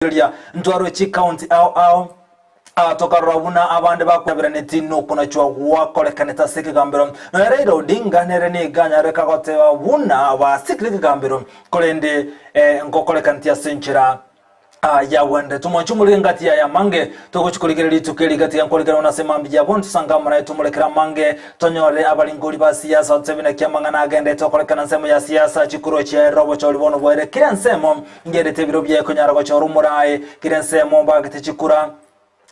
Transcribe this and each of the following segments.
Rigereria ntwarwe chikaunti ao ao, tokarora buna abande bakwaberaneti nokonachwa gwakorekanete ase ekegambero. Nonya Raila Odinga nere nigo anyareka goteba buna basikire ekegambero, korende ngokorekaneti ase enchera yagwenerete. Omwanchi omorige ngati yaye amange, togochi korigereria rituko eri gati yankorigereria buna ase mambia ya bono tosange amo naye tomorekere amange, tonyore abaringori ba siasa otebe naki amang'ana agendete okorekana ensemo ya siasa chikorwa chiaerire obochori bono bwaire kera ensemo. Ngerete ebiro biaye konyara gochora omoraai, kera ensemo mbagete chikura.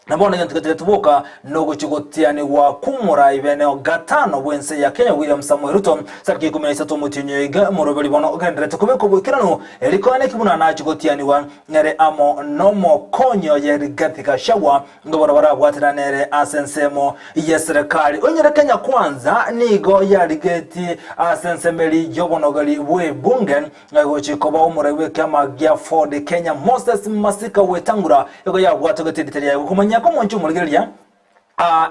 Na bono egento getigetie boka nogochia gotianigwa kw'omoraai bene gatano bw'ense ya Kenya William Samoei Ruto tariki ikomi na isato omotienyi oyo iga omoroberi bono ogendererete kobekwa boikeranu eri koene ki buna nachie gotianigwa nere amo nomokonyi oye Rigathi Gachagua nigo bono barabwaterane nere ase ensemo y'eserekari. Onyore Kenya Kwanza nigo yarigetie ase ensemo eri y'obonogeri bw'ebunge Gochia koba omorai bw'ekiama gia Ford Kenya Moses Masika Wetangula igo yabwatogete rita riaye gokomanyia komonche omorigereria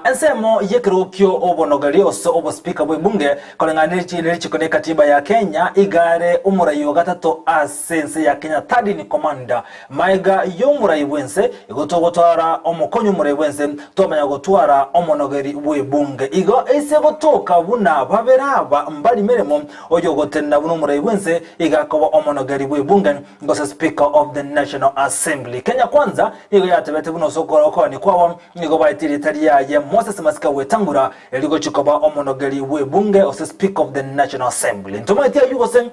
ensemo y'ekerogo kio obonogeri ose obospika bw'ebunge koreng'ana nerichiko ne katiba ya Kenya iga are omorai o gatato ase ense ya Kenya third in command maega y'omorai bw'ense igo togotwara omokonyi omorai bw'ense twamanya gotwara omonogeri bw'ebunge igo ase gotoka buna babere aba mbari meremo Oyogotenena buna omorai bw'ense iga akoba omonogeri bw'ebunge, gose Speaker of the National Assembly. Kenya Kwanza nigo yatebete buna ase okoania kwabo nigo baetie erieta riaye Moses Masika Wetangula erio gochia koba omonogeri bw'ebunge gose Speaker of the National Assembly. Ntomaeti ayio gose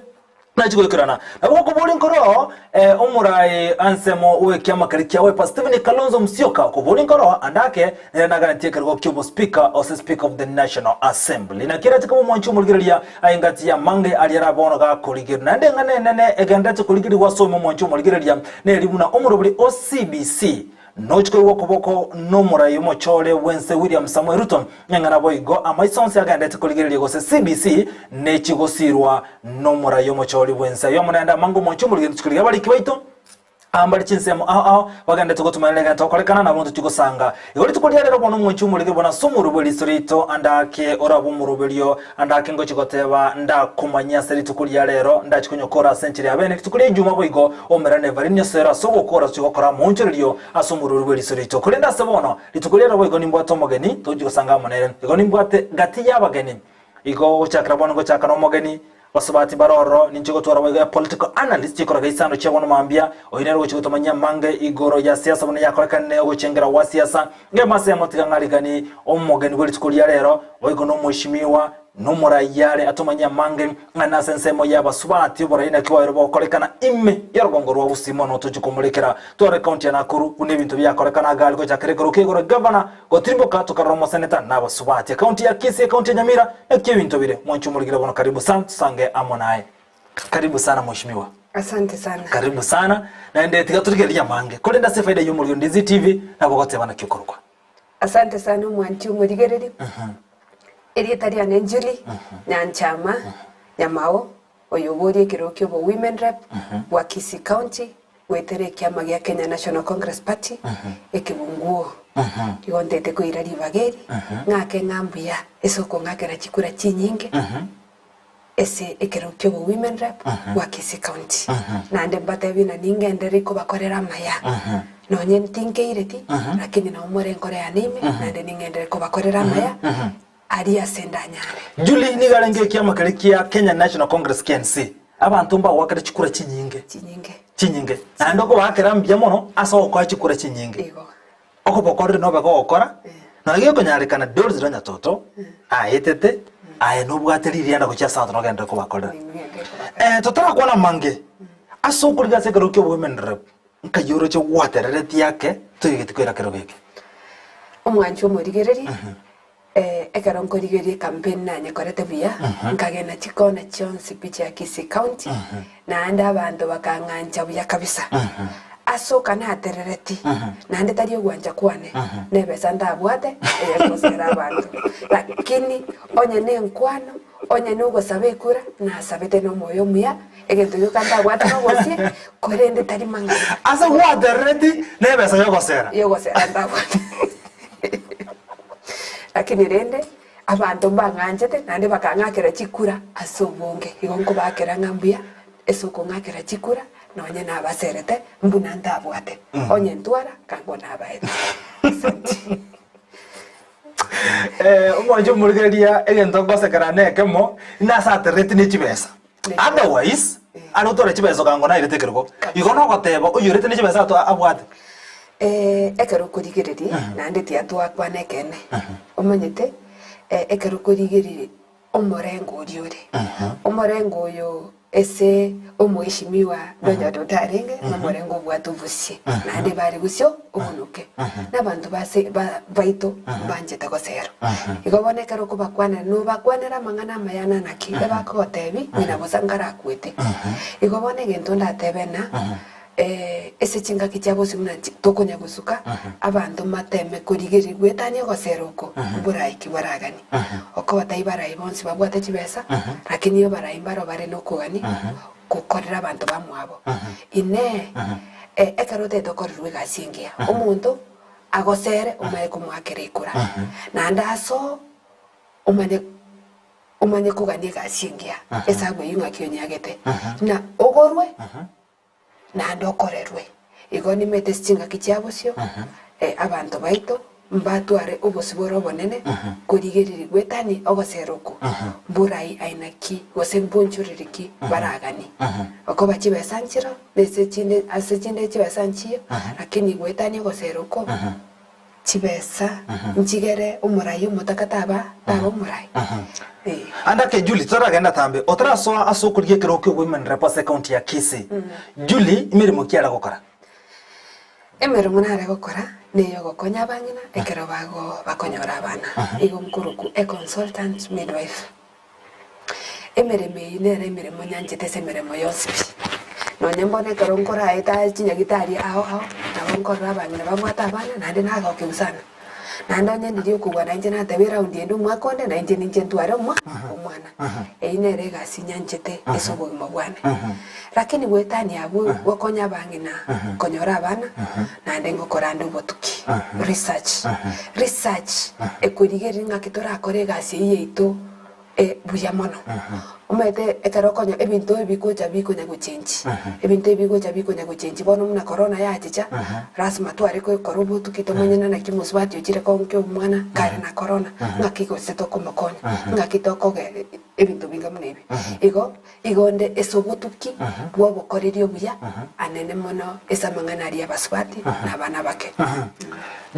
nachia goikerana. Nabo gokoboria nkoro omorai ansemo bw'ekiama keria kia Wiper Stephen Kalonzo Musyoka okoboria nkoro ande ake Nere naganetie ekerogo ki'obospika, ose Speaker of the National Assembly. Naki erache koba omwanchi omorigereria aye engati y'amange aria arabe bono gakorigereria. Naende eng'ana enene egenderete korigerigwa ase oime omwanchi omorigereria neri buna omorobori o CBC nochi koigwa okoboko nomorai omochore bw'ense William Samoei Ruto eng'ana boigo amaiso onsi agenderete korigereria gose CBC nechi gosirwa nomorai omochori bw'ense. Ayio amo naende amange omwanchi omorigereria tochikorigia abariki baito. Aa mbare chinsemo ao ao bagenderete gotumanera egento gokorekana nabo ntochigosanga. Igo rituko ria rero bono omwanchi omorige bono ase omorwe bwe riso riaito ande ake orabe omoroberio ande ake ngochia goteba ndakomanyia ase rituko ria rero ndachi konyokora ase enchera ya bene rituko ria ijuma boigo omerane Evarine osero ase ogokora tochia gokora amoonchorerio ase omorweri bwe riso riaito. Korende ase bono rituko ria rero boigo nimbwate omogeni togochia gosanga amo nere. Igo nimbwate gati y'abageni Igo gochakera bono ngochaka nomogeni, basubati mbare ororo, ninche gotwara boigo epolitical analyst chikoraga isano chia bono mambia, oyio nere ogochia gotomanyia amange igoro ya siasa buna yakorekanire ogochengera gwa siasa. Ngemo ase emo tiga ng'arigani omogeni bwe rituko ria rero, boigo nomweshimiwa, nomorai are atomanyie amange ng'a nase ensemo ya abasubati oborai naki bwabeire bogokorekana ime y'orogongo rwa Gusii mono tochie komorekera tware county ya Nakuru buna ebinto biakorekana iga aria gochakera ekero kia igoro gavana Gotirimboka tokarora omoseneta na abasubati. Ekaunti ya Kisii, ekaunti ya Nyamira, naki ebinto bire. Mwanche omorigire bono karibu sana tusange amo naye. Karibu sana mheshimiwa. Asante sana. Karibu sana. Naende tiga torigererie amange. Korende ase efaida y'omorigire Ndizi TV nabo ogoteba naki okorokwa. Asante sana omwanchi omorigereri. Erieta riane Julie Nyanchama Nyamao oyo oborie ekerogo kia obo Women Rep bwa Kisii County Goetera ekiama gia Kenya National Congress Party ekebunguo. Igo ntete koira ribaga eri, ng'ake ng'a mbuya ase okong'akera chikura chinyinge ase ekerogo kia obo Women Rep bwa Kisii County. Naende mbatebie ng'a ningenderere kobakorera amaya, nonye tinkeireti, lakini nabo more enkoro yane ime, naende ning'enderere kobakorera amaya aria ase ndanyare. Julie nigo arenge ekiama keria kia Kenya National Congress, KNC. Abanto mbagoakera chikura chinyinge. Chinyinge. Chinyinge. Naende okobaakera mbuya mono ase ogokoa chikura chinyinge. Igo. Okobokorire nobe gogokora, nonya gekonyarekana Doris Ranyatoto aetete, aye nobwate ririanda gochia ase abanto nogenderere kobakorera. Ningende kobakorera. Eh, totarakwana amange, ase okorigia ase ekerogo kia obowomen rep, nkai oroche gwatereretie ake, toigeti koira kerogo eke. Omwanchi omorigereria, Ekero nkorigereria ecampaign nanyekorete buya, nkagenda chikona chionsi pi chia Kisii County, naende abanto bakang'ancha buya kabisa. Ase oka naterereti, naende tari ogwancha kwane, na ebesa ntabwate eyekosera abanto. Lakini onye na enkwano, onye na ogosaba ekura, nasabete na omoyo omuya, egento gioka ntabwate na obosie, korende tari mang'ana. Ase gwaterereti na ebesa yogosera. Yogosera ntabwate. Lakini rende abanto mbang'anchete naende bakang'akera chikura ase obonge, igo nkobaakera ng'a mbuya ase okong'akera chikura, Nonye nabaserete, mbuna ntabwate, onye ntwara, kang'o nabaete. Asante. Eh, omwanche omorigereria egento ngosekera na ekemo, nasaterereti ne chibesa. Otherwise, are otware chibesa okango nairete ekerogo. Igo nogoteba oyorete ne chibesa ato abwate. Eh, ekero okorigereria, naende tiatwakwana ekeene, omanyete, eh, ekero okorigereria omorengo oria ore, omorengo oyo ase omoeshimiwa Donald otarenge, nomorengo obwate obosie, naende bare gosio obonuke, na abanto base ba baito mbanchete goserwa. Igo bono ekero okobakwanera, nobakwanera amang'ana amaya na naki, ebakogotebia ng'ina bosa nkarakwete. Igo bono egento ndatebe ng'a. Ase chingaki chia bosio buna tokonya gosuka, abanto mbateme korigereria goetania ogosera oko mboraiki baraganie. Okoba tai barai bonsi babwate chibesa, lakini abarai mbaro bare nokogania gokorera abanto bamwabo. Inee! Ekero otagete okorerwe egasi engiya, omonto agosere omanye komoakera ekura, naende asoe omanye. Omanye kogania egasi engiya, esabu eyio ng'aki onyagete, na ogorwe naende okorerwe. Igo nimete ase chingaki chia bosio, abanto baito mbatware obosibore obonene korigereria goetania ogosera oko mborai aina ki gose mbonchoreri ki baraganie. Okoba chibesa nchiro, na ase chinde ase chinde chibesa nchiyo, lakini goetania ogosera oko. Chibesa nchigere omorai omotaka taba taba omorai. Eh. Ande ake Julie, totaragenda tambe, otarasoa ase okorigia ekerogo kia oboimanera rep ase ecounty ya Kisii. Julie, emeremo ki are gokora? Emeremo nare gokora neye ogokonya abang'ina ekero bago bakonyora abana. Igo nkorokwa a consultant midwife. Emeremo eyio nere emeremo nyanchete ase emeremo yonsi pi. Nonye mbono ekero nkoraeta aye chinyagitari ao ao, nabo nkorora abang'ina babwate abana naende nagokigwa sana. Naende onye ndiria okogwa nainche nateba eraundi ende omwaka onde nainche ninche ntware omwa omwana. Eyio nere egasi nyanchete ase obogima bwane. Lakini goetania abwo gokonya abang'ina konyora abana, naende ngokora ande obotuki, research. Research ekorigereria ng'aki torakore egasi eyio yaito buya mono. Omanyete ekero okonya ebinto ebi bikocha bikonya gochengi, ebinto ebi bigocha bikonya gochengi bono buna corona yachicha, lasima tware gokora obotuki tomanye na naki omosubati ochire konkia omwana kare na corona, ng'aki gose tokomokonya, ng'aki tokoge ebinto binga buna ebi. Igo, igo onde ase obotuki bw'obokoreri obuya anene mono ase amang'ana aria abasubati na abana abake.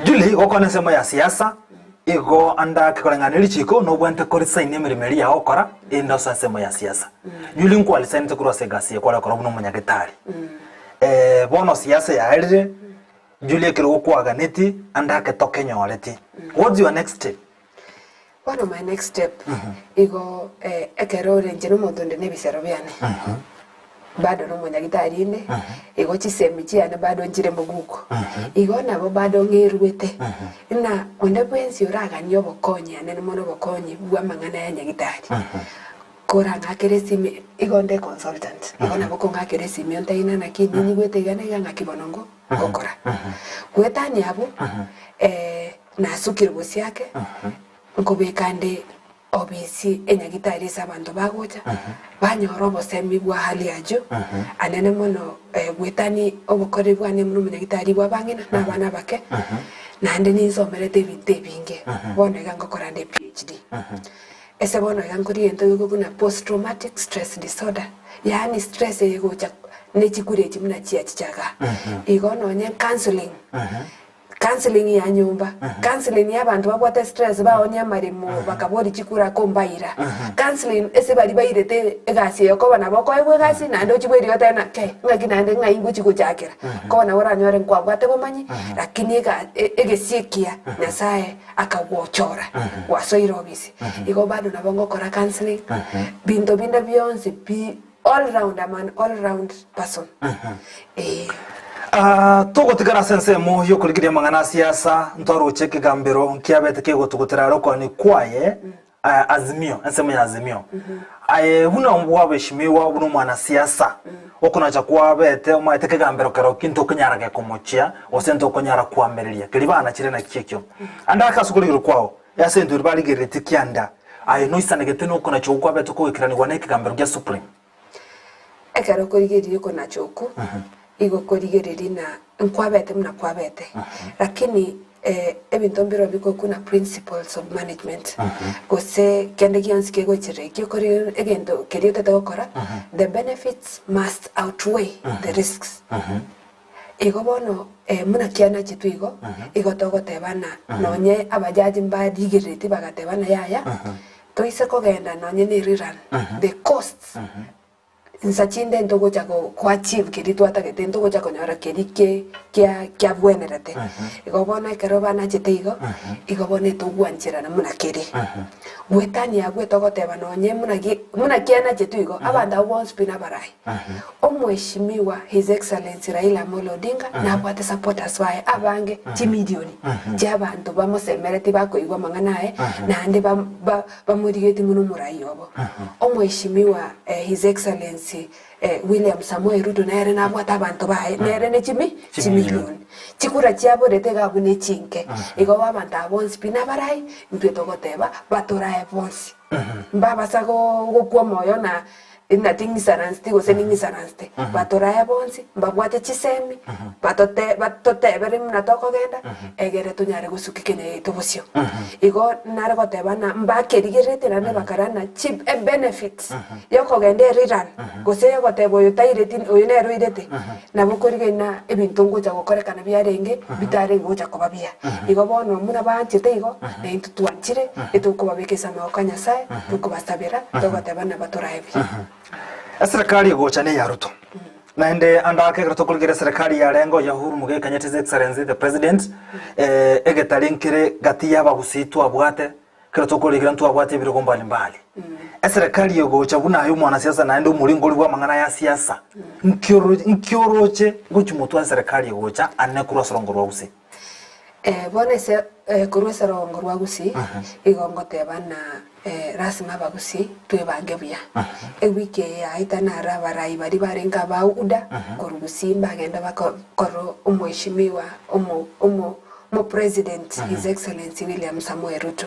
Julie, gokwana ensemo ya siasa, Igo ande koreng'ana ne richiiko nobwenerete korisaini emeremo eria yao gokora, erinde osoe ensemo ya siasa. Nyuri nkwarisainete korwa ase egasi eye kware gokora buna omonyagetari. Bono siasa yaerire, Julia ekerogo kwaganeti ande ake tokenyoreti. What's your next step? Bono my next step, igo ekero ore inche nomonto onde na ebisero biane. Bado nomonyagitari inde, igo chisemi chiane bado nchire moguko. Igo nabo bado ng'eruete, ng'a onde bwensi oraganie obokonyi anene mono obokonyi bw'amang'ana ya nyagitari, korang'akere esimi, igo nde consultant, igo nabo kong'akera esimi ontebie ng'a naki ninyigwete iga na iga ng'aki bono ngo ngokora. Goetania abwo, nasukire bosio ake, nkobeka nde Obisi enyagitari ase abanto bagocha banyora obosemi bwa hali ya juu anene mono goetani obokoreri bwane buna omonyagitari bwa abang'ina na abana abake naende ninsomerete ebinto ebinge bono iga ngokora nde PhD. Ase bono iga nkorigia egento gekobua buna post traumatic stress disorder yaani stress eye egocha ne chikura echi buna chiachicha igaa. Igo nonye counselling. Counselling ya nyomba, counselling ya abanto babwate stress baonia amaremo bakaboria chikura kombaira, counselling ase baria bairete egasi eye okoba nabo okoegwa egasi naende ochie bwerigia otebe ng'a kei ng'aki naende ng'ai ngochia gochakera. Koba nabo oranyore nkwabwate bomanyi lakini ega egesie ekiya Nyasaye akagochora gwasoire obisi. Igo bado nabo ngokora counselling, binto binde bionsi pi All round, I'm an all round person. Eh. Ah, togotigara ase ensemo y'okorigereria amang'ana a siasa, ntwaroche ekegambero nkiabete kegotugutera are okoani kwaye ah, Azimio, ensemo ya Azimio. Aye buna bwabeshimiwa buna omwanasiasa, okonacha kwabete omanyete ekegambero kero ki ntokonyara gekomochia gose ntokonyara koamereria keria banachire nakio ekio. Ande ake ase okorigereria kwao, ase intwe barigereretie kianda, Aye noisanegete nokonacha okwo kwabete kogekeranigwa nekegambero gia Supreme. Ekero okorigereria okonacha okwo, igo okorigereria ng'a nkwabete buna kwabete, lakini ebinto mbirobio bigokuna principles of management, gose kende gionsi kegocherera ekio okore egento keria otagete gokora, the benefits must outweigh the risks. Igo bono buna kianachetwe igo, igo togoteba ng'a nonye abajaji mbarigereretie bagateba ng'a yaya, toise kogenda nonye ne rerun, the costs Insa chinde ntogocha go ko achieve keria twatagete, ntogocha konyora keria ke kia kiabwenerete. Igo bono ekero banachete igo, igo bono etogwancherana buna kere. Goetania abwo etogoteba nonye buna ki buna kianachetwe igo, abanto abwo bonsi pi nabarai. Omweshimiwa His Excellency Raila Amolo Odinga nabwate supporters baye abange chimilioni chia abanto bamosemeretie bakoigwa amang'ana aye, naende bam ba Bamorigetie mono omorai obo. Omweshimiwa His Excellency William Samoei Ruto nere nabwate abanto baye, nere ne chimi chimilioni. Chikura chiaborete iga abwo ne chinke. Igo abanto aba bonsi pi nabarai, intwe togoteba batorae bonsi. Mbabasa gokwa omoyo na Ng'a ting'isaranseti gose ning'isaransete, batorae bonsi, mbabwate chisemi, batote batotebere buna tokogenda, egere tonyare gosukia Kenya yaito bosio. Igo nare goteba ng'a mbakerigereretie naende bakarora ng'a chi ebenefits ya okogenda erirun, gose ya ogoteba oyo taireti oyo nere oirete, nabo okorigereria ng'a ebinto ngocha gokorekana biarenge, bitarenge gocha koba buya. Igo bono buna banchete igo, na intwe twanchire, etokobabeka ase amaboko a Nyasae, tokobasabera, togoteba ng'a batorae buya. Eserekari egocha neya Ruto. Naende ande ake ekero tokorigereria eserekari yarenge oya Uhuru Muigai Kenyatta His Excellency the President, egetari nkere gati y'abagusii twabwate, ekero tokorigereria ntwabwate ebirogo mbali mbali. Eserekari egocha buna aye omwanasiasa naende omoringori bw'amang'ana ya siasa, nki oroche gochia motwe ase eserekari egocha ane korwa ase orongo rwa Gusii? Bono ase korwa ase orongo rwa Gusii, igo ngoteba ng'a lasima abagusii twebange buya. Ewiki eye yaeta naro abarai baria barenge aba UDA korwa Gusii mbagenda bako korwa omweshimiwa omo omo omopresident His Excellency William Samoei Ruto.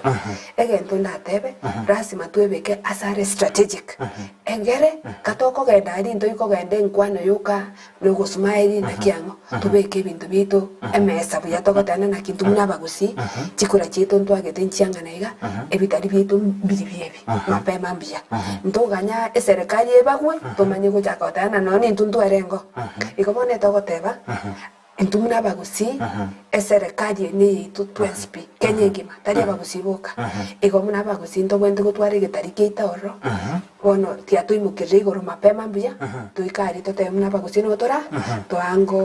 Egento ndatebe, lasima twebeke ase are strategic, egere katokogenda aria ntoikogenda enkwano yoka na ogosmile naki ang'o, tobeke ebinto biaito emesa buya togotebana naki intwe buna abagusii, chikura chiaito ntwagete nchiang'ana iga, ebitari biaito mbiribio ebi, mapema mbuya. Ntoganya eserekari ebagwe, tomanye gochaka gotebana nonye na intwe ntwerengo. Igo bono etogoteba, intwe buna abagusii, eserekari eye neyaito twensi pi, Kenya engima, tari abagusii boka. Igo buna abagusii ntobwenerete gotwara egetari kiaito ororo, Bono tiatoimokerire igoro mapema mbuya, toike aria totebe buna abagusii nigo tora toange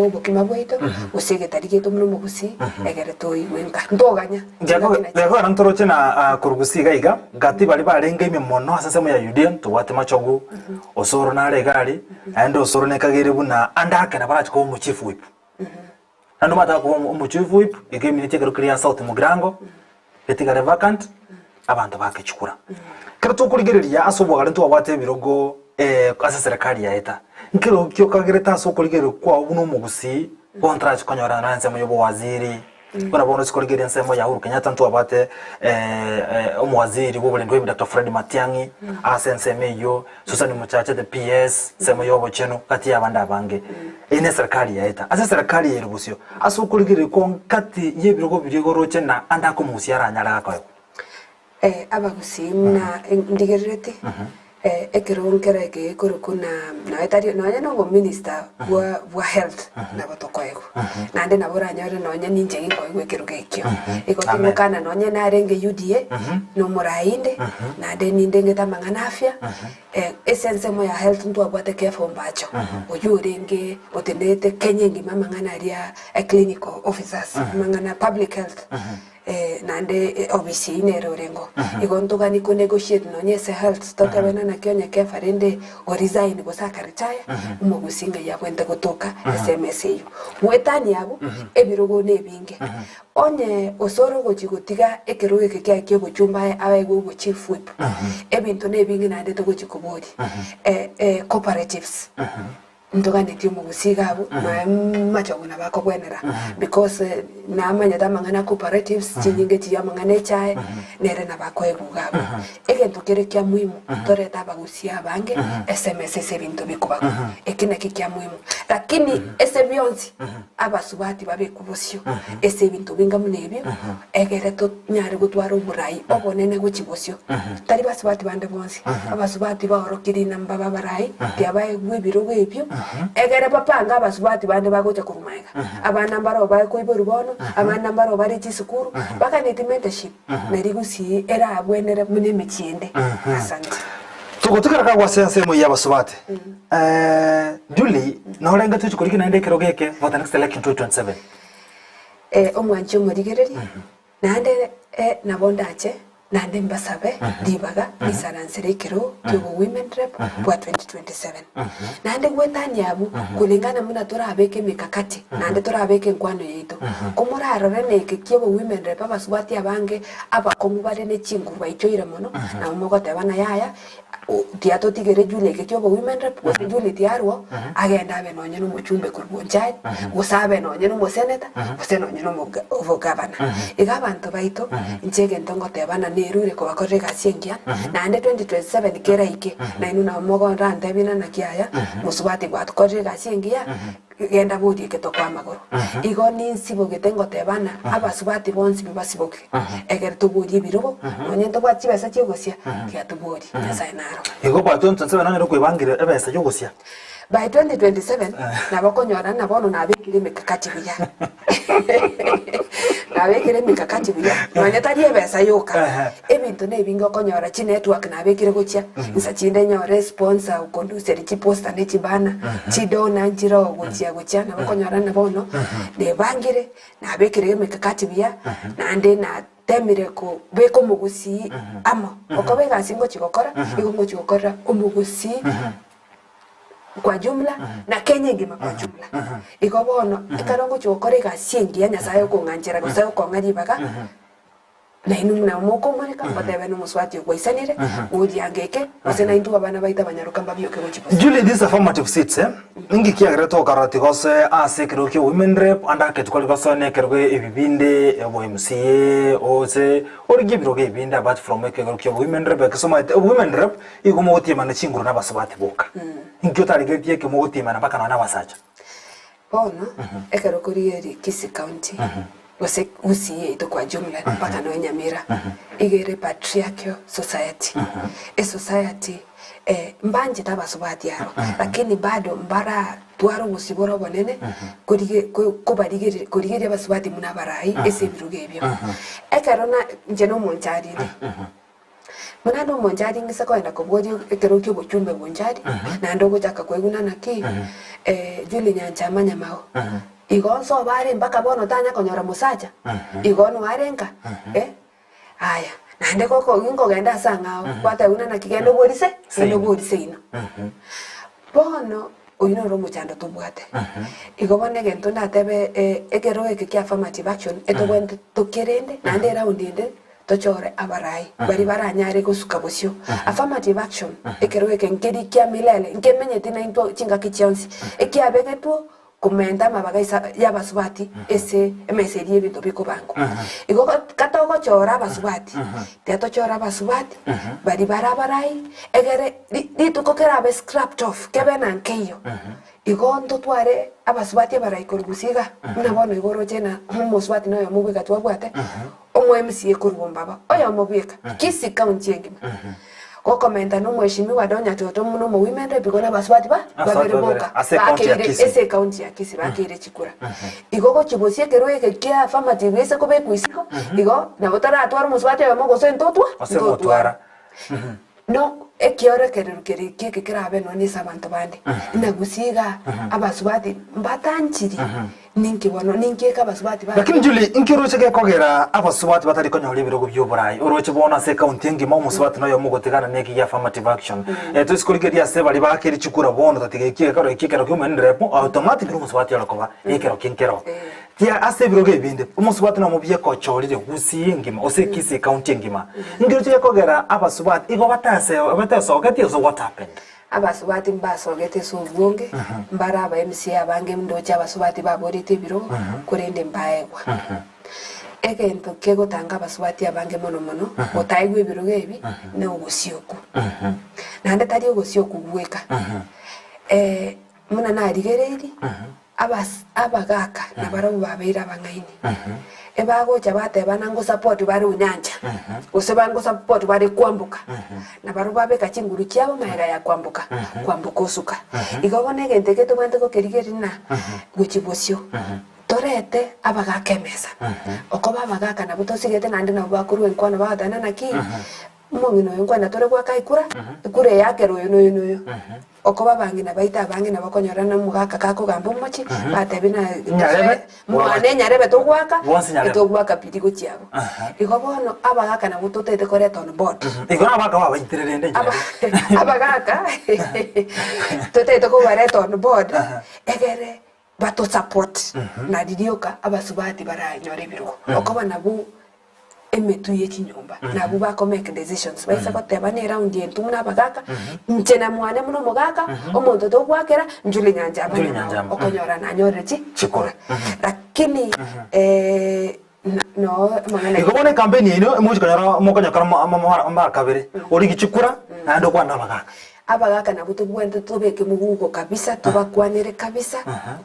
obokima bwaito, gose egetari giaito buna omogusii, egere toigwe nka ntoganya chingaki na Gekogera ntoroche na korwa gusii iga iga, gati baria barenge ime mono ase ensemo ya Yudea, ntobwate machogu, osoro nare iga aria, naende osoro nekageire buna ande ake nabo arache koba omochief whip. Naende omanyete akoba omochief whip, iga emineti ekero keria ya South Mugirango, getigare vacant, abanto baake chikura. Ekero tokorigereria ase obogare ntwabwate ebirogo ase eserekari yaeta, nkerogo ki okagerete ase okorigereria kwao buna omogusii bono torache konyora nonya ensemo ya obowaziri, buna bono ase korigereria ensemo ya Uhuru Kenyatta ntwabwate omowaziri bwa oborendi bwa Doctor Fred Matiang'i ase ensemo eyio, Susan Mochache the PS, ensemo ya obochenu gati ya abande abange. Eye ne eserekari yaeta. Ase eserekari eye ere bosio, ase okorigereria kwao nkati y'ebirogo biria igo oroche na ande akomogusia aranyare gakoegwa. Abagusii buna ndigerereti, ekerogo nkere eke gekorokwa na nonya tari nonya na obominister bwa bwa health nabo tokoegwa. Naende nabo oranyore nonya ninche ginkoegwa ekerogo ekio. Igo Amen. tingokana nonya narenge UDA, na omorai inde, naende nindengete amang'ana afya, Ase ensemo ya health ntwabwate Kefa Ombacho, oyio orenge otenenete Kenya engima amang'ana aria a clinical officers, amang'ana public health, naende ofisi eyio nere orengeo. Igo ntogani ko negotiate nonye ase health totebe ng'a naki onye Kefa rende o resign gose aka retire, omogusii ng'ai abwenerete gotoka ase emesa eyio. Goetania abwo, ebirogo nebinge. Onye osore ogochia gotiga ekerogo eke kiaye ki'obochumba aye aegwe obochief whip, ebinto nebinge naende togochia koboria. Cooperatives. Ntoganetie omogusii iga abwo, nonya machogu nabo akogwenera because namanyete amang'ana a cooperatives chinyinga echi amang'ana echae nere nabo akoegwa iga abwo. Egento kere kia muhimu torete abagusii abange SMS ase ebinto bikobakwa, eki nakio kia muhimu. Lakini ase bionsi abasubati babekwe bosio ase ebinto binga buna ebio egere tonyare gotwara oborai obonene gochia bosio. Tari basubati bande bonsi, abasubati baorokie rinama mbabe abarai, tiabaegwe ebirogo ebio, egere bapange abasubati bande bagocha korwa magega. Abana mbaroo bakoiborwa bono, abana mbaroo bare chisukuru, baganeti mentorship, nari gusii erabwenere buna emechie ende. Asante. Togotigara kagwa ase ensemo eye y'abasubati. Julie, norenge tochi korigia naende ekerogo eke for the next election 2027? Omwanchi omorigereria, naende nabo ndache naende mbasabe ribaga risaransere ekerogo ki'obo Women Rep bwa 2027. Naende goetania abwo, kulingana buna torabeke emikakati naende torabeke enkwano yaito, komorarore neke ki'obo Women Rep abasubati abange abakong'u bare ne chinguru baichoire mono, nabo mogoteba ng'a yaya Tiatotigere Julia eke kia obo-women rep, gose Julia tiarwao, agende abe nonye na omochumbe korwa Bonchari, gose abe nonye na omoseneta, gose nonye na omoga obogavana. Iga abanto baito, inche egento ngoteba ng'a nerure kobakorera egasi engiya, naende 2027 keraike, nainwe nabo mogorantebie ng'a naki aya, mosubati gwatokorire egasi engiya, Genda borie egetoko amagoro. Igo ninsibogete ngoteba ng'a abasubati bonsi bibasiboke, ekero toborie ebirogo, nonye ntobwate chibesa chiogosia, tiga toborie, Nyasae naro. Igo by 2027 nonyare koebangeria ebesa yogosia. By 2027 nabo okonyora ng'a bono nabekire emekakati buya. Nabekire emekakati buya, nonye tari ebesa yoka, ebinto nebinge okonyora chinetwork nabekire gochia, insa chinde nyore sponsor okonduseria chiposter ne chibanner, chidonor nchiroo gochia gochia nabo okonyora ng'a bono nebangire, nabekire emekakati buya, naende natemire kobeka omogusii amo, okoba egasi ngochi gokora, igo ngochi gokorera omogusii. kwa jumla na Kenya engima kwa jumla. Igo bono ekero ngochia gokora egasi engiya Nyasaye okong'anchera gose okong'a ribaga, nainwe buna mokomoreka motebe na omosubati oyo gwaisanire, oriange eke, gose naintwe abana baito abanyaroka mbabioke gochia bosio. Julie, these affirmative seats eh, ninki kiagerete tokarora tigose ase ekerogo kia women rep ande ake tikori gosoa na ekerogo ebi binde obo MCA ose origie ebirogo ebinde apart from ekerogo kia women rep ekesomaete women rep Igo mogotiemana chinguru nabasubati boka. Inki otarigeretie eke mogotiemana mpaka nonya nabasacha? Bono ekero okorigereria Kisii County gose Gusii yaito kwa jumla mpaka nonya Nyamira iga ere patriarchal society, esociety mbanchete abasubati aro lakini bado mbaratware obosibore obonene korige kobarigereria korigereria abasubati buna abarai ase ebirogo ebio. Ekero na inche na omonchari inde. Buna ande omonto aring'ise kogenda koboria ekero ki'obochumbe bonchari, naende ogochaka koiguna naki, Julie Nyancha amanyamao, igo nsobe are mpaka bono tanya konyora mosacha, igo noare nka, eh, aya, naende goko ginkogenda ase ang'ao, gwatebigwa naki genda oborie se, genda oborie seino. Bono oyio noro omochando tobwate. Igo bono egento ndatebe ekero eke kia affirmative action, etobwenerete tokerende, naende eround ende Tochore abarai baria baranyare gosuka bosio. Affirmative action, ekero eke nkeri kia milele, nkemenyeti naintwe chingaki chionsi, ekiabegetwe komenta amabaga isa y'abasubati ase emesa eria y'ebinto bikobangwa. Igo katogochora abasubati, tiga tochore abasubati baria bare abarai, egere ri rituko kerabe scrapped off, kebe na nkeiyo, Igo ntotware abasubati abarai korwa gusii iga, buna bono igo oroche ng'a omosubati noyomo bweka twabwate, omo MCA korwa Ombaba, oyomo bweka, Kisii county engima. Gokomenta na omweshimiwa Donya Toto buna omo women rep igo na abasubati ba Abasubati babere babere, boka ase ecounty ya bakeire Kisii. ase ecounty ya Kisii bakeire chikura. Igo gochia bosie ekerwa eke kia affirmative gese kobekwa isiko, igo nabo toratware omosubati oyomo gose ntotwa Gose motwara. No ekiorokerero keria kieke kerabe nonya ase abanto bande, ng'a gusii igaa abasubati mbatanchiri, ninki bono, ninki eke abasubati ba. Lakini Julie, inki oroche gekogera abasubati batari konyora ebirogo bi'oborai? Oroche bono ase ecounty engima omosubati noyomo ogotigana neki gia affirmative action. Eh, toise korigereria ase baria baakeri chikura bono tatiga eki ekero eki ekero ki'omoenderero automatically omosubati ore koba ekero ki nkero. Tia ase ebirogo ebinde, omosubati nomobiya kochorire Gusii engima gose Kisii county engima. Nkero gekogera abasubati igo batase batesogetie gose what happened? Abasubati mbasogete ase obwonge, mbare aba MCA abange ndoche abasubati baborete ebirogo, korende mbaegwa. Egento kegotanga abasubati abange mono mono gotaegwa ebirogo ebi na ogosioku. Naende tari ogosioku gweka. Buna narigereirie, abas abagaka nabarabwo babeire abang'aini. Ebagocha batebana ngosupport bare Onyancha, gose bangosupport bare Kwamboka, nabarabwo babeka chinguru chiabo magega ya Kwamboka, Kwamboka osuka. Igo bono egento eke tobwenerete gokerigereria ng'a gochia bosio, torete abagaka emesa, okoba abagaka nabwo tosigete naende nabwo bakorwa enkwano bagoteba naki, Omong'ina oyo nkwana tore goaka ekura, ekura eye akere oyo na oyo na oyo. Okoba abang'ina baito abange nabo okonyora na omogaka gakogamba omochie, batebie na Nyarebe, mwane enyarebe togoaka, Bonsi nyarebe. etogoaka piri gochia abwo. Igo bono abagaka nabwo totagete koreta on board. Igo na abagaka babaitire rende Aba- nyarebe. abagaka totagete kobareta on board, egere bato support na ririoka abasubati baranyore ebirogo. Okoba nabwo emetwe ye chinyomba, nabwo bako make decisions, baise goteba ne round eye intwe buna abagaka, inche na mwane buna omogaka, omonto togoakera Julie Nyanchama Julie nyamao, Nyanchama, okonyora nanyorire chi Chikura. chikura. Lakini no amang'ana Igo bono ecampaign yaino emochi konyora mokonyokora mara kabere, origi chikura naende okwane na abagaka. Abagaka nabwo tobwenerete tobeke moguko kabisa, tobakwanere kabisa,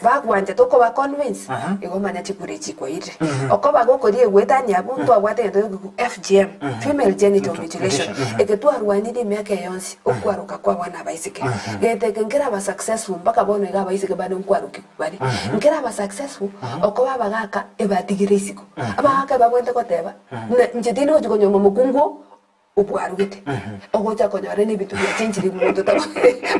bagwancha tokoba convince, igo manya chikura echi chikwairire. Okoba gokoria egoetania abwo, ntwabwate egento gekorokwa FGM, female genital mutilation, eke twarwanirie emiaka eye yonsi, okwaroka kwa abana abaiseke. Gento eke nkeraba successful mpaka bono iga abaiseke bande nkwarokigwa bare. Nkeraba successful, okoba abagaka ebatigire isiko. Abagaka ebabwenerete goteba, buna inche tindi gochia konyuoma mokungu oo, obwarugete, ogocha konyora nebinto biachenchire monto taba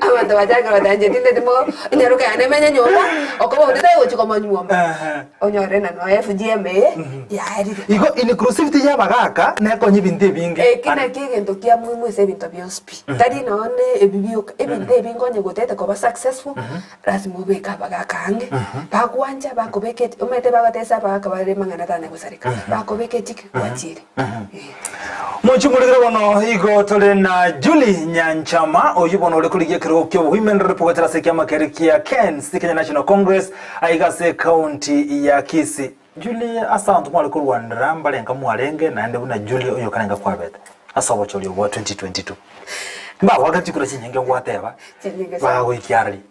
abanto bachakire goteba inche tindeti mo enyaroka yane emenye nyomba, okoba onde tagochi komonyuoma, onyore na noe FGM eye yaerire. Igo inclusivity ya abagaka nekonya ebinto ebinge. Eki nakio egento kia muhimu ase ebinto bionsi pi, tari nonye ebi bioka, ebinto ebi nkonye gotete koba successful, lazima obeke abagaka ang'e, bagwancha bakobeka eti omanyete bagoteba ase abagaka bare amang'ana tanya gosareka, bakobeka etiki gwachire. Eh. Mochie morigere bono igo tore na Julie Nyanchama oyio bono ore korigia ekerogo kia obohuimenrero goetera ase ekiama keria kia KENS, Kenya National Congress, aiga ase ekaunti ya Kisii. Julie ase abanto mware korwanera mbarenga mwarenge naende buna Julie oyo okarenga kwabete ase obochori obwa 2022. Mbagoakera chikura chinyinge gwateba Chinyinge sana. bagagoikia arari.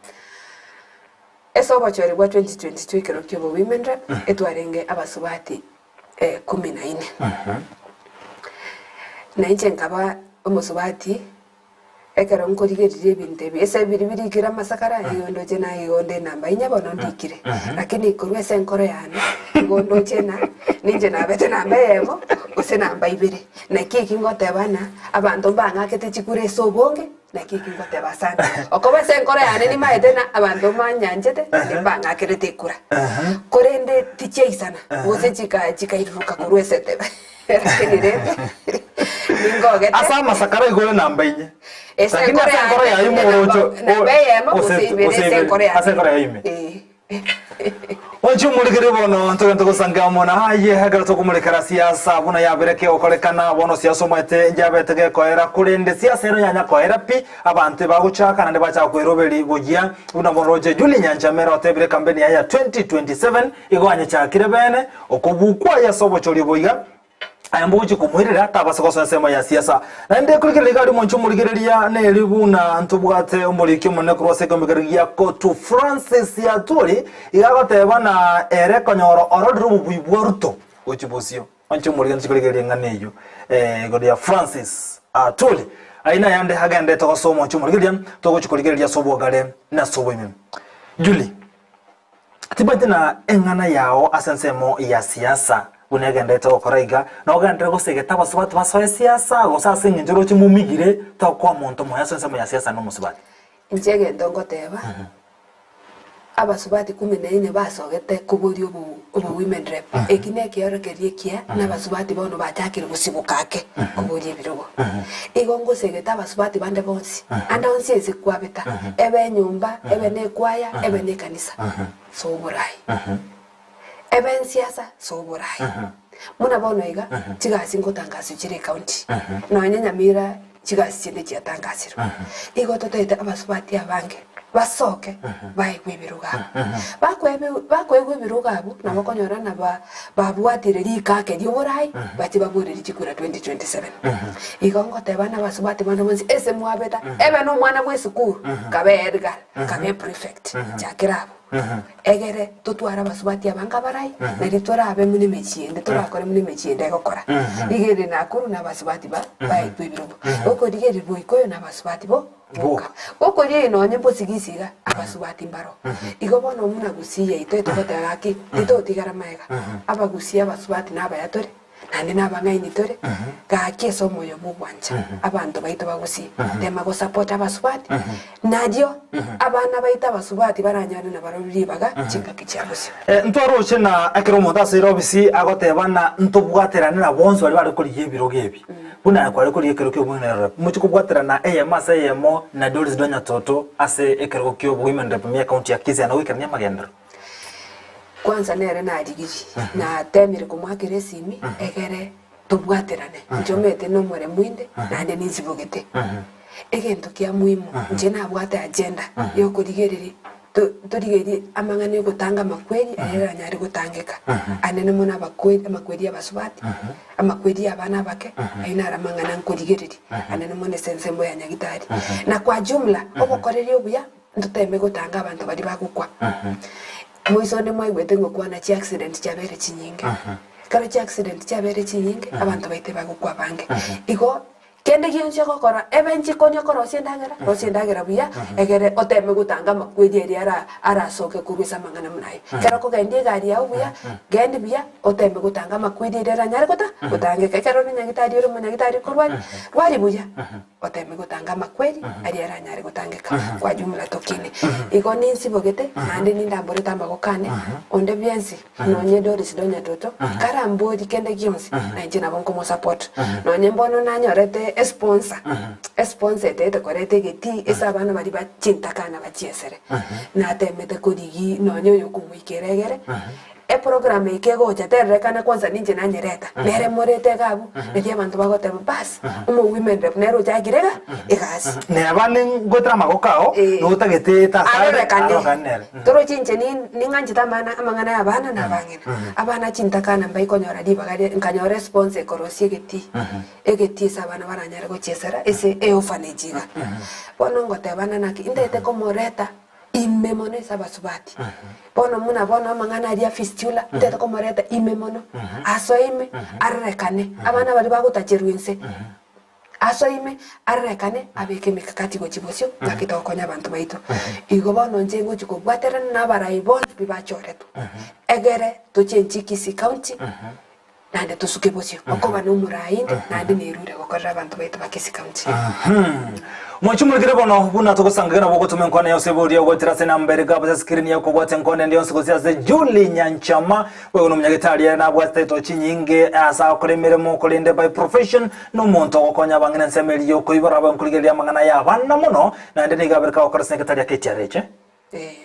Ase obochori bwa 2022 ekero kia obo women rep etwarenge abasubati kumi na ine. Na inche nkaba omosubati, ekero nkorigereria ebinto ebi, ase biria birikire amasakara, igo ndoche naye igo nde namba inye bono ndikire. Lakini korwa ase enkoro yane, igo ndoche ng'a ninche nabete namba eyemo, gose namba ibere. Naki eki ngoteba ng'a, abanto mbang'akete chikura ase obonge, naki eki ngoteba asante. Okoba ase enkoro yane nimaete ng'a abanto mbanyanchete, naende mbang'akerete ekura. Korende tichiaisana, gose chika chikairuruka korwa ase etebe. Lakini rende, ningogete. Ase amasakara igo ore namba inye. Ase Lakini enkoro ase enkoro yane, yaye inde morocho namba namba eyemo gose ibere gose ase ibere enkoro yane. ase enkoro yaye ime. Eh. Oche omorekere bono ntogende togosange amo na aye ekero tokomorekera siasa buna yabere kegokorekana bono siasa omanyete njabete gekoera korende siasa ero yanya koera pi abanto ebagochaka naende bachaka koeroberi boyia buna bono roche Julie Nyanchamera otebire ekampeni yaye ya 2027 igo anyechakire bene okobukwa aye ase obochori obo iga Aye mbogochia komoirera, tabasa gosoa ensemo ya siasa. Naende korigereria iga aria omonche omorigereria neri buna ntobwate omoriki omonene korwa ase ekeombe gia Kotu Francis Atwoli iga agoteba na ere konyora ororire obobui bwa Ruto gochia bosio. Onche omorigereria ntochia korigereria eng'ana eyio igoro ya Francis Atwoli. Ayio nayande agenderete gosoa omonche omorigereria togochia korigereria ase obogare na ase oboime. Julie. Timanyeti na eng'ana yao ase ensemo ya siasa buna egenderete gokora iga, na ogenderere gosegeta abasubati basoe siasa, gose ase eng'encho oroche momigire tokoa monto moyo ase ensemo ya siasa nomosubati. Inche egento ngoteba, abasubati kumi na ine basogete koboria obo obo women rep, eki nekeorokererio ekiya na abasubati bono bachakire gosiboka ake koboria ebirogo. Igo ngosegete abasubati bande bonsi, ande onsi ense kwabeta, ebe enyomba, ebe ne ekwaya, ebe ne ekanisa, soa oborai. Ebe ensiasa, soa oborai. Buna bono iga, chigasi ngotangaswa chire ecounty, nonye Nyamira. chigasi chinde chiatangasirwe. Igo totaete abasubati abange basoke baegwe ebirogo abwo. Bakoebe bakoegwa ebirogo abwo nabo okonyora ng'a ba babwatire rikake rioborai bache baborerie chikura 2027. Igo ngoteba na abasubati bande bonsi ase mwabeta ebe na omwana bwa esukuru kabe headgirl kabe prefect chakera abwo. Egere totware abasubati abange abarai, nario torabe buna emechie ende, torakore buna emechie ende egokora. Rigereria Nakuru na abasubati ba baetwe ebirogo. Gokorigereria Boikoyo na abasubati bo boka. Gokorigereria nonye Bosigisi iga, abasubati mbaro. Igo bono buna Gusii yaito etogoteba gaki, titotigara magega. Abagusii abasubati nabaya tore. naende nabang'aini tore, gaki ase omoyo bw'ogwancha abanto baito bagusie, tema gosupport abasubati, nario abana baito abasubati baranyare nabarobio ribaga chingaki chia bosio. Ntwaroche na ekero omonto ase erobisi agoteba ng'a ntobwaterane na bonsi baria bare korigia ebirogo ebi, buna aye kware korigia ekerogo kia obong'ina rep, mochie kobwaterana eyemo ase eyemo na Doris Donya Toto ase ekerogo kia obwomen rep ime ekaunti ya Kisii na goikerania amagenderero. Kwanza nere narigirie, natemire komoakera esimi egere tobwaterane, inche omanyete nomoremu inde naende ninsibogete. Egento kia muhimu, inche nabwate agenda ya okorigereria to- torigererie amang'ana ya ogotanga amakweri aya eranyare gotangeka, anene mono abakweri amakweri ya abasubati, amakweri ya abana abake, ayio naro amang'ana nkorigereria, anene mono ase ensemo ya nyagitari. Na kwa jumla, obokoreri obuya. Ntoteme gotanga abanto baria bagokwa. Moiso onde mwaigwete ngokwana chiaccident chiabeire chinyinge. Ekero chiaccident chiabeire chinyinge, abanto baito ebagokwa abange. Igo, kende gionsi ogokora, ebe nchikoni okorosia endagera, rosia endagera buya, egere oteme gotanga amakweri aria ara arasoke korwa ase amang'ana buna ayio. Ekero okogendia egari yago buya, gendi buya, oteme gotanga amakweri aria aranyare gota gotangeka. Ekero ore nyagitari ore omonyagitari okorwaria, rwari buya. Oteme gotanga amakweri aria aranyare gotangeka kwa jumla tokine. Igo ninsibogete naende nindamborete amagoko ane, onde bwensi nonye Doris Donya Toto karamborie kende gionsi na inche nabo nkomosupport. Nonye mbono nanyorete esponsor, esponsor etaete koreta egetii ase abana baria ba chintakana bachiesere. Natemete korigia nonye oyokomoikera egere. Eprogram eye kegocha terorekana kwanza ninche nanyereta, nere morete iga abwo, nario abanto bagoteba bas, omo women rep nere ochakire iga egasi. Neba ningoetera amagoko ao, Eh. notagete tasare, Arorekane. arorekane nere. Torochi inche ni- ning'anchete amana amang'ana ya abana na abang'ina. Abana chintakana mbaikonyora ribaga ria nkanyora esponsor ekorosia egetii, egetii ase abana baranyare gochiesera ase eorphanage iga. Bono ngotebana naki, intagete komoreta. Ime mono ase abasubati. Bono buna bono amang'ana aria a fistula, ntete komoreta ime mono, asoe ime, arorekane, abana baria bagotacherwa inse, asoe ime, arorekane, abeke emikakati gochia bosio, gaki togokonya abanto baito. Igo bono inche ngochia kobwaterana na abarai bonsi pi bachoretwe, egere tochenchie Kisii County, naende tosuke bosio, okoba nomorai inde, naende nerure gokorera abanto baito ba Kisii County. Mochumurikire bono buna togosangeka nabo ogotoma enkwana yonse eboria ogoetera ase enamba ere gabu ase screen ya kobwatia enkwana ende yonsi gose ase Julie Nyanchama boigo nomonyagetari ere nabwate title chinyinge ase agokora emeremo korende by profession nomonto ogokonya abang'ina ensemo eria yokoibora abe nkorigereria amang'ana ya abana mono naende nigo abereka gokora ase egetari ake echiareche.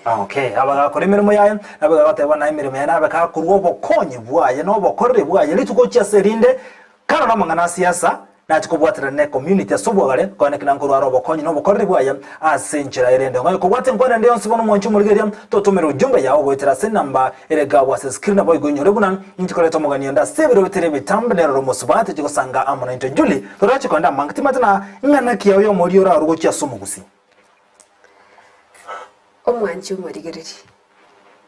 Okay, abagakora emeremo yaye, nabo agateba na emeremo yaye nabe gakorwa obokonyi bwaye na obokoreri bwaye rituko gochia ase erinde, karore amang'ana a siasa, nache kobwaterana ne community ase obwagare, koeneki na nkorwa are obokonyi na obokoreri bwaye ase enchera ere ende. Onye kobwate enkwana ende yonsi bono omwanchi omorigereria, totomere ujumbe yao goetera ase enamba ere gabwo ase screen naboigo inyore buna inche koreta omogani onde ase ebiro bitari ebitambe nerore omosubati ochigosanga amo naintwe Julie, torache koenda amange timanyete na ng'ana ki yao y'omoria orarwe gochia ase omogusii. Omwanchi omorigererie,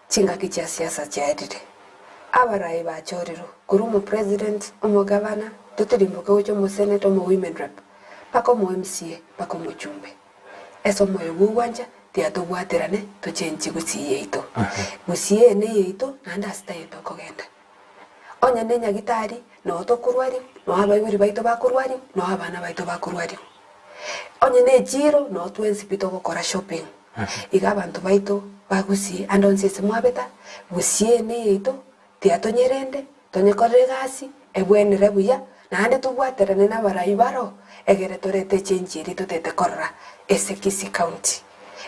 chingaki chia siasa chiaerire, abarai bachorirwe korwa omopresident, omogavana, totirimboke gocha omoseneta, omowomen rep, mpaka omo MCA, mpaka omochumbe. Ase omoyo bw'ogwancha tiga tobwaterane tochenchie gusii yaito. Gusii eye neyaito naende ase taiyo tokogenda. Onye nenyagitari, noo tokorwariwa, noo abaibori baito bakorwariwa, noo abana baito bakorwariwa. Onye ne echiiro, noo twensi pi togokora shopping. Iga abanto baito ba Gusii ande onsi ase mwabeta, Gusii eye neyaito, tiga tonyerende, tonyekorere egasi, ebwenere buya, naende tobwaterane na abarai baro, egere torete echange eria totete korora ase Kisii County.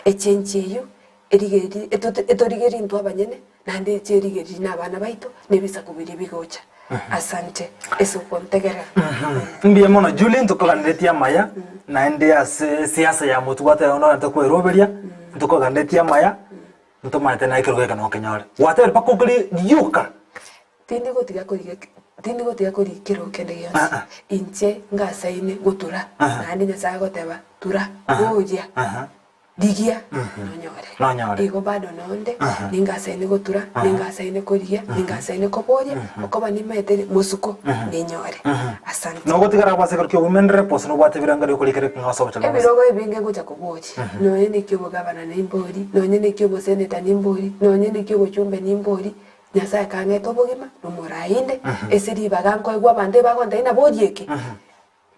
Echange eyio, erigerie etorigerie intwe abanyene. Naende chierigererie na abana baito, na ebisaku biria bigocha. Asante ase okontegerera. Mbuya mono Julie, ntokoganeretie amaya, naende ase siasa ya motwe gwateba buna ogente kweroberia, ntokoganeretie amaya, ntomaete naye ekerogo eke nokenyore. Gwatebire mpaka okore rioka. Tindi gotiga korigia tindi gotiga korigia ekerogo kende gionsi, inche ngasaine gotura, naende Nyasae agoteba tura, boria. Rigia, nonyore. Nonyore. Igo bado nonde, ningasaine gotura, ningasaine korigia, ningasaine koboria, okoba nimaete mosuko, ninyore. Asante. Nogotigara agwo ase ekero kia obomenere, gose nobwate ebirengererio okorikera ekeng'ao ase obochenu bwonsi. Ebirogo ebinge ngocha koboria, nonye neki obogabana nimbori, nonye neki oboseneta nimbori, nonye neki obochumbe nimbori, Nyasae kang'ete obogima, nomorainde, ase ribaga nkoegwa abanto ebagontebia naborie eke,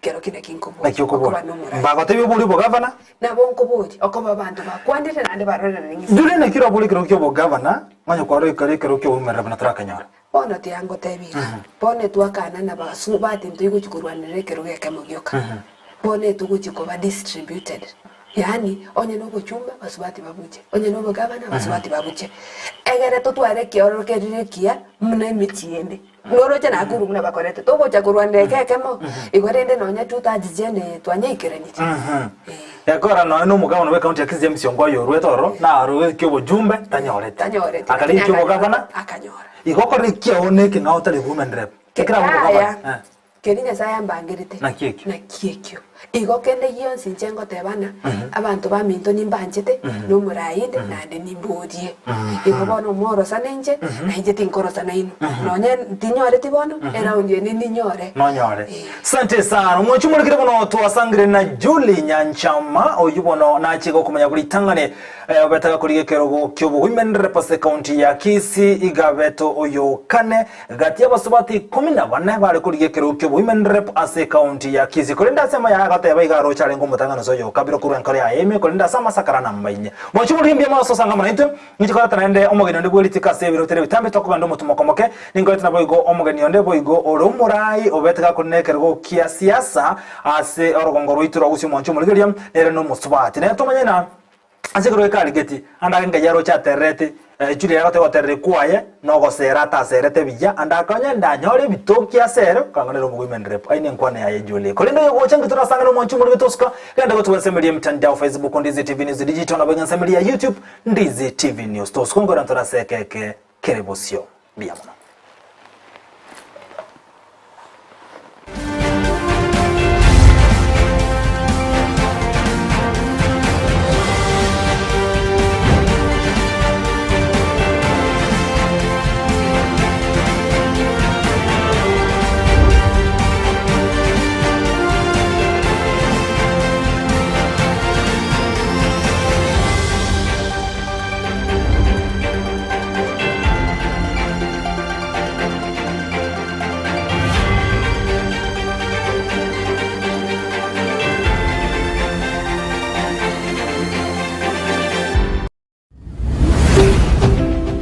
Kero ki naki nkoboria, Naki okoboria? okoba nomorai. Mbagotebia oborie obogavana? Nabo nkoboria, okoba abanto bakwanire naende barorerane ng'ise. Julia naki orabore ekerogo ki'obogavana, onye kwarora ekero ki'obomerera buna torakanyora? Bono tiyangotebia iga, bono etwakana na basubati ntoigochia korwanerera ekerogo ekemo gioka, bono etogochia koba distributed, yaani onye nobochumba basubati babuche, onye nobogavana basubati babuche, egere totware ekiororo kerire ekiya buna emechie ende. Noroche Nakuru buna bakorete, togocha korwanera eke ekemo, igo rende nonya two thirds chiane eye twanyeikeraniri. Eh. Ekora nonya na omogabana bwe county ya Kisii James Ongwae oruete ororo narue ki'obojumbe tanyoreti. Tanyoreti. Akarigia ki'obogavana Akanyora. igo okore kiao na ekeng'ao otari women rep. Ekero abe omogavana. Yaya, Eh. keria Nyasaye ambangerete, Naki ekio. naki ekio. Igo kende gionsi inche ngoteba ng'a abanto baminto nimbanchete, na omorainde, naende nimborie. Igo bono morosane inche, na inche tinkorosana inwe. Nonye tinyoreti bono, eraundi ende ninyore. Nonyore. Eh. Sante sana. Omwanchi omorikire bono twasangire na Julie Nyanchama oyio bono nachie gokomanya buri ritang'ani eh, obete gakorigia ekerogo ki'obogoimenere ase ekaunti ya Kisii igabeto oyo kane Gati y'abasubati ikomi na bane bare korigia ekerogo ki'oboimeni rep ase ekaunti ya Kisii. Korende ase amaya agateba iga aroche arenge omotang'ani ase oyokabire korwa enkoro yaye ime, korende ase amasakara nambaine. Mochie morigie mbuya mono ase osanga amo naintwe, ninche koreta naende omogeni onde bwe rituko ase ebiro bitari ebitambe tokogenda omotumokomoke, ninkorete naboigo omogeni onde boigo ore omorai obete gakorina ekerogo kia siasa ase orogongo rwaito rwa Gusii omonche omorigereria, nere nomosubati. Nere tomanye ng'a Ase ekero ekarigeti, ande ake nkai aroche atererete, Julia yagoteba gotereri kwaye nogosera ataserete buya, ande akonye ndanyore ebitoki ase ere, okanga nere omogoimenderepo. Aye nenkwana yaye Julia. Korende oyo gocha nki torasangane omwanchi omorwete tosuka, genda gotuba ensemo eria emitandao Facebook Ndizi TV News Digital nabo iga ensemo eria ya YouTube Ndizi TV News. Tosuka nkoira ntoraseke eke kere bosio. Mbuya mono.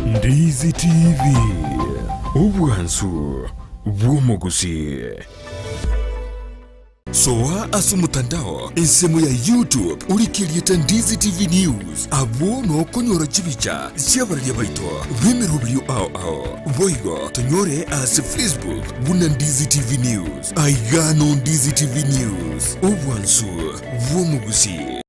Ndizi TV, obwansu bw'omogusii. Soa ase omotandao ensemo ya YouTube orike erieta Ndizi TV News, abwo nokonyora chibicha chi'abararia baito b'emeroberio ao ao. Boigo tonyore ase Facebook buna Ndizi TV News. Aiga no Ndizi TV News, obwansu bw'omogusii.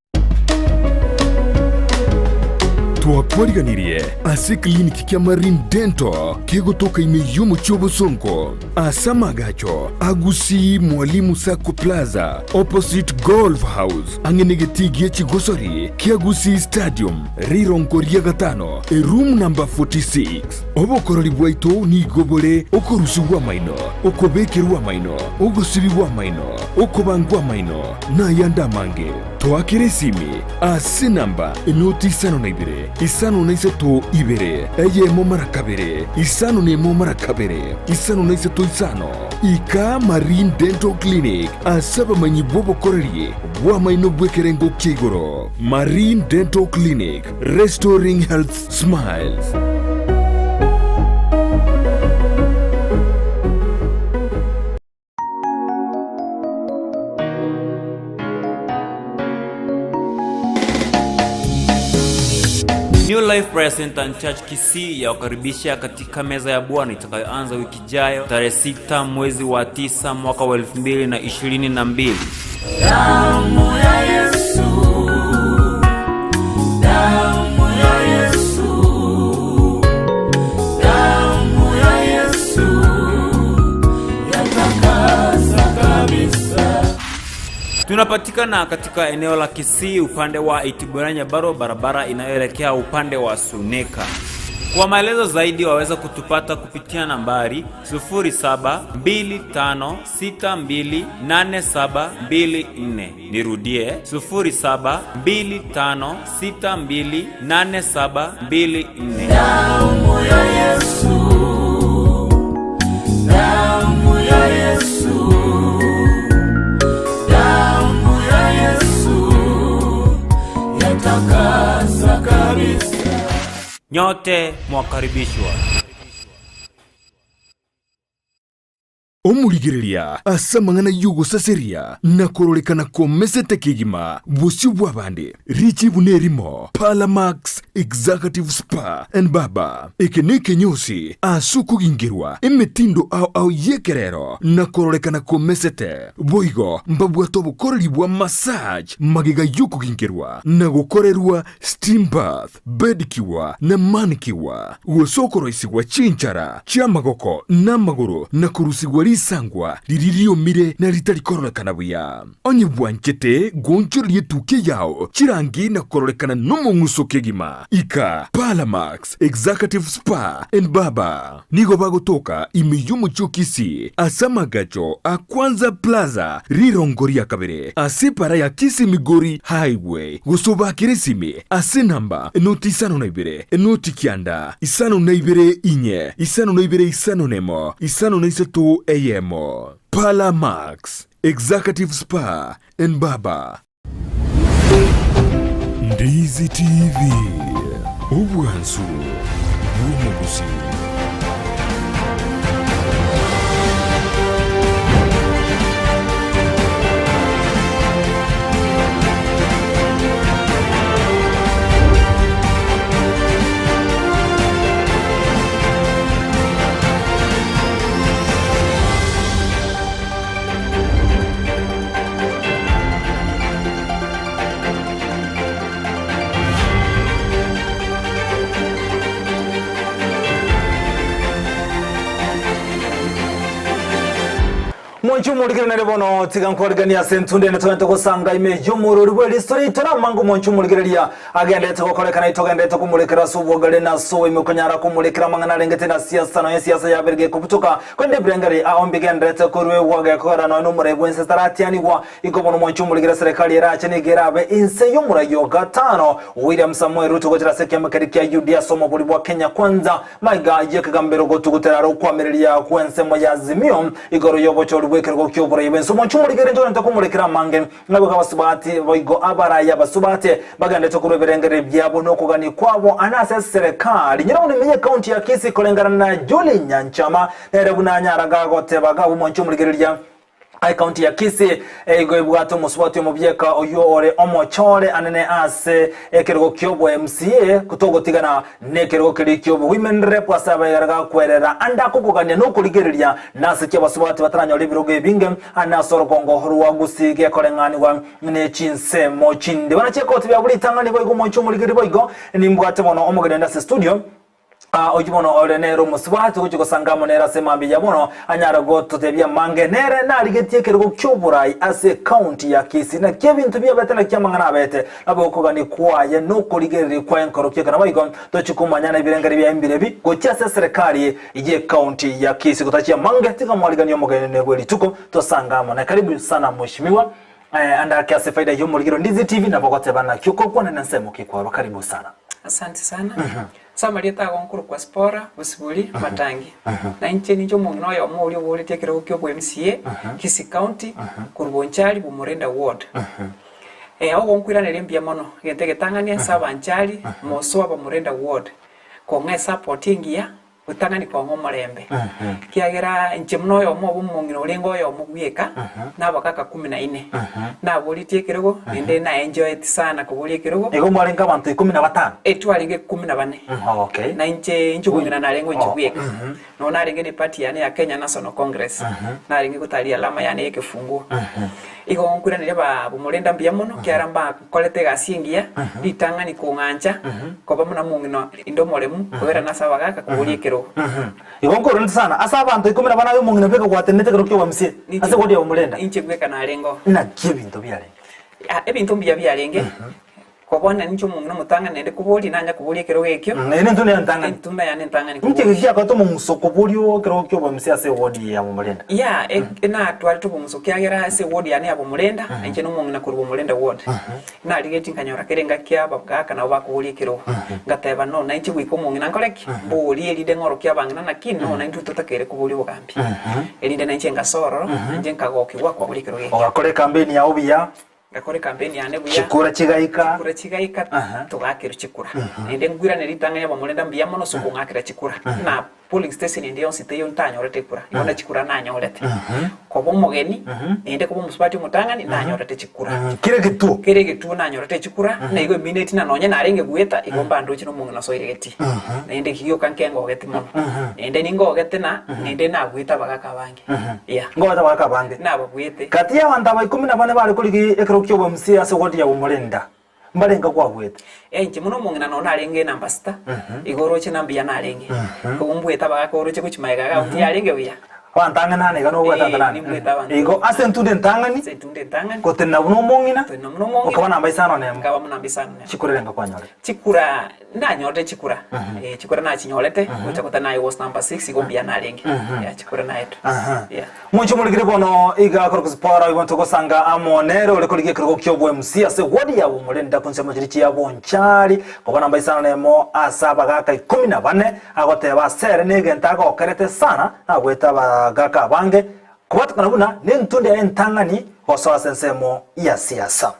Twakwariganirie ase eclinic kia Marine Dental kegotoka ime y'omochie obosongo ase amagacho a Gusii Mwalimu Sacco Plaza opposite Golf House ang'e negetii gie chigosori kia Gusii Stadium rirongo ria gatano eroom number 46. Obokorori bwaito nigo bore okorusigwa amaino, okobekerwa amaino, ogosibigwa amaino, okobangwa amaino, na ayande amange. Toakere esimi ase namba enoti 52 53 2 eyemo mara kabere 51 mara kabere 53 5. Ika Marine Dental Clinic ase abamanyi bw'obokoreri bw'amaino bw'ekerengo kia igoro. Marine Dental Clinic, restoring health smiles. New. Life Prayer Center and Church Kisii yawakaribisha katika meza ya Bwana itakayoanza wiki ijayo tarehe 6 mwezi wa 9 mwaka wa 2022. Damu ya Yesu, damu ya Yesu, damu ya Yesu yatakasa kabisa. Tunapatikana katika eneo la Kisii upande wa Itiboranya Baro, barabara inayoelekea upande wa Suneka. Kwa maelezo zaidi waweza kutupata kupitia nambari 0725628724. Nirudie 0725628724. Damu ya Yesu, damu ya Yesu, damu ya Yesu yatakasa kabisa. Nyote mwakaribishwa. Omorigereria ase amang'ana y'ogosaseria na kororekana komesete kegima bosio bw'abande, richibu nerimo, Parlamax Executive Spa and Barber. Eke nekenyosi ase okogingerwa emetindo ao ao y'ekerero na kororekana komesete. Boigo mbabwate obokoreri bwa massage magega y'okogingerwa na gokorerwa steam bath. Bedicure na manicure, gose okoroisigwa chinchara chi'amagoko na amagoro na korusigwa risangwa riria riomire na ritari kororekana buya. Onye bwanchete goonchoreria etukia yao chirangi na kororekana nomong'uso kegima, ika Parlamax Executive Spa and Barber. Nigo bagotoka ime y'omochie o Kisii ase amagacho a Kwanza Plaza rirongo ria kabere ase epara ya Kisii Migori Highway gose obakere esimi ase enamba enoti 52 enoti 9 52 inye 52 51 53 eyemo. Parlour Max, Executive Spa and Barber. Ndizi TV, obwansu bw'omogusii. Mwanche omorikere nere bono tiga nkwariganie ase entunde ene togente gosanga ime y'omorori bwe riso riaito namange omwanche omorigereria agenderete gokorekana itogenderete komorekera ase obwogare na ase oboime konyara komorekera amang'ana arengete na siasa nonya esiasa yabere gekobutoka korende ebirengeri ao mbigenderete koruegwa gekogera nonya nomorai bwense taratianigwa Igo bono mwanche omorigere serikali erache nigo erabe inse y'omorai o gatano William Samoei Ruto gochera ase ekiama keria kia UDA ase omobori bwa Kenya Kwanza maiga y'ekegambero gotugutera are okwamereria gw'ensemo ya Azimio igoro y'obochori bw'ekerogo ki'oborai bw'ense. Omwanche omorigere ntogenete komorekera amange nabo abasubati boigo abarai abasubati bagenderete korwa ebirengererio biabo nokogania kwabo ane ase eserekari. Nyora bono ime y'ecounty ya Kisii koreng'ana na Julie Nyanchama nere buna anyaraga goteba iga abwo omwanche omorigereria Ekaunti ya Kisii eigo ebwate omosubati omobieka oyio ore omochore anene ase ekerogo ki'obo MCA togotigana nekerogo keria ki'obo Women Rep ase abaegera gakwerera ande akokogania nokorigereria nase ki abasubati bataranyora ebirogo ebinge ande ase orogongo rwa Gusii gekoreng'anigwa ne chinsemo chinde. Bana chiekoti bia buri ritang'ani boigo omonche omorigereria boigo nimbwate bono omogeni onde ase studio. Aa, oyio bono ore nere omosubati ogochia gosanga amo nere ase mambia ya bono, anyare gototebia amange. Nere narigetie ekerogo ki'oborai ase ecounty ya Kisii. Naki ebinto biabete naki amang'ana abete, nabe okogania kwaye nokorigereria kwaye nkorokia ekero naboigo tochie komanyana ebirengeri biaye mbirebi gochia ase eserekari y'ecounty ya Kisii. Gotachia amange, tiga mwariganie omogeni bwe rituko tosange amo naye. Karibu sana mheshimiwa. Eh, ande ake ase faida y'omorigero Ndizi TV nabo ogoteba naki okokwana na ensemo ki kwarwa. Karibu sana. Asante sana. Ase amarieta ago nkorokwa Sipora, Bosibori, Matangi. Na inche ninche omong'ina oyomo oria oboretie ekerogo kia obo MCA, Kisii County, korwa Bonchari, Bomorenda Ward. Eh, ogonkwiraneria mbuya mono, egento egetang'ani ase abanchari, mosoa Bomorenda Ward, kong'a esupport engiya. Gotang'ani kong'a omorembe, ekiagera inche buna oyomo obo omong'ina orenge oyomo bweka, na abagaka kumi na ine, naboritie ekerogo, naende naenjoyeti sana koboria ekerogo. Igo mwarenge abanto ikomi na batano? Eh, twarenge kumi na bane. Okay. Na inche inche omong'ina narenge inche bweka. Nonya narenge ne party yane ya Kenya National Congress, narenge gotaria alama yane ya ekefunguo. Igo nkoiraneria ba bomorenda mbuya mono, ekiagera mbakorete egasi engiya, ritang'ani kong'ancha, koba buna omong'ina Inde omoremu, koirana ase abagaaka koboria ekerogo. Igo nkoiranete sana ase abanto ikomi na bane aye omong'ina bweka gwatenenete ekero ki'obamisia ase egoti ya omorenda. Inche bweka narengeo. Naki ebinto biarenge? Ah, ebinto mbuya biarenge, koba ninche omong'ina omotang'ani naende koboria, nanya koboria ekerogo ekio. Eye nentunda yane entang'ani. Entunda yane entang'ani Inche koboria. giakorete omong'uso koboria ekerogo ki'obamisia ase ewodi ya omorenda. Ya, e- natwarete obong'uso kiagera ase ewodi yane ya bomorenda, na inche nomong'ina korwa bomorenda ward. Narigetie nkanyora kera engaki abagaaka nabo bakoboria ekerogo. Ngateba, No, nainche goika omong'ina nkore ki? Mborie erinde ng'orokie abang'ina naki, no, naintwe totakeire koboria obogambi. Erinde nainche ngasoa ororo, nainche nkagokigwa koboria ekerogo ekio. Ogakora ekampeni yao buya. Ngakora ekampeni yane buya. Chikura chigaika. Chikura chigaika, togakerwa chikura. Naende nkoirane ritang'ani abamorenda mbuya mono ase okong'akera chikura. Na Polling station ende yonsi teiyo ntanyorete ekura, igo na chikura nanyorete. Koba omogeni, naende koba omosubati omotang'ani, nanyorete chikura. Kera egetuo. Kera egetuo nanyorete chikura, na igo emineti na nonye narenge goeta, igo mbandoche na omong'ina osoire getii. Naende eki gioka nkengogeti mono. Naende ningogete na, naende nabuete abagaka abange. Yeah. Ngogete abagaka abange. Nababuete. Gati y'abanto aba ikomi na bane bare korigia ekero ki'obomisia ase egoti ya bomorenda. Mbarenge kwabuete. Inche buna omong'ina nonya narenge enamba sita, igo oroche na mbuya narenge. Igo mbuete abagaka oroche gochia magega iga tiyarenge buya. Abanto ang'e nane iga nobwate abanto Eh, nane. nimbuete abanto. Igo ase entundo entang'ani, Ase entundo entang'ani. gotenena buna omong'ina, Gotenena buna omong'ina. okaba namba isano na emo. Nkaba buna namba isano na emo. Chikura erenga kwanyorire? Chikura, nanyorire chikura, eh, chikura nachinyorete, gocha goteba naye was number six igo mbuya narenge. Yeah, chikura naetwe. Aha. Yeah. Mwanche omorikire bono iga korwa Zipora igo ntogosanga amo nere ore korigia ekerogo ki'oboMC ase ward ya Bomorenda konsemo chiri chia Bonchari koba namba isano na emo ase abagaka ikomi na bane agoteba ase ere negento agokerete sana nagwete abagaka abange kobatekana buna nentunde yaye entang'ani gosoa ase ensemo ya siasa.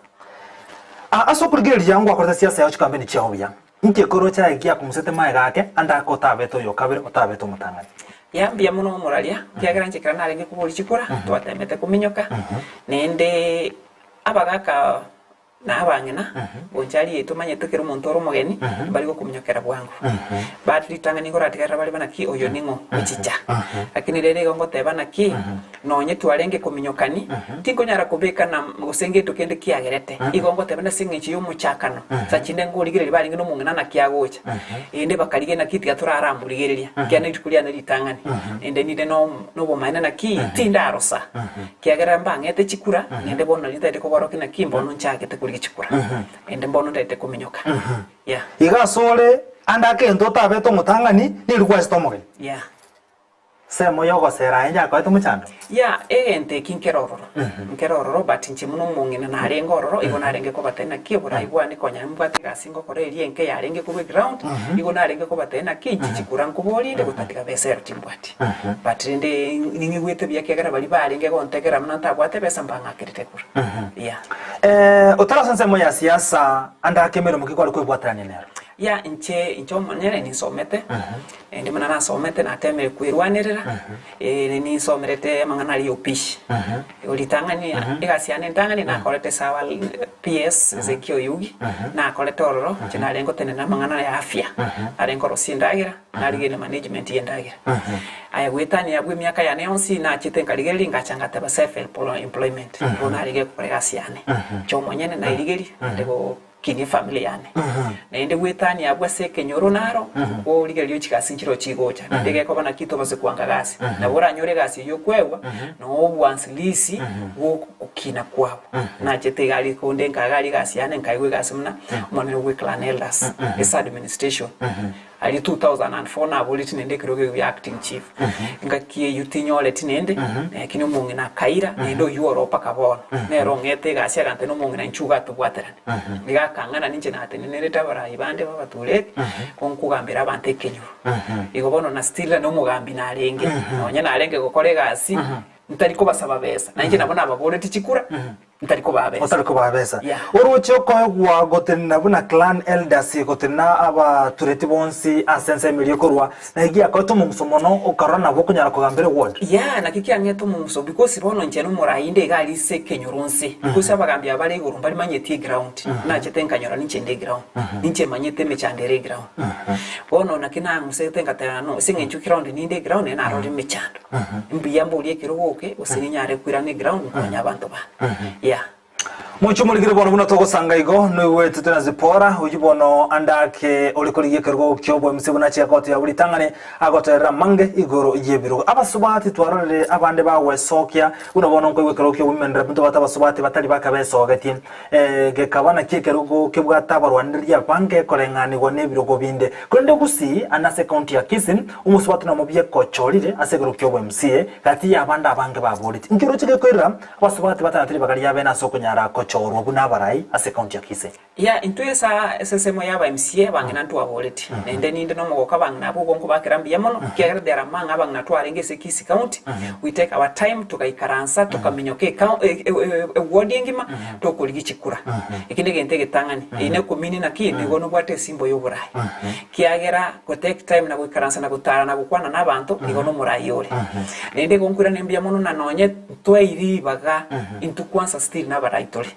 Ase okorigereria ngwakorete siasa yao chikampeni chiao buya. Inki ekoroche aye giakomusete magega ake, ande ake otabete oyo o kabere, otabete omotang'ani? Yea, mbuya mono omoraria, ekiagera inche ekero narenge koboria chikura, twatemete kominyoka, naende abagaka na abang'ina, bonchari yaito omanyete ekero omonto ore omogeni, mbari gokominyokera bwango. But ritang'ani nigo oratigerera bare buna ki, oyo ning'o ochicha. Lakini rero igo ngoteba naki, Nonye twarenge kominyokani, tinkonyara kobeka na gose ngento kende kiagerete. Igo ngoteba nase engencho y'omochakano, saa chinde nkorigereria barenge nomong'ina naki agocha. Ende bakarigia naki tiga toraramorigereria, ekiagera nerituko riane ritang'ani. Ende ninde no nobomaene naki tindarosa, ekiagera mbang'ete chikura, naende bono nario ntagete koborokia naki mbono nchagete korigia chikura. Ende mbono ntagete kominyoka. Yeah. Iga asore ande akento otabete omotang'ani, neri gwachete omogeni. Yeah. Nsemo y'ogosera aye nyakoete omochando. Yeah, egento eki nkere ororo, nkere ororo but inche buna omong'ina narenge ororo, igo narenge kobatebia naki oborai bwane konya nimbwate egasi ngokora eria enke yarenge korwa eground, igo narenge kobatebia naki inche chikura nkoborinde gotatiga besa ero timbwati. But rende ning'igwete buya ekiagera baria barenge gontegera buna ntabwate ebesa mbang'akerete ekura. Yeah. Otari ase ensemo ya siasa ande ake emeremo ki kware koebwaterania nero? Yeah, inche inche omonyene ninsomete, Naende buna nasomete natemire kwerwanerera, eh, ninsomerete amang'ana aria ya upishi. Igo ritang'ani egasi yane entang'ani nakorete sawa PS Ezekiel Oyugi, nakorete ororo, inche narenge gotenena amang'ana ya afya, narenge korosia endagera, narigereria management ya endagera. Aye goetania abwo emiaka yane yonsi nachete nkarigereria ngacha ngateba self employment, igo narenge gokora egasi yane. Inche omonyene nairigeria, naende go. Kinia efamiri yane. Naende gwetania abwo ase ekenyoro naro, origererie chigasi nchireo chigocha. Naende gekoba naki tobase kwanga gasi. Nabo oranyore egasi eyio okoegwa, na obwansilisi bwa okina kwabo. Nachete iga aria konde nkaga aria egasi yane nkaegwa egasi buna omonene bwe clan elders ase administration. Aria 2004 naboreti naende ekerogo ekio gia acting chief. Engaki eyio tinyoreti naende, lakini omong'ina akaira, naende oyio oro mpaka bono. Nere ong'ete egasi agantebia na omong'ina inchuo iga tobwaterane. Nigo akang'ana ninche natenenerete abarai bande b'abatureti, ko nkogambera abanto ekenyoro. Igo bono na still na omogambi narenge, nonye narenge gokora egasi, ntari kobasaba besa, nainche nabo nababoreti chikura. Ntari kobaa besa. Otari kobaa besa. Yeah. Oroche okoegwa gotenena buna clan elders gotenena abatureti bonsi ase ensemo eria okorwa, na egia akoete omong'uso mono okarora nabo okonyara kogambera eward. Yeah, naki kiang'ete omong'uso because bono inche nomorai inde iga aria ase ekenyoro nse because abagambi aba bare igoro mbarimanyeti eground nachete nkanyora ninche inde eground ninche manyete emechando ere eground bono naki nang'usete ngateba no ase eng'encho ground ninde eground naende narorire emechando. Mbuya mborie ekerogo oke, gose ninyare koirana eground nkonye abanto bane. Yeah. Mochie omorigere bono buna togosanga igo, noigwete tore na Zipora, oyio bono ande ake ore korigia ekerogo ki'oboemuse buna achia goteba buna ritang'ani agotoerera amange igoro y'ebirogo. Abasubati twarorire abande bagwesokia, buna bono nkoigwa ekerogo ki'obomenero rep ntobwate abasubati batari bakabesogetie. Eh, gekaba naki ekerogo kebwate abarwanireria abange koreng'anigwa nebirogo binde. Korende Gusii, ande ase ecounty ya Kisii, Omosubati nomobiya kochorire ase ekerogo ki'obo MCA gati y'abande abange baboretie. Inki oroche gekoirera abasubati batagati ribaga riabene ase okonyara kochorwa buna abarai ase ecounty ya Kisii? Ya, intwe esa ase ensemo ya aba MCA abang'ina ntwaboretie, naende ninde nomogoko abang'ina abwo igo nkobakera mbuya mono, ekiagera there among abang'ina twarenge ase Kisii County, we take our time togaikaransa tokaminyoka ecou eward engima tokorigia chikura. Eki negento egetang'ani, eye nekomini naki nigo nobwate esimbo yoborai. Kiagera go take time na goikaransa na gotara na gokwana na abanto igo nomorai ore. Naende igo nkoirana mbuya mono na nonye ntwaeiri ribaga intwe kwansa still nabarai tore.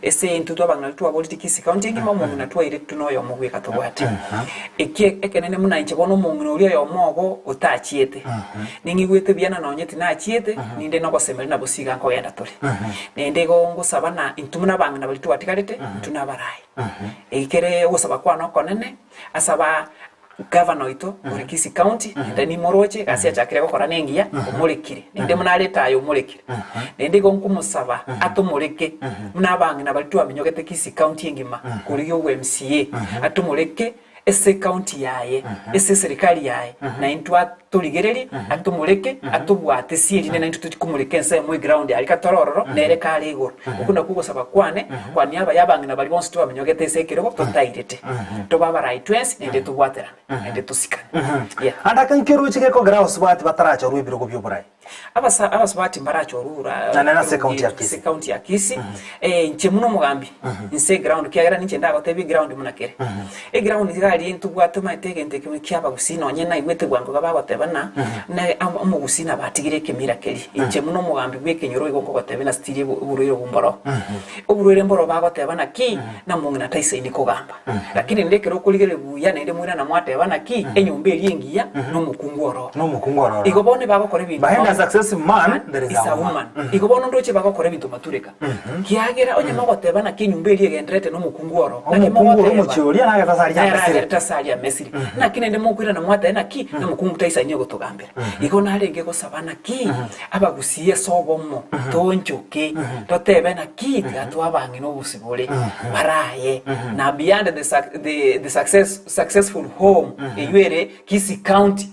Ase intwe twabang'ina twaboreti Kisii county engima omong'ina twairetwe noyomo bweka tobwate. Eki ekenene buna inche bono omong'ina oria oyomo obo otachiete, ning'igwete buya na nonye tinachiete ninde nogosemeria nabo siga nkogenda tore. Naende igo ngosaba na intwe buna abang'ina baria twatigarete intwe nabarai. Ekere ogosaba kwane okonene Ase aba gavana oito ore Kisii County, naende nimoroche egasi achakire gokora nengiya, omorekire. Naende buna are etaya omorekire. Naende igo nkomosaba atomoreke buna abang'ina baria twaminyogete Kisii County engima korigia obo MCA, atomoreke ase ecounty yaye, ase eserikari yaye, naintwe atorigererie, atomoreke, atobwate ase erinde naintwe tochie komoreka ensemo eground aria katore ororo, nere kare igoro. Okwo nakwo ogosaba kwane, kwa niaba y'abang'ina baria bonsi twaminyogete ase ekerogo totairete. Tobe abarai twensi naende tobwaterane, naende tosikane. Yeah. Ande ake nkeroche gekogera abasubati batarachorwa ebirogo bi'oborai. Abasa abasubati mbarachorwe ura Na nere ase ecounty ya ase Kisii. ecounty ya Kisii. Eh, inche buna omogambi, inse eground kiagera ninche ndagotebie eground buna kere. Eground iga aria ntobwate omanyete egento ekemo kia abagusii nonye naigwete bwango iga bagoteba ng'a ne amo omogusii nabo atigire ekemira keria. Inche buna omogambi bwa ekenyoro igo nkogotebia ng'a still obo oborwaire obwo mboroo. Oborwaire mboroo bagoteba naki, na omong'ina taisaini kogamba. Lakini rende ekero okorigereria buya naende moirana mwateba naki, enyomba eria engiya na omokungu ororo. Na omokungu ororo. Igo bono ebagokora ebinto Behind a successful man, there is is a a woman. woman. Igo bono ndoche bagokora ebinto matureka. Kiagera onye mogoteba naki enyomba eria egenderete na omokungu oro, naki Omokungu ore mogoteba omochie oria nagete ase aria nere amesire. agerete ase aria amesire. Naki naende mokoirana mwateba naki, na omokungu taisaini ogotogambera. Igo narenge gosaba naki, abagusii ase obomo, toonchoke, totebe naki, tiga twabang'ina obosibore, baraye, na beyond the suc the the success successful home eywo ere Kisii County,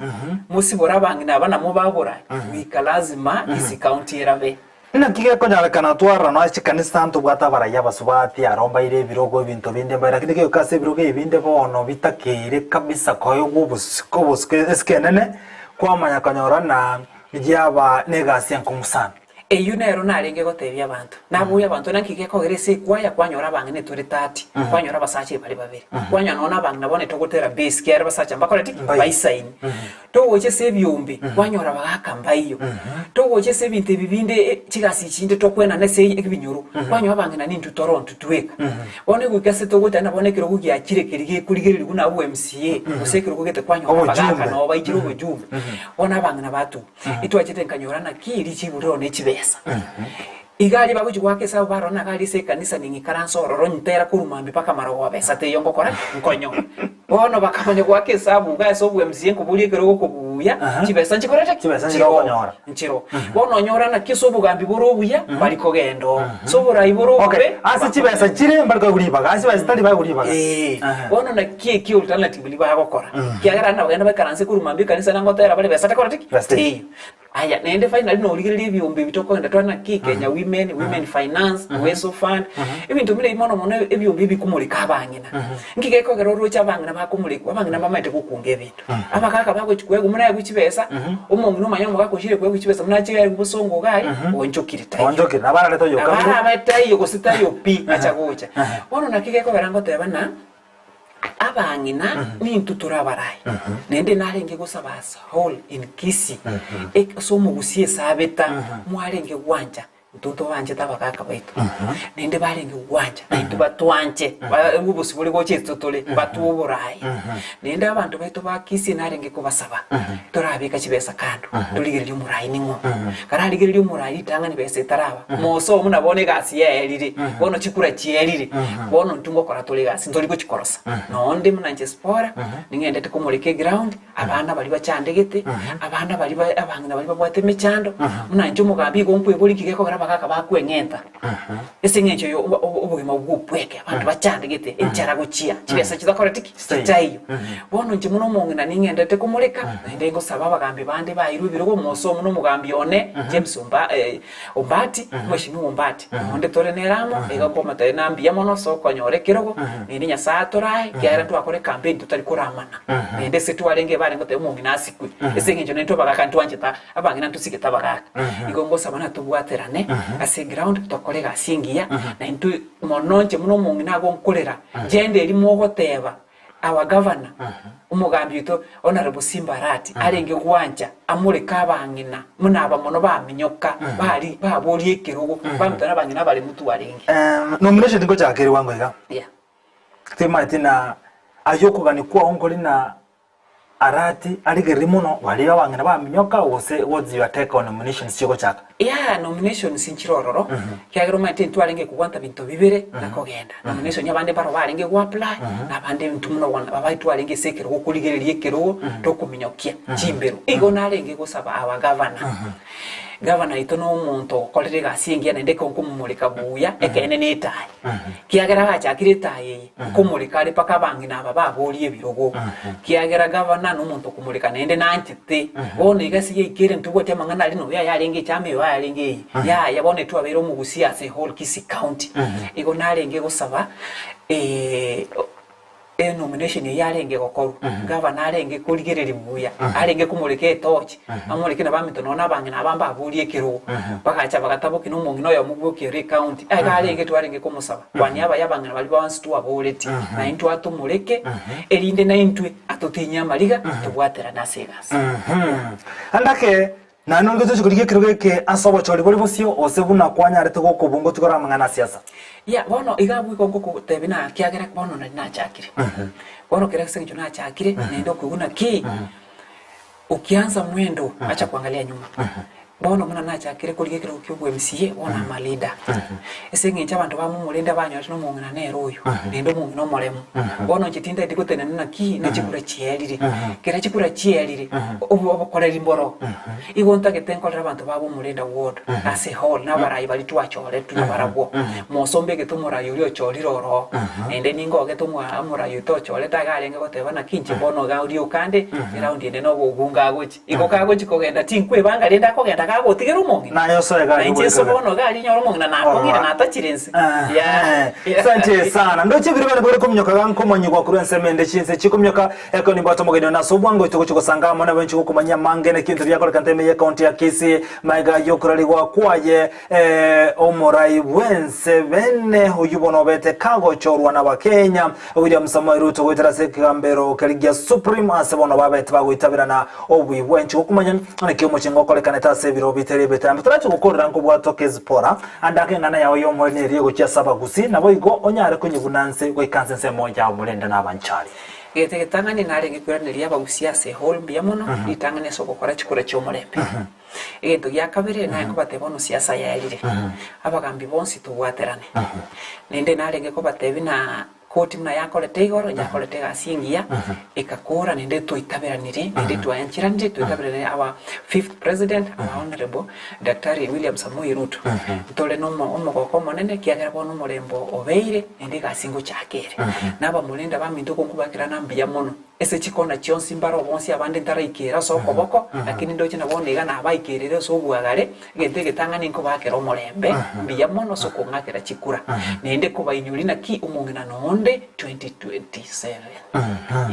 mosibore abang'ina aba namo baborae, goika lazima Kisii County erabe. Naki gekonyarekana twarora nonya chikanisa ntobwate abarai abasubati aro mbaire ebirogo ebinto binde mbaire lakini kegoika ase ebirogo ebi binde bono bitakeire kabisa koegwa obosiko obosiko esiko enene kwamanya konyora na riaba negasi enkong'u sana. Eyio nero narenge gotebia abanto. Naboria abanto, Naki gekogera ase ekwaya kwanyora abang'ina etore 30, kwanyora abasacha ebare babere, kwanyora nonya na abang'ina bono etogotera bass ekiagera abasacha mbakoreti ki? Mbaisaini. Togocha ase ebiombe, kwanyora abagaka mbaiyo. Togocha ase ebinto ebi binde chigasi chinde tokwenana ase ebinyoro, kwanyora abang'ina nintwe toro intwe tweka. Bono egoika ase togoteba ng'a bono ekerogo giachire keria gekorigereria buna abwo MCA, gose ekerogo gete kwanyora abagaka Obojumbe. nabo baichire obojumbe, bono abang'ina batugwa. Etwachete nkanyora naki richibu riro ne chibesa. Iga aria bagochia goaka esabu barora ng'a aria ase ekanisa ning'ikaranse ororo ntera korwa mambia mpaka marogoba besa teiyo ngokora ki? Nkonyora. Bono bakamanya goaka esabu iga ase obo MCA nkoboria ekero okobuya, Aha. chibesa nchikorete ki? Chibesa Nchiro. nchirokonyora. Nchiro. Bono onyora naki ase obogambi bore obuya, mbari kogenda oo. Ase oborai bore obobe, Okay, ase chibesa chire mbari koegwa ribaga, ase chibesa chitari baegwa ribaga. Ee, Aha. bono naki eki alternatively bagokora, ekiagera naende nabo bagenda baikaranse korwa mambia ekanisa nangotera bare besa tekoreti ki? Besa teiyo. Teiyo. Aya, naende finally norigereria ebiombe ebi tokogenda tore naki, Kenya Women, Women Finance, Uwezo Fund, ebinto buna ebi mono mono ebiombe ebikomoreka abang'ina. Nki gekogera oroche abang'ina bakomorekwa, abang'ina mbamaete gokunga ebinto. Abagaka bagochi koegwa buna aegwe chibesa, omong'ina omanye omogaka ochire koegwa chibesa buna ache aegwe bosongo iga aria, oonchokire taiyo. Oonchokire, nabo ararete oyo Nabo okabere. arabe taiyo gose taiyo pi, acha gocha. Bono naki gekogera ngoteba ng'a. Abang'ina nintwe tore abarai, naende narenge gosaba as whole in Kisii, ase omogusia esabeta mwarenge gwancha, intwe ntobanchete abagaka baito, naende barenge gwancha naintwe batwanche, obosi bore gocha intwe tore, batwe oborai. Naende abanto baito ba Kisii narenge kobasaba, torabeka chibesa kando, torigererie omorai ning'o. Kararigererie omorai ritang'ani besa etaraba, mosoe buna bono egasi yaerire, bono chikura chierire, bono intwe ngokora tore egasi ntori gochikorosa. Nonde buna inche Sipora, ning'endete komoreka eground, abana baria bachandegete, abana baria ba abang'ina baria babwate emechando, buna inche omogambi igo nkweboria nki gekogera abagaka bakweng'enta. Ase eng'encho ya obo- obo- obogima obwo obweke, abanto bachandegete, enchara gochia, chibesa chitakoreti ki? Chitaiyo. Bono inche buna omong'ina ning'enderete komoreka, naende ngosaba abagambi bande bairwe ebirogo, omosa omo nomogambi one, James Omba Ombati, Mheshimiwa Ombati, onde tore nere amo, iga nkomotebia ng'a mbuya mono ase okonyora ekerogo, naende Nyasaye atorae, ekiagera ntwakora ecampaign totari koramana. Naende ase twarenge barenge goteba omong'ina asikwe, ase eng'encho naintwe abagaka ntwanchete abang'ina ntosigete abagaka. Igo ngosaba natobwaterane ase eground, tokore egasi engiya, naintwe mono inche buna omong'ina agonkorera, gender eria mogoteba, our governor, omogambi oito Honourable Simba Arati, arenge gwancha amoreke abang'ina buna aba mono baminyoka, bari baboria ekerogo, baminto na abang'ina abaremu twarenge. Nomination ngochaka ere bwango iga. Yeah. Timanyeti na ayio okogania kwao nkori na Arati arigererie mono baria abang'ina baminyoka gose what's your take on nominations chigochaka? Yea nominations nchire ororo, ekiagera omanyete intwarenge kobwata binto bibere na kogenda. Nomination abande mbaro barenge go apply, na abande intwe buna bono abaye twarenge ase ekerogo korigereria ekerogo tokominyokia chimbero. Igo narenge gosaba our governor, governor oito na omonto okorire egasi engiya naende ekero nkomomoreka buya, ekeene na etayi. Kiagera agachakire etayi eye, nkomoreka are mpaka abang'ina aba baborie ebirogo. Kiagera gavana nomonto okomoreka naende nanchete. Bono iga ase yaikere ntobwati amang'ana aria noyo ayarenge echama eyo ayarenge eye. Yaya bono etwabeire omogusia ase whole Kisii County. Igo narenge gosaba enomination eyio yarenge gokorwa, gavana arenge korigereria buya, arenge komoreka etochi, amoreke na baminto nonya na abang'ina aba mbaborie ekerogo, bagacha bagatabokia na omong'ina oyomo bwoka ere ecounty, iga arenge twarenge komosaba, kwania abaye abang'ina baria bonsi twaboretie, na intwe atomoreke, erinde naintwe atotinyie amariga, tobwaterane ase egasi. Andake, naende onde tochi korigia ekerogo eke ase obochori bore bosio, gose buna kwanyarete gokobunga otigore amang'ana a siasa. Yeah, bono iga abwo igo ngokotebia na kiagera bono nari nachakire. Bono kera ase eng'encho nachakire, naende okoigwa naki, ukianza mwendo acha kuangalia nyuma. Bono buna nachakire korigia ekerogo kia obo MCA, bono am a leader. Ase eng'encho abanto bamomorende banyorete na omong'ina nere oyo, naende omong'ina omoremu. Bono inche tintaeti gotenena naki, ne chikura chierire. Kera chikura chierire, obo obokoreri mboro. Igo ntagete nkorere abanto ba Bomorenda ward ase hall na abarai baria twachoretwe nabarabwo. Mose ombegete omorai oria ochorire oroo, naende ningogete omwa omorai oito ochorete iga arenge goteba naki inche bono iga rioka ande, eround ende nobobunga agochia. Igo kagochia kogenda tinkwebanga rende akogenda gagotigera omong'ina. Naye osoe iga Na inche aria nso oborekere. bono iga aria nyore omong'ina nakong'ire natachire inse. Yeah. Asante sana. Ndoche ebiro bane bore kominyoka iga nkomanyigwa korwa ensemo ende chinse chikominyoka ekero nimbwate omogeni one ase obwango oito gochia gosanga amo nabo inche gokomanyia amange naki ebinto biakorekana ime ye county ya Kisii maega yokorarigwa kwaye eh, omorai bwense bene oyio bono obete kagochorwa n'abakenya William Samoei Ruto goetera ase ekegambero keria gia Supreme ase bono babete bagoitabirana obuya bwenchi gokomanya naki omochengo okorekanete ase ebiro bitari ebitambe torache gokorera nkobwatwa Kezipora Ande ake eng'ana yao y'omoerio neria egochia ase abagusii, naboigo onyare konyebuna nse goika nse ensemo ya omorende na abanchari. Egento egetang'ani narenge koiraneria abagusii ase ehall mbuya mono, ritang'ani ase ogokora chikura chi'omorembe. Egento gia kabere naye nkobatebia bono siasa yaerire, abagambi bonsi tobwaterane. Naende narenge kobatebia na Koti buna yakorete igoro, yakorete egasi engiya, ekakora naende twaitaberanirie, naende twayancheranire, twaitaberanirie our fifth president, our honourable Daktari William Samoei Ruto. Ntore na omo omogoko omonene ekiagera bono omorembo obeire, naende egasi ngochaka ere. Na abamorende abaminto okonkobakera na mbuya mono. Ase chikona chionsi mbare bonsi abande ntaraikera ase okoboko, lakini ndoche na bono iga nabaikerire ase obwagare, egento egetang'ani nkobaakera omorembe, mbuya mono ase okong'akera chikura. Naende kobainyori naki omong'ina nonde 2027.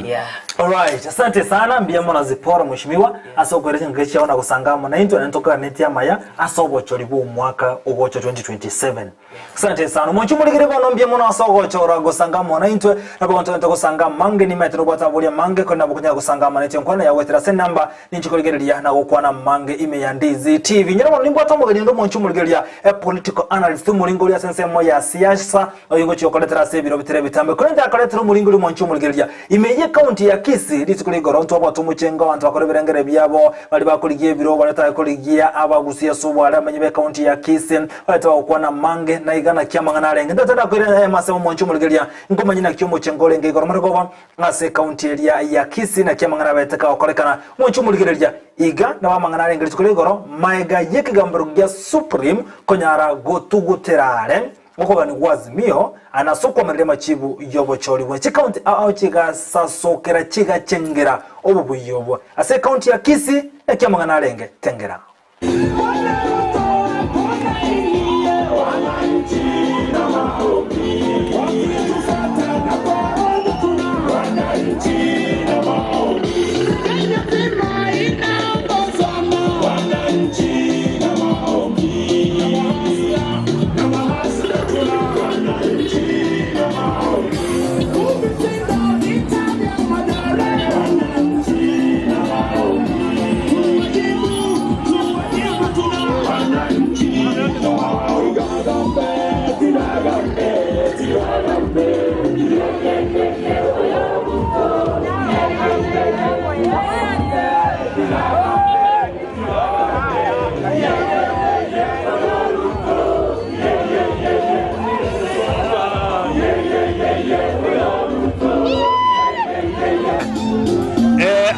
Yeah. Alright, asante sana mbuya mono Zipporah mheshimiwa ase okoira chingaki chiao na gosanga amo naintwe naende tokanetie amaya ase obochori bwa omwaka ogocha 2027. Asante sana. Omonche omorigere bono mbuya mono ase ogochora gosanga amo naintwe, nabo ntogente gosanga amange nimaete nobwate aboria amange korende nabo okonyara gosanga amo naintwe enkwana yao goetera ase enamba ninche korigereria na gokwana amange ime ya Ndizi TV. Nyora bono nimbwate omogeni onde omonche omorigereria a political analyst omoringo oria ase ensemo ya siasa oyo ngochia gokoretera ase ebiro bitari ebitambe korende akoretera omoringo oria omonche omorigereria ime ye county ya Kisii rituko ria igoro ntwabwate omochengo abanto bakore ebirengere biabo baria bakorigia ebiro baria tare korigia abagusia ase obware abamenyi be county ya Kisii Baete bagokwana amange, na iga naki amang'ana arenge. Ntete ndakoire eema ase omonche omorigereria, nkomanye naki omochengo orenge igoro marogoba ase ekaunti eria ya Kisii, naki amang'ana abete kagokorekana. Omonche omorigereria, iga nabo amang'ana arenge rituko ria igoro, maega y'ekegambero gia Supreme konyara gotugutera are okogania gwa Azimio aa nase okoamereria amachibu y'obochori bwe chikaunti ao ao chigasasokera chigachengera obobuya obwo ase ekaunti ya Kisii, naki amang'ana arenge. Tengera.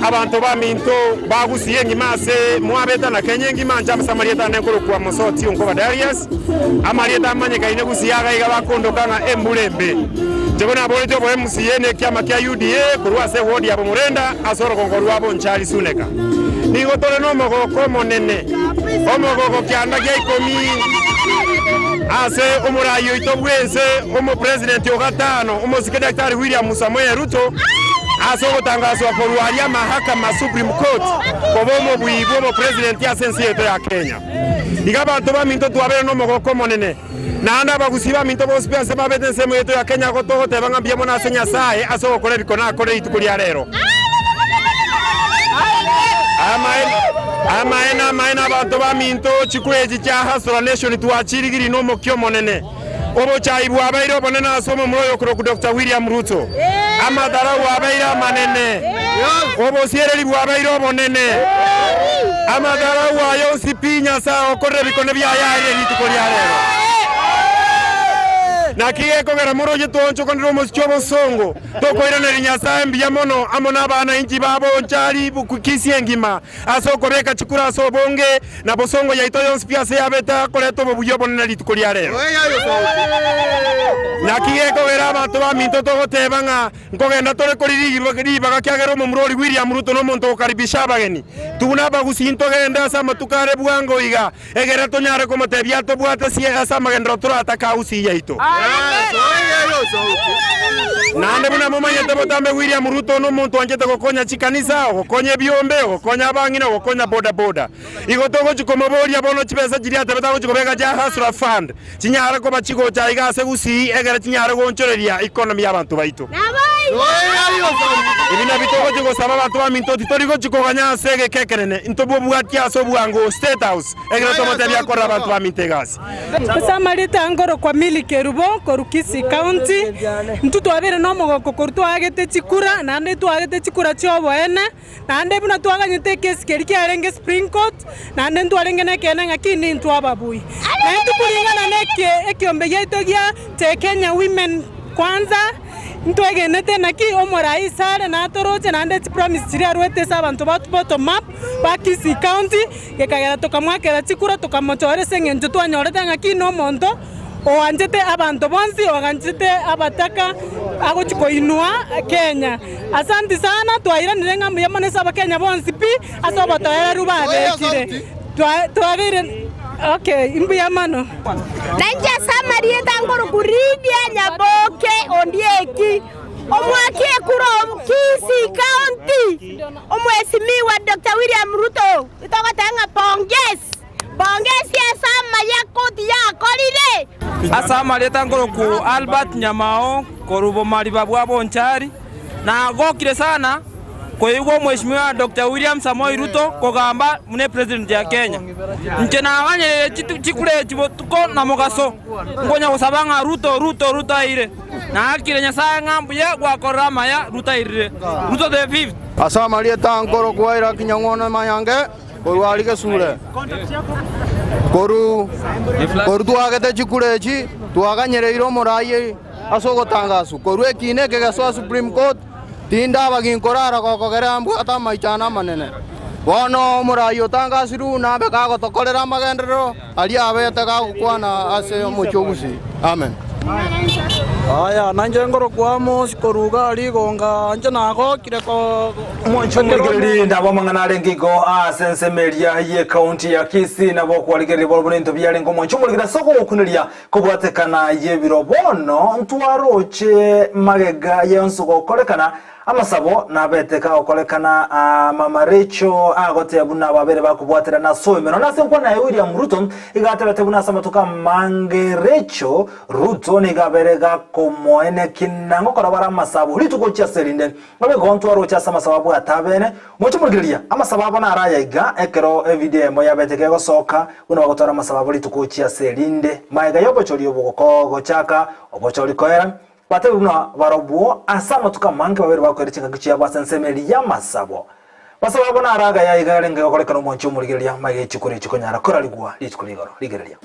Abanto baminto bagusie engima ase mwabeta na Kenya engima nche ase amarieta ane nkorokwa Mosoti Onkoba Darius, amarieta amanyekaine gusii iga iga bakondoka ng'a embura embe. Inche bono naboretie obo MCA na ekiama kia UDA korwa ase eward ya Bomorenda ase orogongo rwa Bonchari Suneka. Nigo tore nomogoko omonene, omogoko kianda gia ikomi ase omorai oito bwense omopresident o gatano omosike Daktari William Samoei Ruto ase ogotangaswa korwa aria mahakama Supreme Court koba omobui bw'obopresident ase ense yaito ya Kenya. Iga abanto baminto twabeire nomogoko omonene naende abagusii baminto bonsi pi ase babete ensemo yaito ya Kenya togoteba ng'a mbuya mono ase Nyasae ase ogokora ebikone akore rituko ria rero. Amaene, amaene abanto baminto, chikura echi chia Hustler Nation twachirigirie nomokia omonene. Obochai bwabeire obonene ase omomura oyo okorokwa Doctor William Ruto. Amatharau abeire amanene. Obosiereri bwabeire obonene. Amatharau aya onsi pi Nyasae okorire ebikone biaye aire rituko ria rero. Naki gekogera moroche twaonchokanire omosiki obosongo, tokoiraneria Nyasae mbuya mono amo nabanainchi ba Bonchari Kisii engima ase okobeka chikura ase obonge, na bosongo yaito yonsi pi ase yabete akoreta obobuya obonene rituko ria rero. Naki gekogera abanto baminto togoteba ng'a nkogenda tore koriria ribaga kiagera omomura oria William Ruto nomonto ogokaribisha abageni. Tuna abagusii ntogende ase amatuko are bwango iga, egere tonyare komotebia atobwate sie ase amagenderero toratake agusii yaito. Naende buna momanyete botambe William Ruto nomonto oanchete gokonya chikanisa, ogokonya ebiombe, ogokonya abang'ina, ogokonya boda boda. Igo togochia komoboria bono chibesa chiria atebete agochia kobeka chia Hustler Fund chinyare koba chigocha aiga ase Gusii egere chinyare goonchoreria economy y'abanto baito. Ebi nabio togochia gosaba abanto baminto titori gochia koganya ase egeka ekenene ntobobwatie ase obwango State House egere tomotebie akorere abanto baminto egasi. Ase amarieta aya nkorokwa Milly Kerubo korwa Kisii County, intwe twabeire nomogoko korwa twaagete chikura naende twaagete chikura chioboene. Naende buna twaganyete ekesi keria kiarenge Supreme Court, naende ntwarenge nekeene ng'a ki nintwe ababui. Na intwe kuringana na ekiombe giaito gia The Kenya Women Kwanza, ntwegenete naki omorais are natoroche naende chipromise chiria arwete ase abanto ba bottom up ba Kisii County, gekagera tokamwakera chikura tokamochora ase eng'encho twanyorete ng'a ki nomonto oanchete abanto bonsi, oanchete abataka. agochia koinwa Kenya. Asanti sana, twairanire ng'a mbuya mono ase abakenya bonsi pi ase obotoereru babekire. Twabeire okay, mbuya mono. Nainche ase amarieta nkorokwa Lydia Nyaboke Ondieki, omwaki ekura o Kisii County, omwesimiwa Doctor William Ruto, togoteba ng'a pongezi, pongezi ase amaya koti yakorire. Ase amarieta nkorokwa Albert Nyamao korwa Bomariba bwa Bonchari, nagokire sana koigwa omweshimiwa Doctor William Samoei Ruto kogamba buna epresident ya Kenya. Inche naganyereire chikura echi botuko na mogaso, nkonya gosaba ng'a Ruto, Ruto, Ruto aire. Naakire Nyasae ng'a mbuya gwakorire amaya, Ruto airire. Ruto the fifth. Ase amarieta nkorokwa Iraki Nyang'wono Mayange korwa aria Gesure. Korwa twagete chikura echi twaganyereire omoraai ase ogotangaswa korwa ekiina eke gesoa Supreme Court, tindaba ginkorara gokogera mbwate amaichano amanene. Bono omoraai otangasirwe nabe kagotokorera amagenderero aria abete gagokwana ase omochie o Gusii. Amen. Aya, nainche nkorokwa Amosi korwa iga rigonga, inche nagokire ko. Omwancho omorigereria nabo amang'ana arenge igo ase ensemo eria y'ekaunti ya Kisii nabo okwarigereria bono buna ebinto biarenge omwancho omorigereria ase ogokuneria kobwatekana y'ebiro bono ntwaroche magega yonsi gokorekana Amasabo nabete kagokorekana aa mama Rachel agoteba buna babere bakobwaterana ase oyomenwa. Nase enkwana ya William Ruto iga atebete buna ase amatuko amange Rachel Ruto nigo abere gakomoenekia ngokora bare amasabo rituko gochia ase erinde. Nabo igo ntwaroche ase amasabo abwate abene. Moche morigereria amasabo abo naro aya iga ekero evideo eyemo yabete kegosoka buna bagotwara amasabo abo rituko gochia ase erinde. Magega yobochori obo gochaka obochori koera Batebe buna barobwo ase amatuko amange babere bakoira chingaki chiabo ase ensemo eria y'amasabo. Masabo abo naro agaya iga arenge gokorekana omwanchi omorigereria maiga ye chikura echi konyara korarigwa rituko rigoro. Rigereria.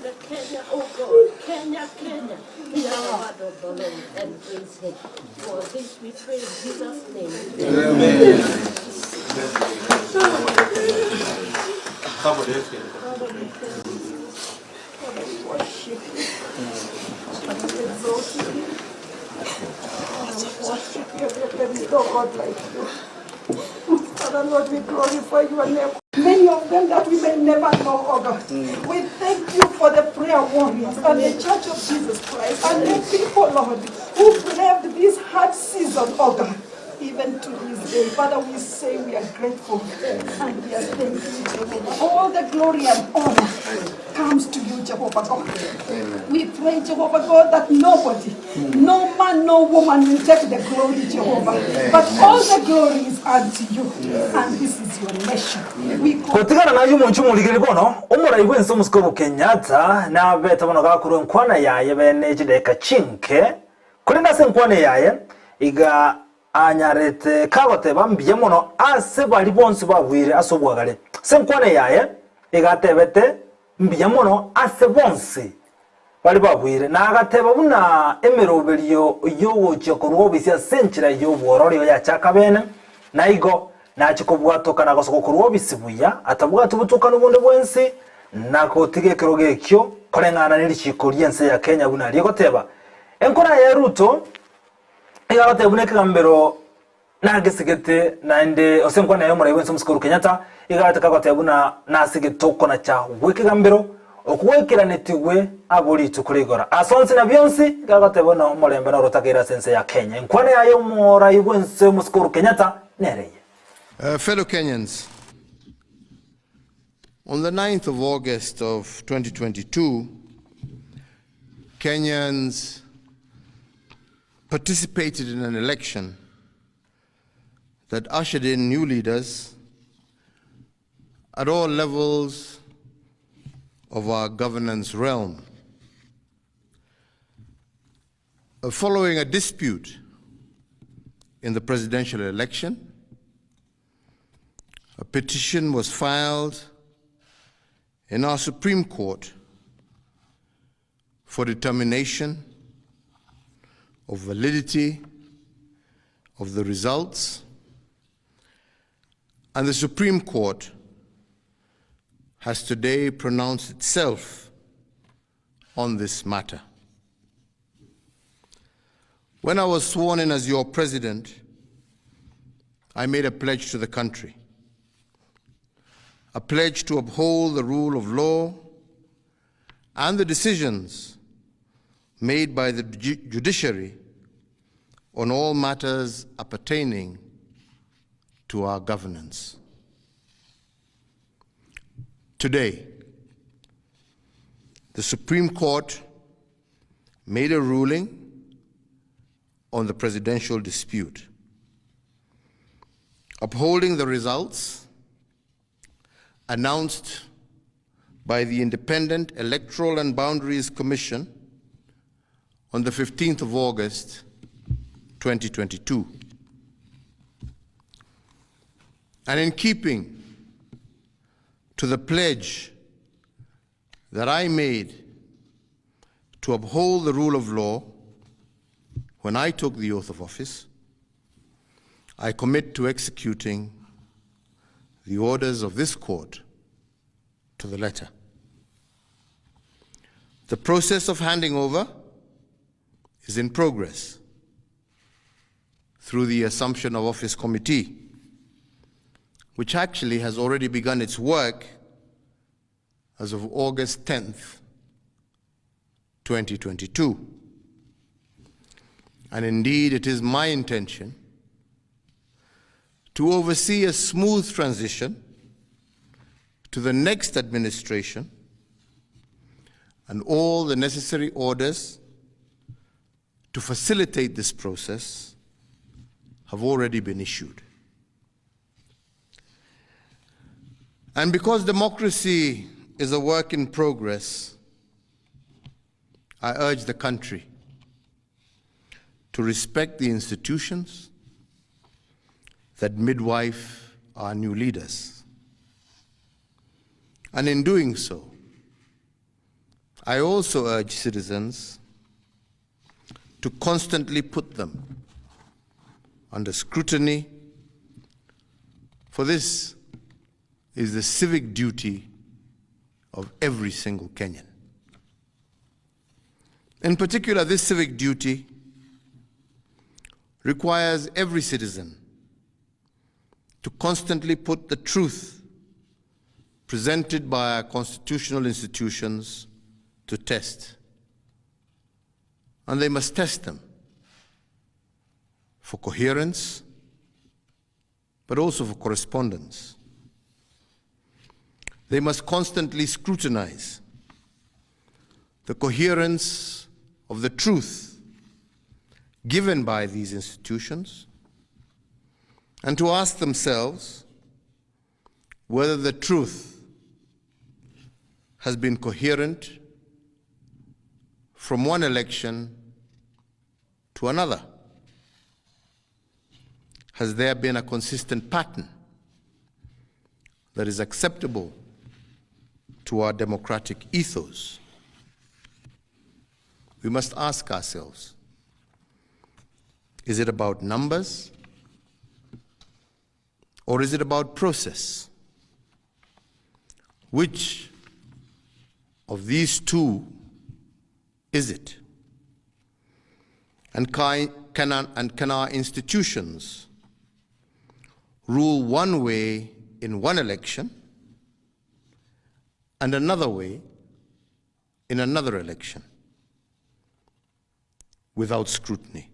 Father, Lord, we glorify your name. Many of them that we may never know, oh God. We thank you for the prayer warriors and the Church of Jesus Christ and the people, Lord, who braved this hard season, oh God, even to this day. Father, we say we are grateful and we are thankful, Jehovah. All the glory and honor comes to you, Jehovah God. We pray, Jehovah God, that nobody, no man, no woman will take the glory, Jehovah. But all the glory is unto you, and this is your nation. We Gotigana nayio omonche omorigeri bono, omorai bw'ense omosike Uhuru Kenyatta nabete bono gakorwa enkwana yaye bene chidakika chinke, korende ase enkwana yaye iga anyarete kagoteba mbuya mono ase baria bonsi bagwire ase obwagare. Ase enkwana yaye iga atebete mbuya mono ase bonsi baria bagwire, na agateba buna emeroberio y'ogochia korwa obisi ase enchera y'obwororo igo yachaka bene, na igo nachie kobwatoka na gosoka korwa obisi buya, atabwati obotukanu bonde bwensi, na gotiga ekerogo ekio koreng'ana ne richiiko ri'ense ya Kenya buna rigoteba. Enkora ya Ruto iga agoteba buna ekegambero Nagesigete naende ase enkwana yaye omorai bwense omosike Uhuru Kenyatta iga agataka goteba buna nasegete okonacha gw'ekegambero okwo gwaikeranetigwe abwo rituko rigoro. Ase onsi na bionsi iga agoteba buna omorembe noro otakeire ase ense ya Kenya. Enkwana yaye omorai bwense omosike Uhuru Kenyatta nere eye. Fellow Kenyans, on the 9th of August of 2022, Kenyans participated in an election that ushered in new leaders at all levels of our governance realm. Following a dispute in the presidential election, a petition was filed in our Supreme Court for determination of validity of the results, and the Supreme Court has today pronounced itself on this matter. When I was sworn in as your president, I made a pledge to the country. A pledge to uphold the rule of law and the decisions made by the judiciary on all matters appertaining to our governance. Today, the Supreme Court made a ruling on the presidential dispute, upholding the results announced by the Independent Electoral and Boundaries Commission on the 15th of August 2022. And in keeping to the pledge that I made to uphold the rule of law when I took the oath of office, I commit to executing the orders of this court to the letter. The process of handing over is in progress through the Assumption of Office Committee, which actually has already begun its work as of August 10th, 2022. And indeed, it is my intention to oversee a smooth transition to the next administration and all the necessary orders to facilitate this process have already been issued. And because democracy is a work in progress, I urge the country to respect the institutions that midwife our new leaders. And in doing so, I also urge citizens to constantly put them under scrutiny, for this is the civic duty of every single Kenyan. In particular, this civic duty requires every citizen to constantly put the truth presented by our constitutional institutions to test. And they must test them for coherence, but also for correspondence. They must constantly scrutinize the coherence of the truth given by these institutions and to ask themselves whether the truth has been coherent from one election to another. Has there been a consistent pattern that is acceptable to our democratic ethos? We must ask ourselves is it about numbers or is it about process? Which of these two is it? And can, can, our, and can our institutions rule one way in one election and another way in another election without scrutiny?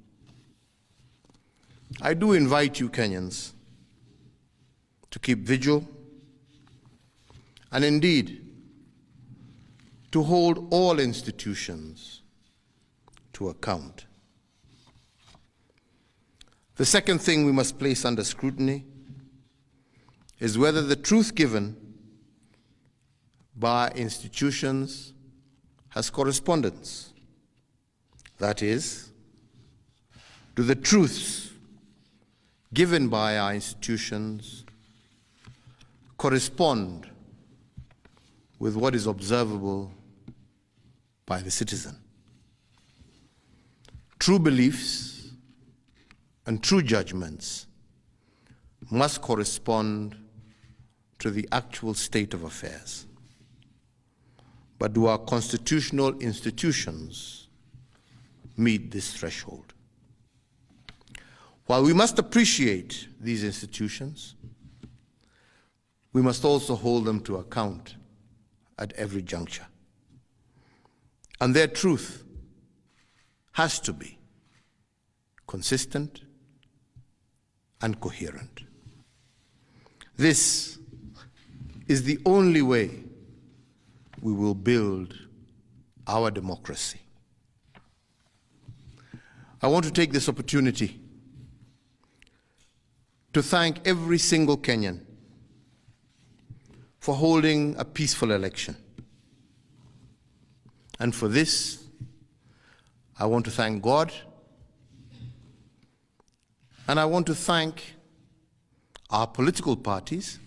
I do invite you, Kenyans, to keep vigil and indeed to hold all institutions to account. The second thing we must place under scrutiny is whether the truth given by institutions has correspondence. That is, do the truths given by our institutions correspond with what is observable by the citizen? True beliefs and true judgments must correspond to the actual state of affairs. But do our constitutional institutions meet this threshold? While we must appreciate these institutions, we must also hold them to account at every juncture. And their truth has to be consistent and coherent. This is the only way we will build our democracy. I want to take this opportunity to thank every single Kenyan for holding a peaceful election. And for this, I want to thank God and I want to thank our political parties,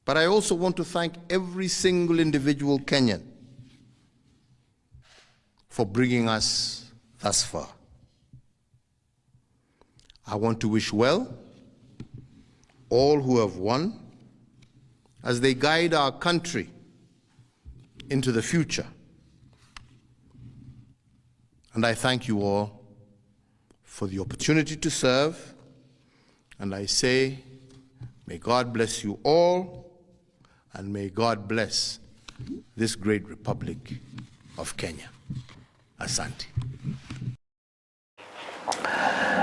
but I also want to thank every single individual Kenyan for bringing us thus far. I want to wish well all who have won as they guide our country into the future. And I thank you all for the opportunity to serve. And I say, may God bless you all, and may God bless this great republic of Kenya. Asante.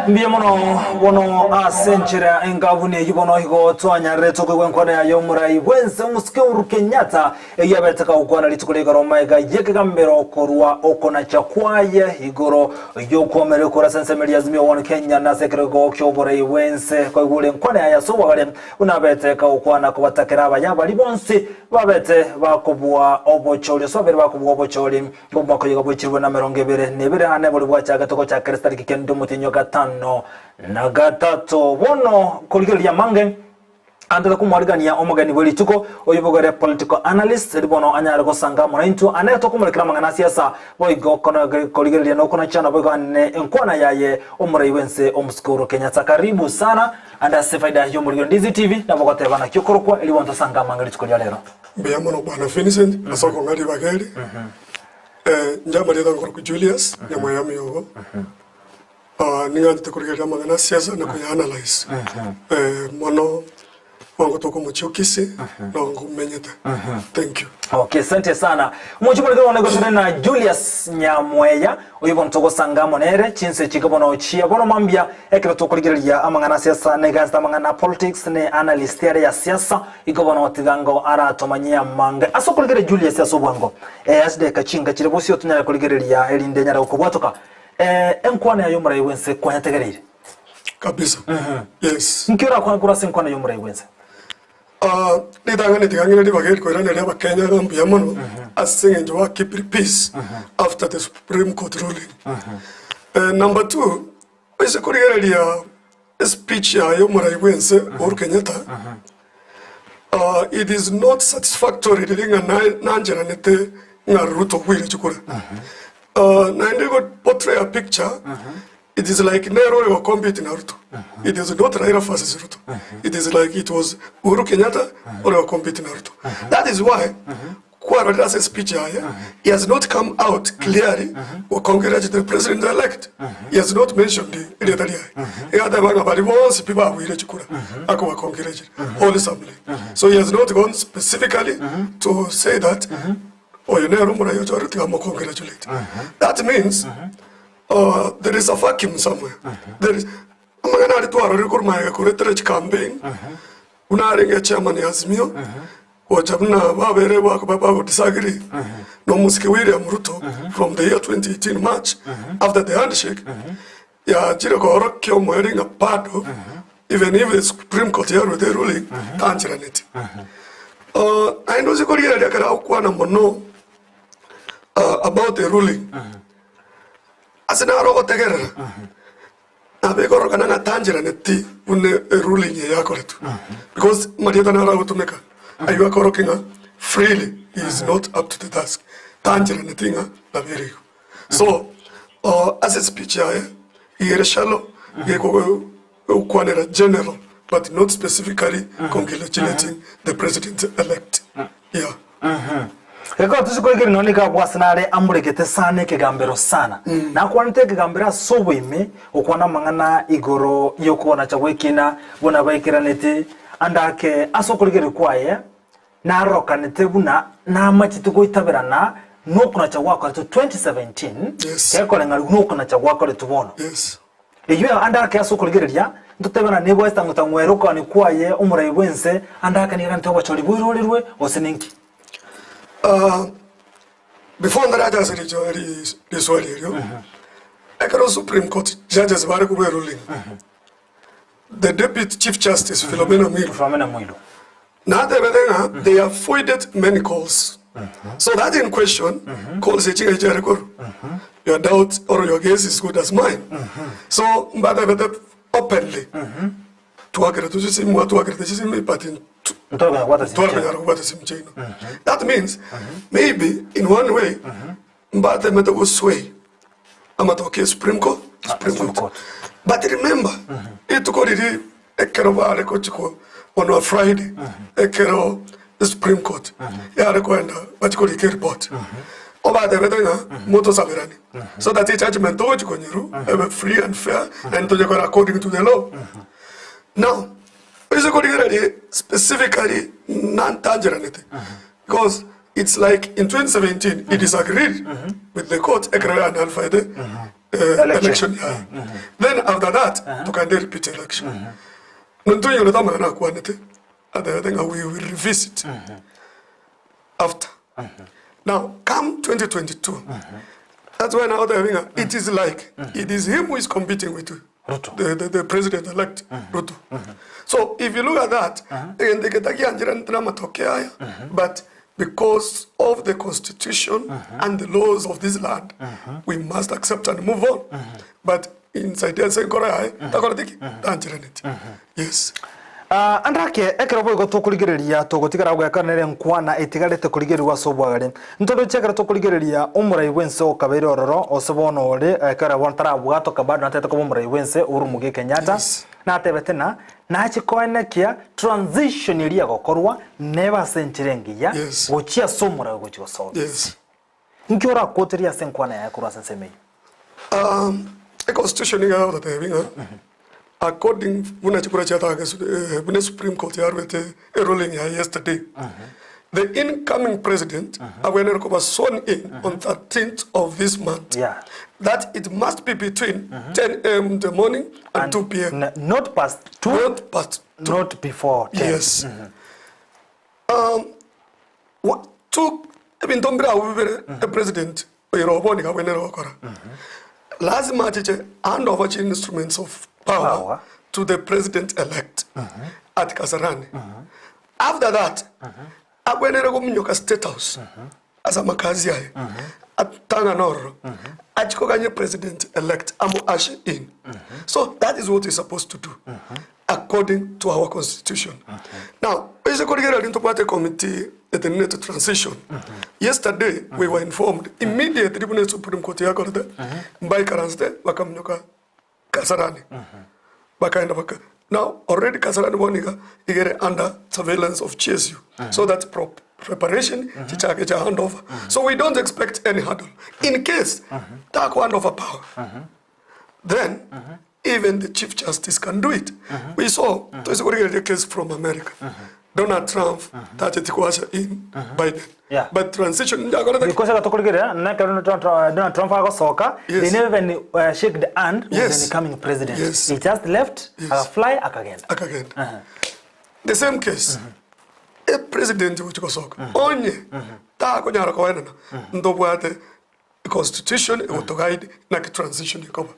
Mbuya mono bono ase enchera engabu neyio bono igo twanyarire tokoigwa enkwana yaye omorai bwense omosike Uhuru Kenyatta eyio abete kagokwana rituko ria igoro maega y'ekegambero korwa okonacha kwaye igoro y'okwomerera ekura ase ensemo eria Azimio One Kenya na ase ekerogo ki'oborai bwense koigure enkwana yaye ase obwagare buna abete kagokwana kobatakera abaya baria bonsi babete bakobua obochori ase babere bakobua obochori Omwaka oyo iga bwechirwe namerongo ebere na ebere ane bori bwachagete gochakera esitariki kende omotienyi o gatano na gatato. Bono korigereria amange antete komwarigania omogeni bwe rituko oyo bogere political analyst eri bono anyare gosanga amo naintwe ane tokomorekera amang'ana a siasa boigo kono korigereria nokonachana boigo ane enkwana yaye omorai bwense omosuke Uhuru Kenyatta. Karibu sana ande ase faida y'omorigero Ndizi TV nabo goteba naki okorokwa eri bono tosange amange rituko ria rero. Mbuya mono Bwana Vincent ase okong'a ribaga eri. Inche amarieta nkorokwa Julius Nyamweya Miogo. Ning'anchete korigereria amang'ana a siasa na koya analyse mono bwango toka omochie o Kisii nongo menyete. Thank you. Okay, asante sana. Omochie omorege bono igo tore na Julius Nyamweya, oyo bono togosanga amo nere chinse chike bono chia bono mambia ekero tokorigereria amang'ana a siasa na egansete amang'ana a politics ne analyst ere ya siasa Igo bono tiga ngo aratomanyie amange ase okorigereria Julius ase obwango. Ee, ase chidakika chinke chire bosio tonyare korigereria erinde nyare gokobwatoka. Ee, enkwana yaye omorai bw'ense kwanyetegereire. Kabisa. Yes. Nki orakwane korwa ase enkwana y'omorai bw'ense? Ah, ritang'ani tiga ng'ire ribaga eri koiraneria Abakenya ng'a mbuya mono ase eng'encho ba keep peace after the Supreme Court ruling. Eh, number two, oise korigereria Espeech yaye omorai bwense Uhuru Kenyatta uh, it is not satisfactory riria ng'a na- nancheranete ng'a Ruto obuire chikura. Uh, naende igo portray a picture it is like nere ore gocompete na Ruto. It is not Raila versus Ruto. It is like it was Uhuru Kenyatta ore gocompete na Ruto. That is why Kwarorire ase speech yaye, he has not come out clearly go congratulate the president elect. He has not mentioned erieta riaye. Iga ateba ng'a baria bonsi pi babuire chikura akoba congratulate wholesomely. So he has not gone specifically to say that oyo nere omorai ochorire tiga mo congratulate. That means uh, there is a vacuum somewhere. There is amang'ana aria twarorire korwa magega koretera chicampaign buna arenge chairman ya Azimio Gocha buna babere bago disagree na omosike William Ruto from the year 2018 March after the handshake yachire koorokia omoerio ng'a bado even if the Supreme Court yarwete eruling tancheraneti. Naende oche korigereria ekero agokwana mono about the ruling ase naro ogotegerera Nabo ekorokana ng'a tancheraneti buna eruling eye yakoretwe because amarieta naro agotumeka aywo akorokia ng'a freely he is not up to the task tancheraneti ng'a nabo ere igo. So ase espeech yaye iga ere shallow iga egokwanera general but not specifically congratulating the president elect yeah. Gekogera tosikorigereria nonya nigo abwo ase nare amoregete sana ekegambero sana. Nakwanete ekegambero ase oboime, gokwana amang'ana igoro y'okonacha gw'ekina buna baikeranete, ande ake ase okorigereria kwaye narokanete buna namachete goitaberana nokonacha gwakoretwe 2017, gekoreng'anigwa nokonacha gwakoretwe bono. Eyio ande ake ase okorigereria, ntotebe ng'a nebwate tang'u-tang'u ere okogania kwaye omorai bw'ense, ande ake nigo aganete obochori bwairorerwe, gose ninki? Ah, before ntaracha ase richo- ri- riswali erio, ekero Supreme Court judges bare korwa eruling, the Deputy Chief Justice Philomena Mwilu Philomena Mwilu. natebete ng'a they have voided many calls. So that in question, calls echi ng'a chiare korwa, your doubt or your guess is good as mine. So mbatebete openly, twakerete chisimi mwatwakerete chisimi but ntwakonyara kobwata simu chiaino. That means maybe in one way mbatemete gosway amatoke ya Supreme Court, Supreme Court. But remember rituko riria ekero bare gochi ko on a Friday ekero Supreme Court yare koenda bachi korika ereport obatebete ng'a motosaberane so that ejudgment togochi konyerwa ebe free and fair naende tochie according to the law. Now Oise korigereria specifically nantancheranete because it's like in 2017 he disagreed with the court ekero ya nullified eh, election yaye then after that tokaenda repeat election nontoinyorete amang'ana akwanete atebete ng'a we will revisit after now come 2022 that's why now otebia ng'a it is like it is him who is competing with Ruto. The, the, the president elect Ruto. So if you look at that, egento eke tagiancheranete na amatoke aya, but because of the constitution and the laws of this land, we must accept and move on. But inside ase enkoro yaye, takoreti ki? Tancheraneti. Yes. Ah, ande ake, ekero boigo tokorigereria togotigara goekana nere nkwana etigarete korigererigwa ase obwagare. Ntoroche ekero tokorigereria omorai bw'ense okabeire ororo, ose bono ore, ekero bono tarabwatoka bado natete koba omorai bw'ense Uhuru Muigai Kenyatta, natebete ng'a nache koenekia transition eria egokorwa nebe ase enchera engiya gochia ase omorai ogochia gosoa ofisi. Inki orakoterie ase enkwana yaye korwa ase ensemo eyio? Econstitution nigo egototebia ng'a according buna chikura chiatageswe eh, buna esupreme court yarwete eruling yaye yesterday, the incoming president abwenerete koba sworn in on 13th of this month Yeah. that it must be between 10 am in the morning and 2 pm. N- not past 2, Not past 2. not before 10. Yes. Um, Wa- two ebinto mbire abwo bibere epresident oyo obo nigo abwenerete gokora. Lazima achiche hand over chi instruments of power, Power. to the president elect at Kasarani. After that, abwenerete kominyoka state house ase amakazi aye atang'ane ororo achie koganya president elect amo usher in. So that is what he's supposed to do. According to our constitution. Now, oise korigereria ntobwate committee etenenete transition. Yesterday we were informed immediately buna Supreme Court yakorete, mbaikaransete bakaminyoka Kasarani. Bakaenda baka now already Kasarani bono iga igere under surveillance of GSU. So that pro preparation chichake chia handover. So we don't expect any hurdle. In case tako hand over power, then Even the chief justice can do it. We saw toise korigereria case from America. Donald Trump tacheti koasha in Biden. Yeah. But transition njakorete ki? Because ekero tokorigereria na ekero Donald Trump, Donald Trump agosoka, Yes. they never even uh, shake the hand with Yes. the incoming president. Yes. He just left, Yes. akafly, akagenda. Akagenda. The same case. E president gochi gosoka. Onye takonyara koenana ntobwate Constitution egotoguide naki transition ekoba.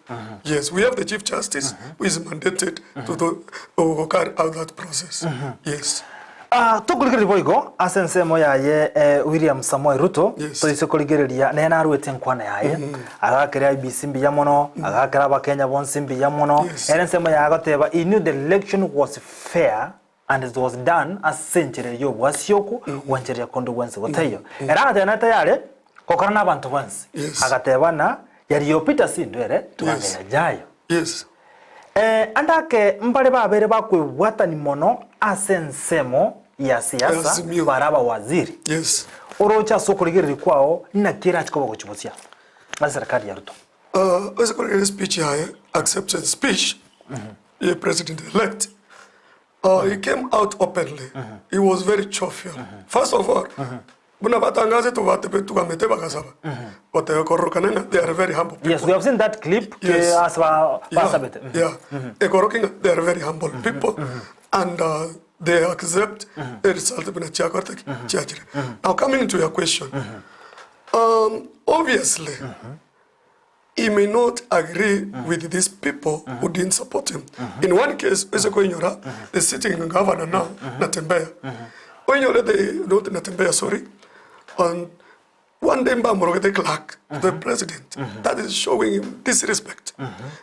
Yes, we have the Chief Justice who is mandated to do, to carry out that process. Yes. Ah, tokorigereria boigo ase ensemo yaye eh, William Samoei Ruto Yes. toise korigereria nere naruete enkwana yaye agakera IEBC mbuya mono agakera abakenya bonsi mbuya mono Yes. ere ensemo yaye agoteba he knew the election was fair And it was done ase enchera eyio y'obwasioku gwanchereria konde gwensi gotaiyo. Ere agateba nere tayare gokora nabanto bonsi. Yes. Agateba ng'a yaliyopita si ndwere tubange Yes. yajayo. Yes. Eh, ande ake mbare babere bakwebwatani mono ase ensemo ya siasa Azimio. bare abawaziri. Yes. Oroche ase okorigereria kwao naki erache koba gochia bosia ase serikali ya Ruto? Ase korigereria speech yaye, acceptance speech ye president elect, he came out openly, he was very jovial. First of all, buna batangasete batugamete bagasaba, goteba kororokana ng'a they are very humble people. Yes, we have seen that clip ke Yes. ase ba Yeah, basabete. yeah. Ekorokia ng'a they are very humble people and they accept the result buna chiakorete ki? Chiachire. Now coming to your question, obviously he may not agree with these people who didn't support him. In one case, ase koinyora the sitting governor now, Natembeya. Oinyore the, not Natembeya, sorry, on one day mbamorogete clerk to the president. That is showing him disrespect.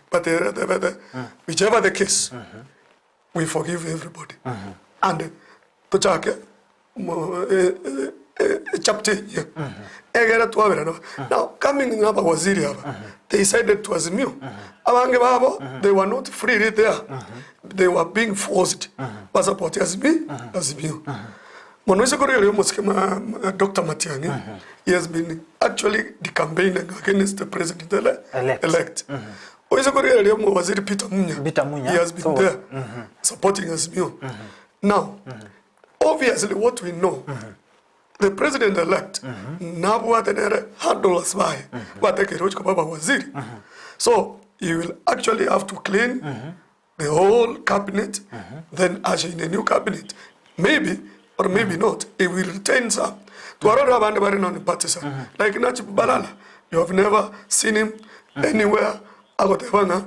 But uh, the, the, the, whichever the case, we forgive everybody. And tochake mo- eh, eh, eh, chapter enye egere twaberana now coming n'abawaziri aba they decided to azimio abange babo they were not freely there they were being forced basupport azimi azimio mono ase korigereria omosike ma- ma- Dr. Matiang'i he has been actually decampaigning against the president ele- Elect. elect Oise korigereria omowaziri Peter Munya, Peter Munya, he has been so- there supporting Azimio. Now, obviously what we know, the president elect nabwate nere handlers baye batekeire gochia koba abawaziri. So he will actually have to clean the whole cabinet, then usher in a new cabinet. Maybe or maybe not, he will retain some. Twarora abande bare non-partisan, like Najib Balala. You have never seen him anywhere agoteba ng'a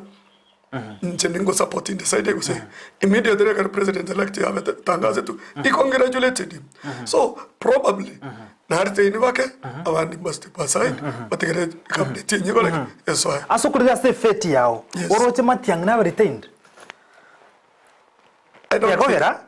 inche ningo supporting the side gose immediately ekero president elect abete tangazetwe he congratulated him. So probably naretain bake abande mba step aside batigere cabinet enye ekore ki? Esoe. Ase okorigia ase efeti yao, Yes. oroche Matiang'i nabe retained? Gekogera,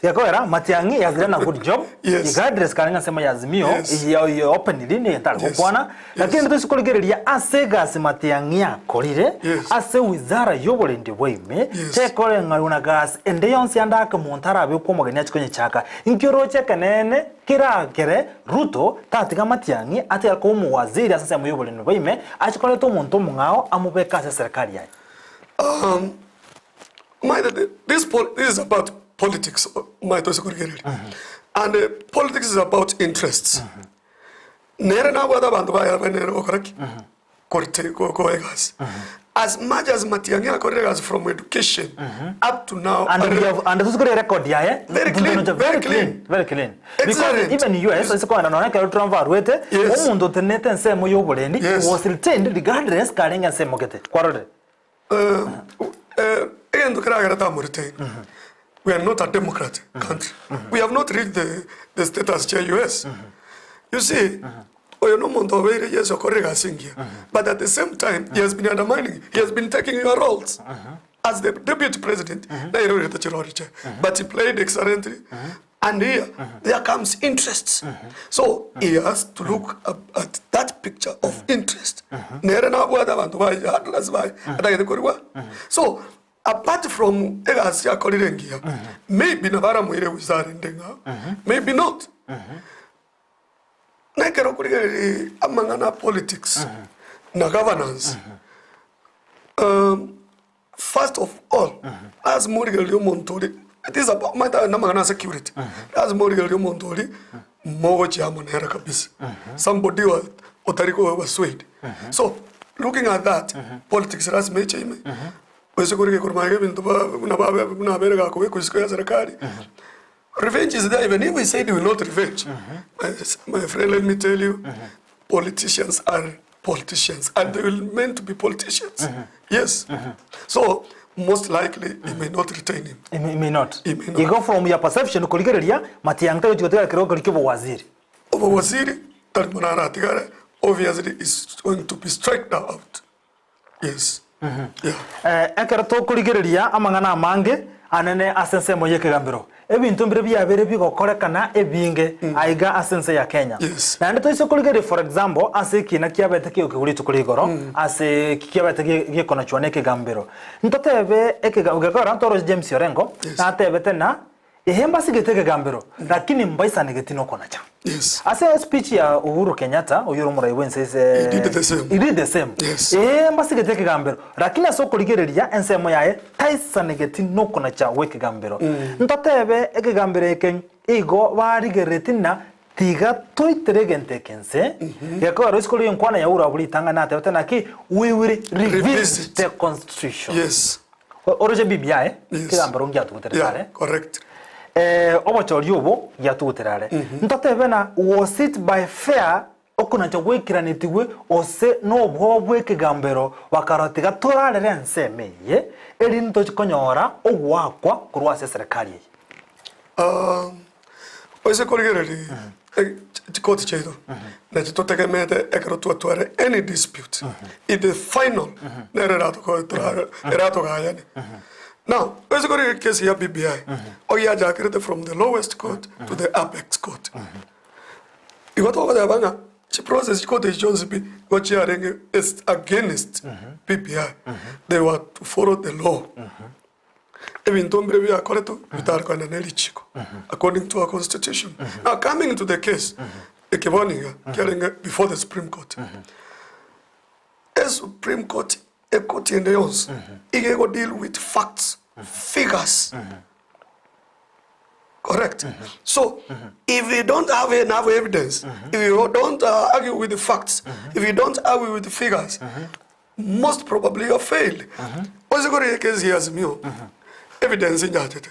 gekogera Matiang'i he has done a good job. Yes. Regardless kare ng'a ensemo ya Azimio Yes. eye eye openly nigo etari Yes. gokwana, Yes. lakini toise korigereria ase egasi Matiang'i akorire Yes. ase wizara ya oborendi bwa ime, Yes. tekoreng'aniwa na gasi ende yonsi ande ake monto arabekwe omogeni achie konyechaka. Inki oroche ekeneene kerakere Ruto tatiga Matiang'i atigare koba omowaziri ase ensemo ya oborendi bwa ime, achie koreta omonto omong'ao amobeke ase eserekari yaye. Um, Omanyete this pol this is about politics omanyete ase korigereria and politics is about interests nere nabwate abanto baye abe nere gokora ki korite ko koa egasi as much as Matiang'i akorire egasi from education up to now And we have and tosi kore record yaye Very clean, very very clean clean. very clean because Excellent. even US ase kogenda nonya ekero Trump arwete Yes. omonto otenenete ensemo ya oborendi Yes. was retained regardless karenge ensemo gete kwarorire Egento keragere tamoreteine, we are not a democrat country. We have not reached the, the status chia US. You see, oyo na omonto obeire yes okorire egasi engiya, but at the same time he has been undermining, he has been taking your roles as the deputy president, naye orete chirori chiaye, but he played excellently. And here, there comes interests. So he has to look up at that picture of interest. Nere nabwate abanto baye, handlers baye, atagete korigwa. So apart from egasi akorire engiya, maybe nabo aramoire wizara ende ng'a, maybe not. Nekero okorigereria amang'ana a politics na governance, um, First of all, lasima origererie omonto oria, it is about omanyete aya namang'ana a security, lasima origererie omonto oria mogochia amo nere kabisa, somebody o- otari koba swayed. So, looking at that, politics lasima eche ime, gose korigia korwa magega ebinto ba buna babe buna abere gakobekwa isiko ya serikali, revenge is there even if we said we will not revenge, my my friend let me tell you, politicians are politicians and they will meant to be politicians. Yes. So most likely he may not retain him. He may, he may not. He may not. Igo from your perception korigereria Matiang'i tari gochia gotigara ekerogo keria kia obowaziri. Obowaziri tari mono aratigare obviously is going to be striked out. Yes. Yeah. Eh, ekero tokorigereria amang'ana amange anene ase ensemo y'ekegambero, ebinto mbire biabeire bigokorekana ebinge aiga ase ense ya Kenya. Yes. Naende toise korigereria for example ase ekina kiabete kegokigwa rituko ria igoro, ase eki kiabete ge- gekonachwa na ekegambero. Ntotebe ekega gekogera ntoroche James Orengo, Yes. natebete ng'a. Ehe mbasigete ekegambero, lakini mbaisanegeti nokonacha. Yes. Ase espeech ya Uhuru Kenyatta, oyio ore omorai bwense ase He did the same. He did the same. Yes. Eeh mbasigete ekegambero, lakini ase okorigereria ensemo yaye taisanegeti nokonacha gw'ekegambero. Ntotebe ekegambero eke igo barigerereti na tiga toitere egento eke nse, gekogera isiko ri'enkwana ya Uhuru abwo ritang'ani natebete naki, we will revisit Revisit. the constitution. Yes. Oroche BBI, Yes. kegambero ngiatuguterete Yeah, are. correct. Eh, obochori obo giatugutere are. Ntotebe na was it by fair okonacha gwaikeranetigwe ose nobwoba bw'ekegambero bakarora tiga torarere ensemo eye erinde ntoche konyora ogoakwa korwa ase eserekari eye. Ah, oise korigereria eh, chikoti chiaito nachi totegemete ekero twatware any dispute in the final nere eratokoe tora- eratogayane now oise korigereria case ya BBI ogiachakerete from the lowest court to the apex court igo togoteba ng'a chiprocess chikoti echi chionsi pi igo chiarenge is against BBI they were to follow the law. Ebinto mbire biakoretwe bitare koenda ne richiko according to our constitution. Now coming to the case, eke bono iga kiarenge before the Supreme Court. E Supreme Court ekoti ende yonsi iga ego deal with facts, figures. Correct? So if you don't have enough evidence, if you don't argue with the facts, if you don't argue with the figures, Most probably you have failed. Ose kore case ya Azimio, evidence injachete.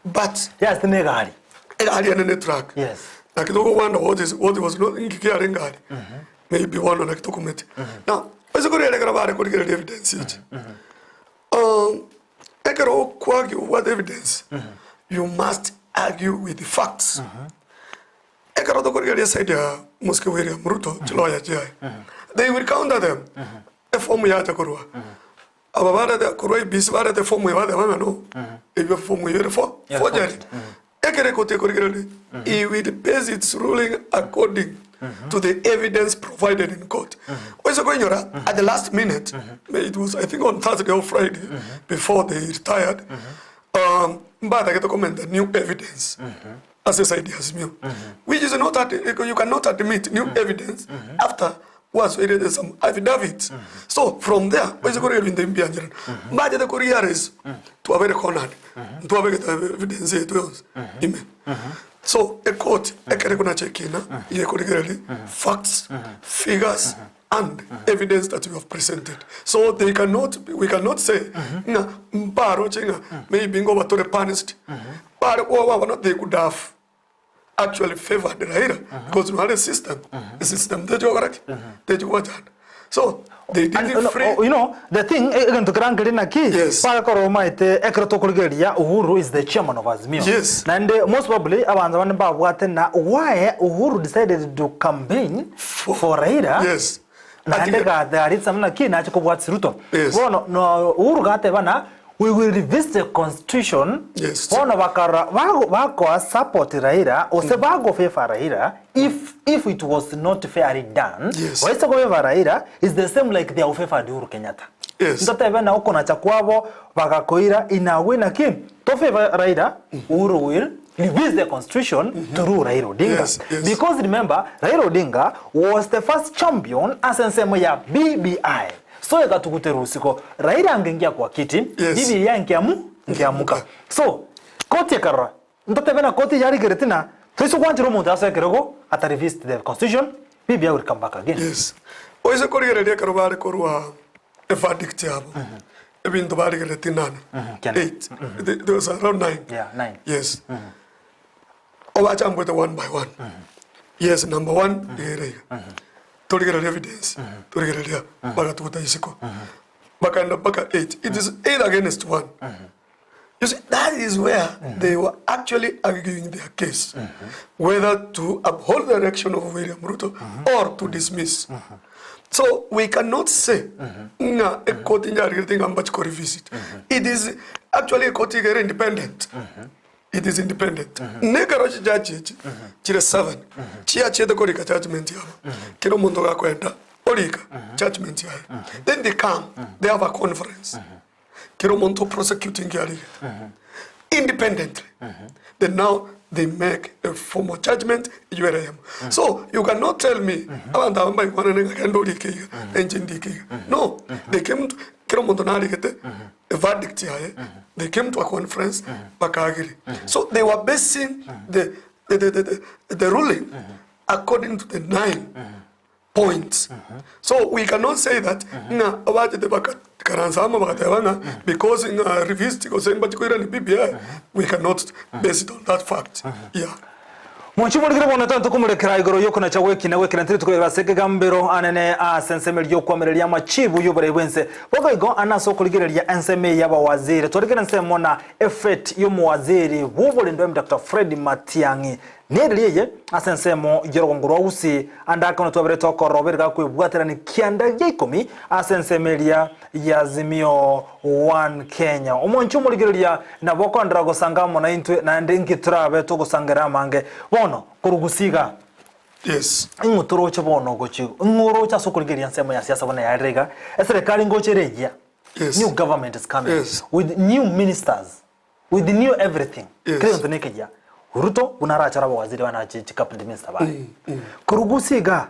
But Yes, ne egari. egari ene ne truck. Yes. Naki tokowanda what is what was not inki kiare engari. Maybe bono naki tokomete. Now, ase kore ekero bare korigereria evidence echi. Um, ekero okoargue obwate evidence, you must argue with the facts. Ekero tokorigereria eside ya mosike William Ruto, chiloya chiaye, they will counter them. Efomu yacha korwa aba barete korwa IEBC barete efomu eye bateba ng'a no, eywo efomu eywo ere fo forgery. Ekero ekoti ekorigereria, he will base its ruling according to the evidence provided in court. Oise koinyora at the last minute, it was I think on Thursday or Friday before they retired, um, mbatagete komenta new evidence. Ase eside ya Azimio which is not ad, you cannot admit new evidence after wasoire some affidavits so from there oise korigia ebinto ebi mbiancherana mbachete korigia arrest twabere cornered ntwabegete evidence yaito yonsi ime so ecourt ekere konacha ekina iga ekorigereria facts figures and evidence that you have presented so they cannot we cannot say ng'a mbaroche ng'a maybe ngoba tore punished bare koba bono they could have actually favored Raila because nare system system techi gokora ki techi gochanda so they did And, it no, free oh, you know, the thing, eh, egento kerangerie naki, Yes. bagakora omaete ekero tokorigereria Uhuru is the chairman of Azimio. Yes. Naende most probably abanto bande mbabwate na why Uhuru decided to campaign for Raila. Yes. Naende Atiga- gataritsa buna ki nache kobwatisia Ruto. Yes. Bono no Uhuru gateba na we will revisit the constitution. Yes. Bono bakarora bago bakoa support Raila ose bago favor Raila if if it was not fairly done. Yes. Waise go favor Raila is the same like they have favored Uhuru Kenyatta. Yes. Ntotebe na okonacha kwabo bagakoira in a way naki to favor Raila Uhuru will revisit the constitution through Raila Odinga. Yes, yes. Because remember Raila Odinga was the first champion ase ensemo ya BBI. So ekatugutera osiko Raila angengia kwa kiti Yes. BBI nkiamu nkiamuka. So koti ekarora ntotebe na koti yarigereti na toise gwanchera omonto ase ekerogo ata revisit the constitution BBI will come back again. Yes. Oise korigereria ekero bare korwa everdict yabo ebinto barigereretie nane Kenda. eight It- it was around nine Yeah, nine. yes obachambwete one by one yes number one igere iga torigereria evidence torigereria bagatuguta isiko bakaenda mpaka eight it is eight against one You see, that is where they were actually arguing their case, whether to uphold the election of William Ruto or to dismiss. So we cannot say, nga ekoti njarigerete nga mbachi ko revisit. It is actually ekoti igere independent. It is independent. Nekero chijaji echi chire seven chiachete korika judgment yabo. Kero omonto gakoenda orika judgment yaye. Then they come, they have a conference. Kera omonto prosecuting arige. Independently. Then now they make a formal judgment eywo ere eyemo. So you cannot tell me abanto aba mbaigwanane ng'a genda orike iga na inche ndike iga. No, they came to kera omonto narigete a verdict yaye, they came to a conference baka agree. So they were basing the the the the the ruling according to the nine points. So we cannot say that ng'a abachete bakakaransa amo bagateba ng'a because ng'a revised gose mbachi koirania BBI, we cannot base it on that fact. Yeah. Mwanchi morigire bono tari tokomorekera igoro y'okonacha gw'ekina gw'ekina tiri tokoirora ase ekegambero anene ase ensemo eria y'okwamereria amachibu y'oborai bw'ense. Bogoigo ane ase okorigereria ensemo eye y'abawaziri twarigere ensemo na efeti y'omowaziri bw'oborendo Dr. Fred Matiang'i Nereri eye ase ensemo y'orogongo rwa Usi, ande ake onye twaberete okorora obeire gakwebwaterania kianda gia ikomi ase ensemo eria y'Azimio One Kenya. Omonche omorigereria nabo okoenderera gosanga amo naintwe, naende inki torabe togosangerera amange bono korwa Gusii igaa? Yes. Ing'o toroche bono gochi ing'o oroche ase okorigereria ensemo ya siasa buna yarire iga? Eserekari ngocha ere eyia. Yes. New government is coming Yes. with new ministers. With new everything. Yes. Kera egento nekeyia. Ruto buna arachore abawaziri bana chi chi cabinet minister baye. Korwa gusii igaa,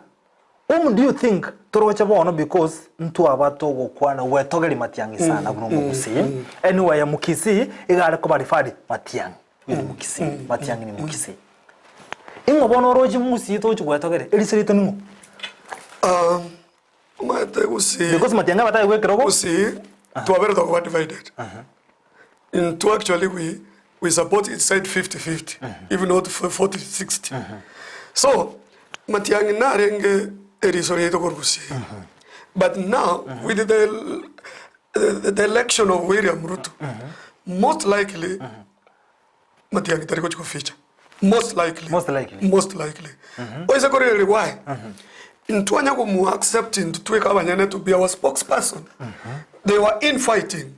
whom do you think toroche bono because ntwaba togokwana gwetogeria Matiang'i sana buna omogusii. Anyway mukisii iga are koba referred Matiang'i. Oyo ni mukisii, Matiang'i ni mukisii. Ing'o bono oroche mugusii togochi gwetogeria? Eriso riaito ning'o? Um, omanyete gusii. Because Matiang'i abatari bwekerogo. Gusii twabere tokoba divided. Intwe actually we we support each side 50 50 if not 40 60 so Matiang'i narenge eriso riaito korwa Gusii but now with the the, the election of William Ruto most likely Matiang'i tari gochi goficha most likely Most likely. most likely oise korigereria why ntwanya komu accept intwe tweka abanyene to be our spokesperson they were infighting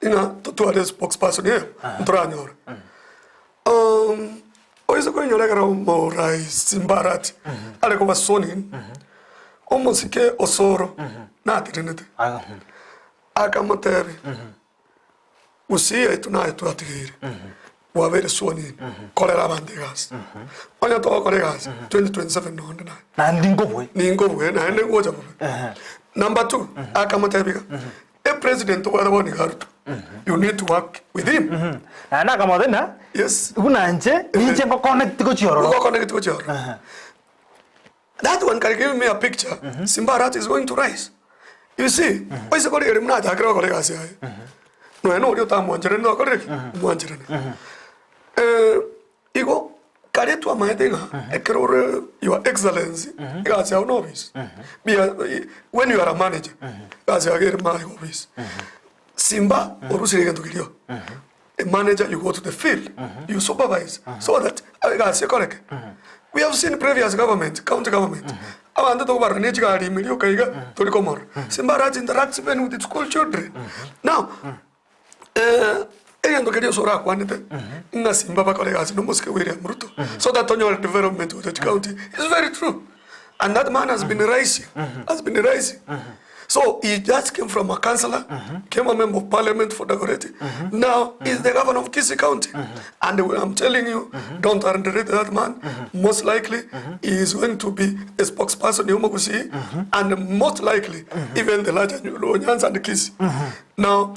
Ng'a totware spokesperson eye ntoranyore. Um, oise koinyora ekero omorais Mbarati are koba sworn in, omosike Osoro natenenete akamotebia, Gusii yaito naye twatigeire, bwabeire sworn in, korera abanto egasi. Onye togokora egasi, 2027 nonde naye. Naende nkobue. Ninkobue naende ngocha bobe. Number two, akamotebia iga, A president obwate bono iga Ruto, you need to work with him. Naende akamotebia ng'a Yes. buna inche, ninche ngoconnect gochia ororo. Ngoconnect gochia ororo. That one can give me a picture, Simba Arati is going to rise. You see, oise korigereria buna achakire gokora egasi yaye, nonya na oria otamwancherani nokorire ki? Omwancherane. Eh, Igo kare twamaete ng'a ekero ore your excellency egasi yao na office be a when you are a manager egasi yago ere my office simba orusirie egento keria oo a manager you go to the field you supervise so that egasi ekoreke. We have seen previous government county government abanto tokobarora ne chigari ime rioka iga tori komorora simba arache interacts even with school children now Egento keria ase orakwanete ng'a simba bakore egasi na omosike William Ruto so that tonyore development gocha chicounty is very true and that man has been rising has been rising so he just came from a councillor came a member of parliament for Dagoretti now he's the governor of Kisii county and I'm telling you don't underrate that man most likely he is going to be a spokesperson ya omogusii and most likely even the larger Luo Nyanza and Kisii Now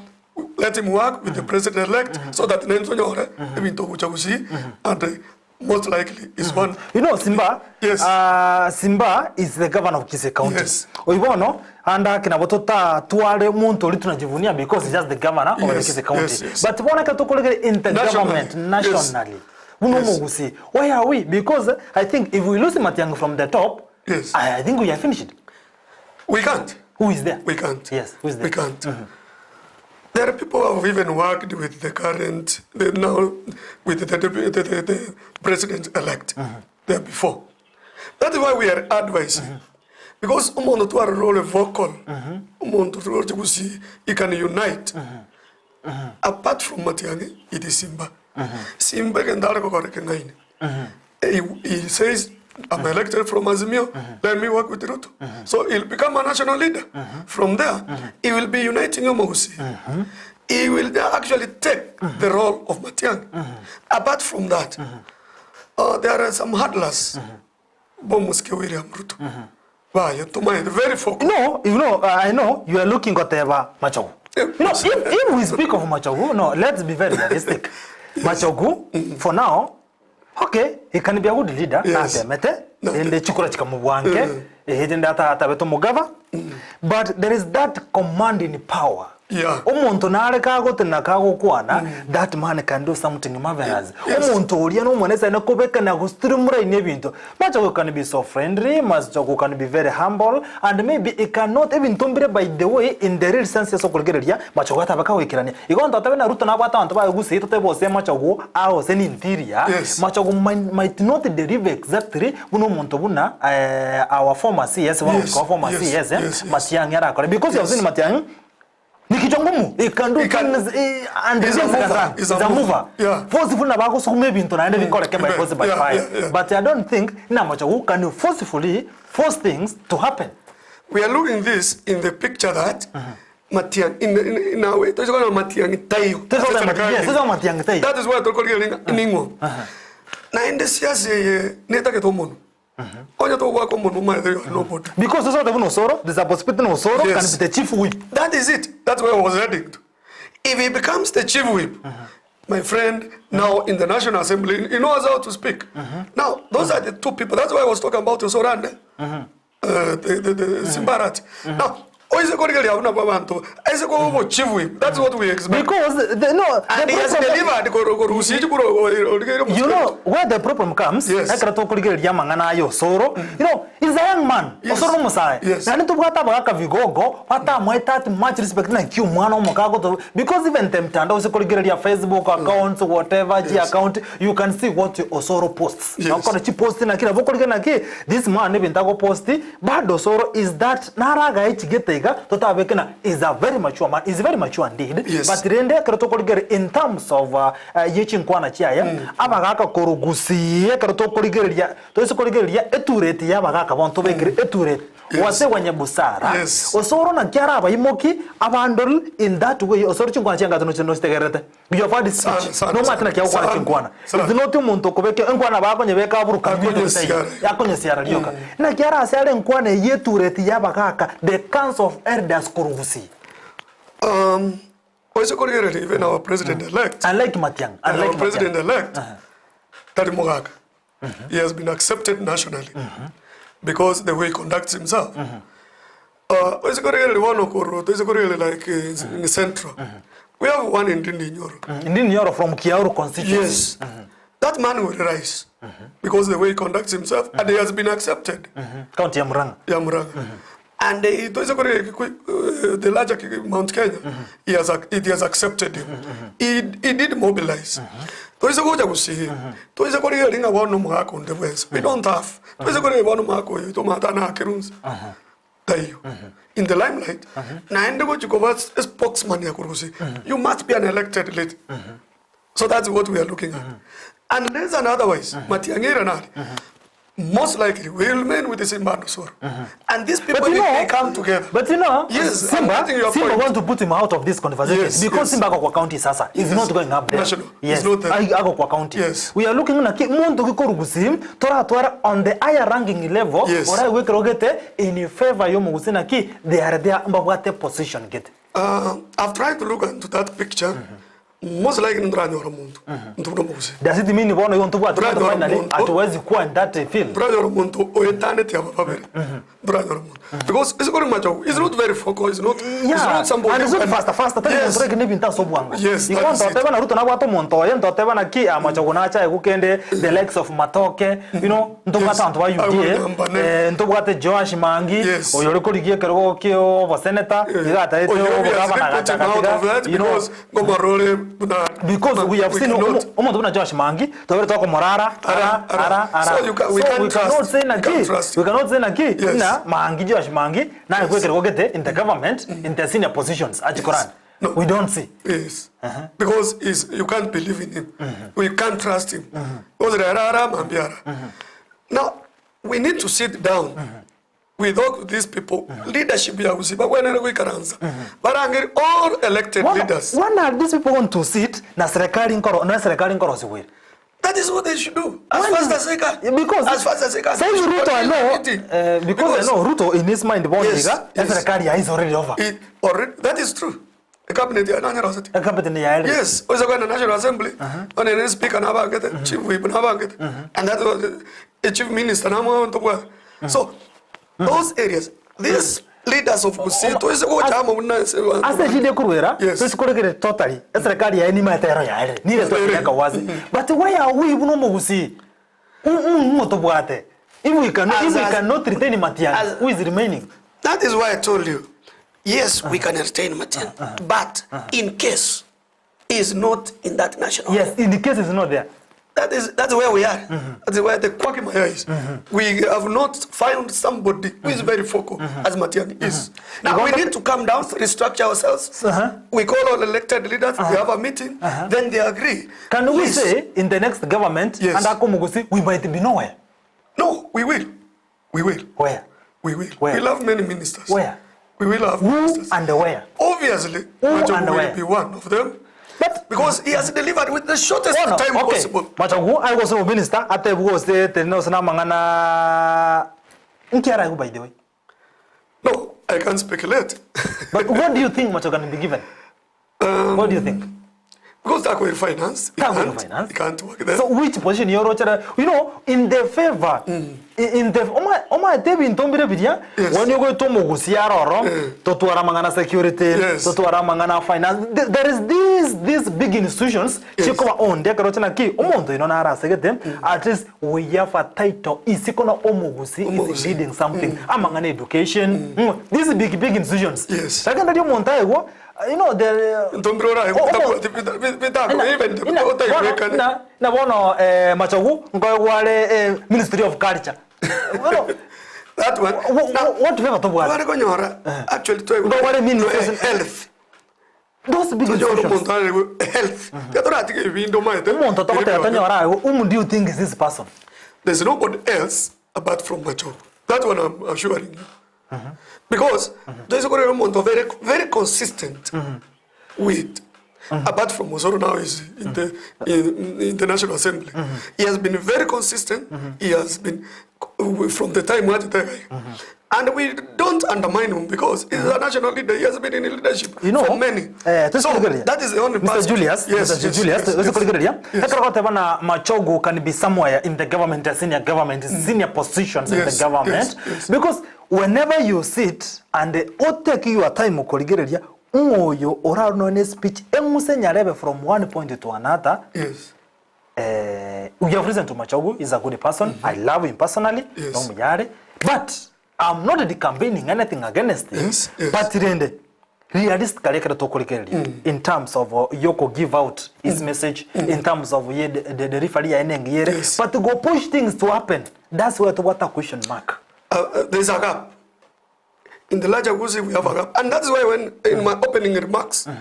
let him work with the president elect so that naintwe tonyore ebinto gocha gusii and most likely is one You know Simba, Yes. uh, Simba is the governor of Kisii County. Yes. Oyi bono ande ake nabo totatware omonto oria tunajivunia because he's just the governor of the Yes, Kisii County. yes, yes. But bono ekero tokoregera in the Nationally, government yes. nationally buna Yes. omogusii why are we because I think if we lose Matiang'i from the top Yes. I, I think we are finished. We can't. Who is there? We can't. Yes, who is there? We can't. There are people who have even worked with the current, the now, with the, the, the, the, the president elect there before. That is why we are advising. Because umuntu twara role vocal, umuntu twara kusi, he can unite. Apart from Matiang'i, it is Simba. Simba egento are gokora ekeng'aini. He, he says, I'm elected from Azimio, let me work with Ruto. So he'll become a national leader. From there, he will be uniting Omogusii. He will actually take the role of Matiang'i. Apart from that, there are some hurdlers b'omosike William Ruto baye tomaete very vocal. No, you know, I know you are looking goteba Machogu. You know, if, if we speak of Machogu, no, let's be very realistic. Machogu, for now, okay, he can be a good leader, Yes. natemete, ende chikura chikamubwanke, eh, ende ata atabete omogava, but there is that commanding power. Yeah. Omonto nare kagotena kagokwana, that man can do something marvelous. Yes. Omonto oria nomwana ase kobeka na gostreamline ebinto. Machogu can be so friendly, Machogu can be very humble, and maybe he cannot ebinto mbire by the way in the real sense ase okorigereria, Machogu atabe kagoikerania. Igo ntotabe na Ruto nabwate abanto baye gusii totebe ose Machogu aose ni interior, Yes. Machogu might, might not deliver exactly buna omonto buna eh, our former CS, one Yes, of our former yes, CS, eh, yes, yes. Matiang'i arakore. Because you have Yes. seen Matiang'i, ni kichwa ngumu he can do He can- things eh, and He's a things can mover. run. He's He's a a mover. mover Yeah. forceful na bagosukuma ebinto naende bikoreke by Yeah, force by yeah, fire yeah, yeah. but i don't think na Machogu can forcefully force things to happen We are looking this in the picture that Matiang'i, in, in, in our way, toisokona Matiang'i taiyo. Toisokona Matiang'i, yes, toisokona Matiang'i taiyo. That is why tokorigereria ning'o. Naende siasa eye netagete omonwe. Onye togwaka omonwe omaete you are nobody. because sasa utavuno Osoro there's a possibility na Osoro Yes. can be the chief whip That is it. That's where I was heading to. If he becomes the chief whip, my friend, now in the National Assembly, he knows how to speak. Now, those are the two people. That's why I was talking about Osorande, the, the, the Simbarati. Now, oise korigereria abuna bwa bantu, aise ko chief whip. That's what we expect. because the, no And the he has problem- delivered. Kor- kor- usiji kuro- origereria you know where the problem comes Yes. ekero tokorigereria amang'ana aya Osoro you know he's a young man Yes. Osoro nomosae Yes. naende tobwate abagaka vigogo batamwete that much respect naki omwana omokago to because even the mtandao ase korigereria facebook accounts whatever chi Yes. account you can see what Osoro posts Yes. Nakora chi post naki nabo okorigereria naki this man ebinto agopost bado Osoro is that naragae chigete iga totabeke na is a very mature man is very mature indeed Yes. but rende ekero tokorigereria in terms of uh, uh, yechinkwana chiaye abagaka korugusie ekero tokorigereria toise korigereria etureti ya abagaka bonto bekire etureti Yes. wase wenye busara Yes. osoro naki arabaimoki abandol in that way osoro chinkwana chiangato nochitegerete you have had Sana, speech sana, no matter naki agokwana sana, chinkwana sana. it's not omonto okobeka enkwana bakonyebeka aburuka Akonye siara. yakonye rioka naki arase are enkwana eye etureti ya abagaka the council of elders korugusie Um, oise korigereria even our president elect. unlike Matiang'i And unlike our president Matiang'i. elect, Tari Mogaka, he has been accepted nationally because the way he conducts himself. Oise korigereria one okoro, oise korigereria like in Central. We have one in Ndindi Nyoro. Ndindi Nyoro from Kiauru constituency. Yes. That man will rise because the way he conducts himself and he has been accepted. County ya Murang'a. Ya Murang'a. And toise korigereria the larger Mount Kenya, he has it has accepted him. He, he did mobilize. Toise gocha gusii. Toise korigereria ng'a bono omogaka onde bwensi. We don't have. Toise korigereria bono omogaka oyo tomata nakerunse. Taiyo. In the limelight, naende gochi koba a spokesman ya korugusi. You must be an elected leader. So that's what we are looking at. Unless and otherwise, Matiang'i nari, most likely we will remain with the Simba and Osoro. And these people, But you if know, they come together. But you know, Yes, I'm Simba, getting your Simba point. want to put him out of this conversation Yes, because yes. Simba ako kwa county sasa. He's Yes. not going up there. National. Yes. He's not there. Ai- Ako kwa county. Yes. We are looking na ki muntu gikorugusi toratwara on the higher ranking level Yes. ora gwikirogete in favor yo mugusi na ki they are there mbabwate position gete. I've tried to look into that picture. Most likely nduranyora muntu. Ntubuno mugusi. Does it mean bono yo ntubwate Nduranyora finally muntu. hatuwezi kuwa in that field? Nduranyora muntu oyetanete aba babere. Nduranyora muntu. Because it's going macho. It's not very focal. It's not. It's Yeah. not somebody. And it's who not can- faster faster tena Yes. yes. muntu n'ibintu asobwango. Yes, Iko that is it. ntoteba na Ruto nabwate omuntu oye ntoteba na ki amachogo nacha egukende the likes of Matoke you know ntobwate abantu ba UDA eh ntobwate Joash Mangi Yes. oyo ori korigia ekerogo kio oboseneta iga atarete Oyo, we have obogabana put him out of that you know because Ngomarore na because we have we seen cannot- omuntu buna Joash Mangi tobere twakomorara ara ara ara So you can- we so can't we cannot trust. say na We ki can't trust. we cannot say na ki Yes. na Mangi Joash Mangi na kwekerego gete in the government in the senior positions achikorani we don't see Yes. Because he's, you can't believe in him. We can't trust him. Because rara ara mambiara. Now, we need to sit down. With all these people, leadership ya Gusii bagwenerete goikaransa barangeri all elected Bono, leaders. when are these people going to sit na serikali nkoro na serikali nkorosigwa ere? That is what they should do as When fast is- as they can. Because as fast as they can. Saizi They should Ruto I convene a know, meeting. eh, because I know Ruto in his mind bono Yes, iga, yes. serikali ya is already over. It already, that is true. A cabinet ya nanyara oseti. A cabinet ya ere. Yes, oisa kwenda National Assembly. One ne speaker nabangete, chief whip nabangete. And that was the chief minister namo ntobwa. So those areas, these leaders of Gusii toise gochama buna Ase chinde kurwera, tosikorekere totally. Eserikali ya enima etero ya ere. Nire twateka wazi. But why are we buno mogusi? Ngotobwate. If we cannot, if As- we as- cannot retain Matiang'i, who is remaining? That is why I told you, yes, we can retain Matiang'i, but in case is not in that national. Yes, in the case is not there. That is that's where we are. That's where the quagmire is. We have not found somebody who is very vocal as Matiang'i is. Now we need to come down, restructure ourselves. We call all elected leaders. We have a meeting. Then they agree. Can we Please. say in the next government Yes. under Komugusi, we might be nowhere? No, we will. We will. Where? We will. Where? We'll have many ministers. Where? We will have Who ministers. and where? Obviously, Who Machogu and will where? be one of them. But because he has delivered with the shortest Bono, time okay. possible. Machogu ari gose minister ate bugose teno sina mangana nkiara by the way. No, I can't speculate. But what do you think Machogu can be given? what do you think? Because that will finance. He That will can't, finance. He can't work there. So which position yorochera you know in the favor in, in the oma oma tebi ntombire biria when you go to mugusia roro totwara mangana security totwara mangana finance Th- there is these these big institutions chikoba onde karochana ki omonto ino narasegete at least we have a title isikona omugusi is leading something amangana education mm. these big big institutions yes lakini ndio omonto aigwo you know the Ntombire ora na na bono eh, machogu nkoegware eh, ministry of culture That one. What favor tobwate Twari konyora. Actually, Nkoegware ministry health. Those big Tonyora institutions. omonto are health. Tiatoratiga ebindu maete. Omonto togoteba tonyora aye, whom do you think is this person? There's nobody else apart from Machogu. That one I'm assuring you. Because there's a omonto very very consistent with apart from Osoro now is in the in, in the National Assembly. He has been very consistent. He has been from the time we And we don't undermine him because he's a national leader. He has been in leadership You know, for many. Eh, so that is the only Mr. person. Julius, Yes, Mr. yes, Julius, yes, yes. yes, yes. Yes. Machogu can be somewhere in the government, a senior government, senior positions in the Yes, government. yes, yes. Because whenever you sit and otake your time ukorigereria ng'oyo oranone speech eng'use nyarebe from one point to another. Yes. Eh, we have listened to Machogu, he's a good person. I love him personally. Yes. No muyare. But I'm not campaigning anything against him. Yes, yes. But rende realistically ekero tokorigereria in terms of uh, yoko give out his message in terms of ye the, the, the referee yaenenge yere but to go push things to happen that's where tobwata question mark Uh, uh, there's a gap. In the larger Gusii, we have a gap. And that's why when in my opening remarks, mm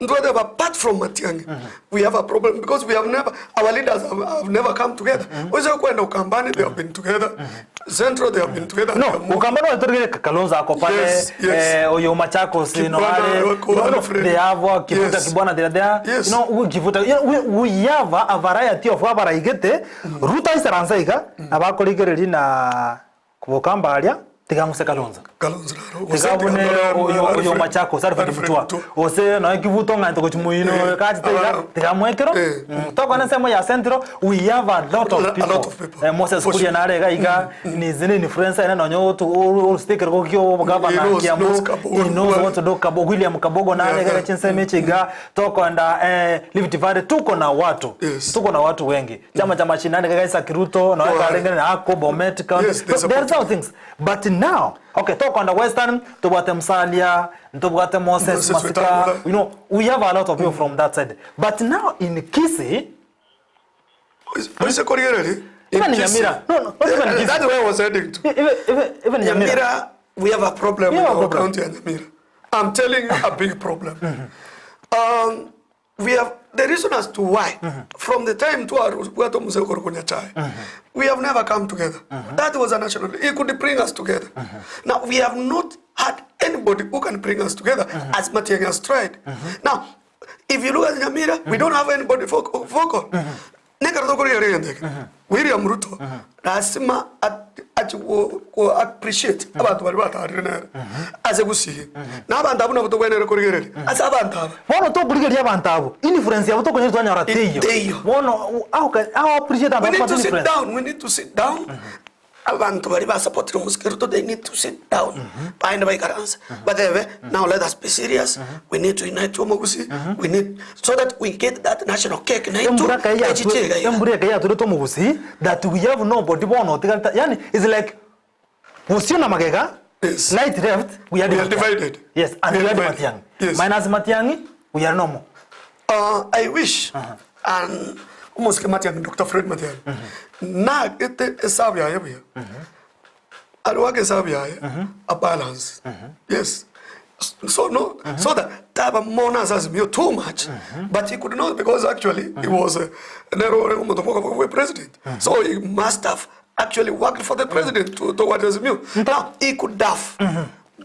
apart from Matiang'i, we have a problem because we have never, our leaders have, have never come together. Mm -hmm. Ukambani, they have been together. Central, they have been together. No, Ukambani watorigere Kalonzo ako pale Yes, yes. eh, oyo Machakos you know, Kibwana, ale, wako you know, Alfred. they have uh, Kivuta Yes. Kibwana they are there Yes. you know we Kivuta you know, we, we have a variety of abaraigete Ruto isaransa iga abakorigereri na kubokamba aria tigang'use Kalonzo Kalonzo tikabune oyo oyo Machakos Alfred Mutua ose no kivuto ng'anto kochimuino kati tiga tikamwekero tokona nsemo ya Central we have a lot of people Eh, Moses Kuria narega iga ni zine influencer ene nonyo ustikere kokio He governor knows- Kiambu knows Kabogo. he knows what to do Kabogo William Kabogo narega yeah. chinseme chiga tokonda eh Rift Valley tuko na watu tuko na watu wengi chama cha mashinani kaka Isaac Ruto na waka lengene na ako Bomet County Yes, so there are some things but now okay tokonda Western tobwate Musalia tobwate Moses Moses Masika Wetangula. you know we have a lot of people from that side but now in Kisii Oise korigereri. Even in Nyamira. No, no, not even in Kisii. That's where I was heading to. Even, even, even Nyamira. Nyamira, we have a problem We in have a our problem. county, Nyamira. I'm telling you, a big problem. Um, we have the reason as to why from the time twarobwate omosee okorokwa Nyachae we have never come together that was a national he could bring us together now we have not had anybody who can bring us together as Matiang'i has tried now if you look at Nyamira we don't have anybody vocal vocal Nekero tokorigereria egento eke, William Ruto lasima ache go appreciate abanto baria batarire nere ase gusii. Na abanto abwo nabo tobwenerete korigereria ase abanto aba. Bono tokorigereria abanto abwo, influence yabo tokonyora twanyora teiyo. Teiyo. Bono how can how appreciate We abanto need babwate to sit influence? down, we need to sit down. Abanto baria basapotire omosike Ruto they need to sit down baende baikaranse batebe now let us be serious we need to unite omogusii we need so that we get that national cake naintwe Embura eke yatwe echiche iga iga. embura eke yaturete omogusii that we have nobody bono otigarete yaani is like bosio na magega Yes. right left we are We are divided. Yes and We we are are divided. Matiang'i Yes. minus Matiang'i we are no more. I wish and omosike Matiang'i, Doctor Fred Matiang'i, nagete esabu yaye buya, aria goaka esabu yaye a balance, yes, so no, so that taba mono ase Azimio too much, but he could not because actually he was nere ore omonto bwa bwa president, so he must have actually worked for the president to towards Azimio. Now he could have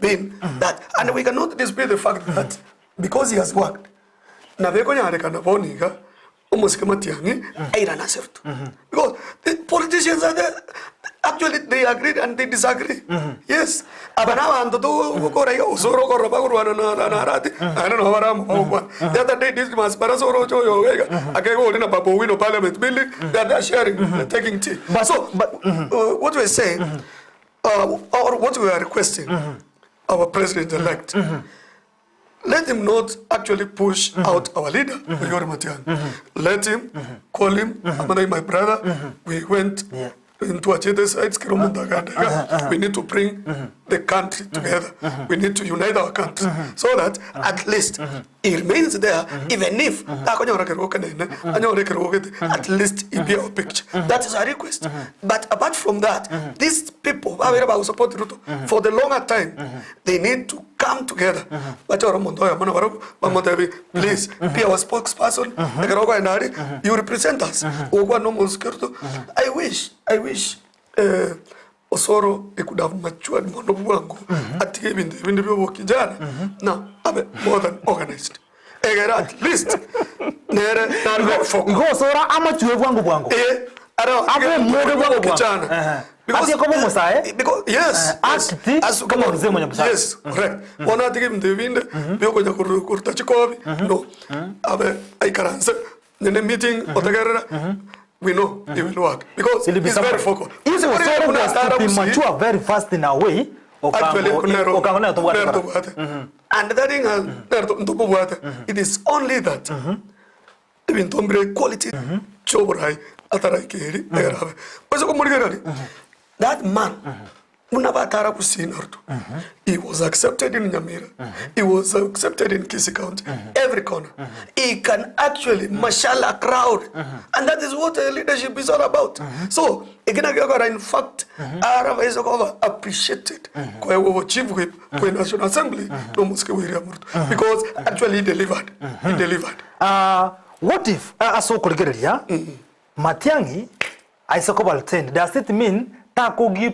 been that, and we cannot dispute the fact that because he has worked, Nabo ekonyarekana bono iga omosike Matiang'i airane ase Ruto. Because the politicians are the, actually they agreed and they disagree. Yes. Aba na abanto togokora iga gose ore okorora bagorwana na na na Arati, naende nabo bare amo bagokwana. The other day Dismas Barasa oroche oyo iga iga, akaiga ore na Babu Owino parliament building, they are there sharing, taking tea. So, what we are saying, or what we are requesting our president elect, Let him not actually push out our leader, Oyore Matiang'i. Let him call him, amana my brother, we went into Achete sides, kero omonto agenda iga. We need to bring the country together. We need to unite our country so that at least he remains there even if takonyora kerogo kenene, anyore ekerogo gete, at least he be our picture. That is our request. But apart from that, these people babeire bagosupport Ruto for the longer time, they need to come together bachore omonto oyomo nabarobwo bamotebie please be our spokesperson ekero okoenda aria you represent us ogokwana omosike Ruto I wish I wish eh, Osoro he could have matured mono bwango atige ebinto ebinde bia obokijana na abe more than organized egere at least nere nare focal. Igo Osoro amachue bwango bwango. Eh, Ara Abe omoge bwango bwango. Kijana. Ehe. Because- Atie koba omosae. Because, yes. Eh, act As- kama mzee mwenye busara. Yes, correct. Bono atige ebinto ebinde biokonya koruta chikobi. No. Abe aikaranse nene meeting otegerera. We know he will work because He'll be he's very somebody. vocal. If Osoro Buna was to atara be Gusii, mature very fast in a way, Actually, Okango nero- Okango nero tobwate nero bara. tobwate. And that thing has nero ntobobwate. It is only that Ebinto mbire quality chioborai ataraikeri egere abe. Ase komorigereria that man buna batara gusii na Ruto he was accepted in Nyamira, he was accepted in Kisii county, every corner. He can actually marshal a crowd and that is what a leadership is all about. So eki nakio ekora in fact arabaise koba appreciated koegwa obochief whip bwe National Assembly na omosike William Ruto because actually he delivered, he delivered. Ah, what if ase okorigereria Matiang'i aise koba retained, does it mean takogi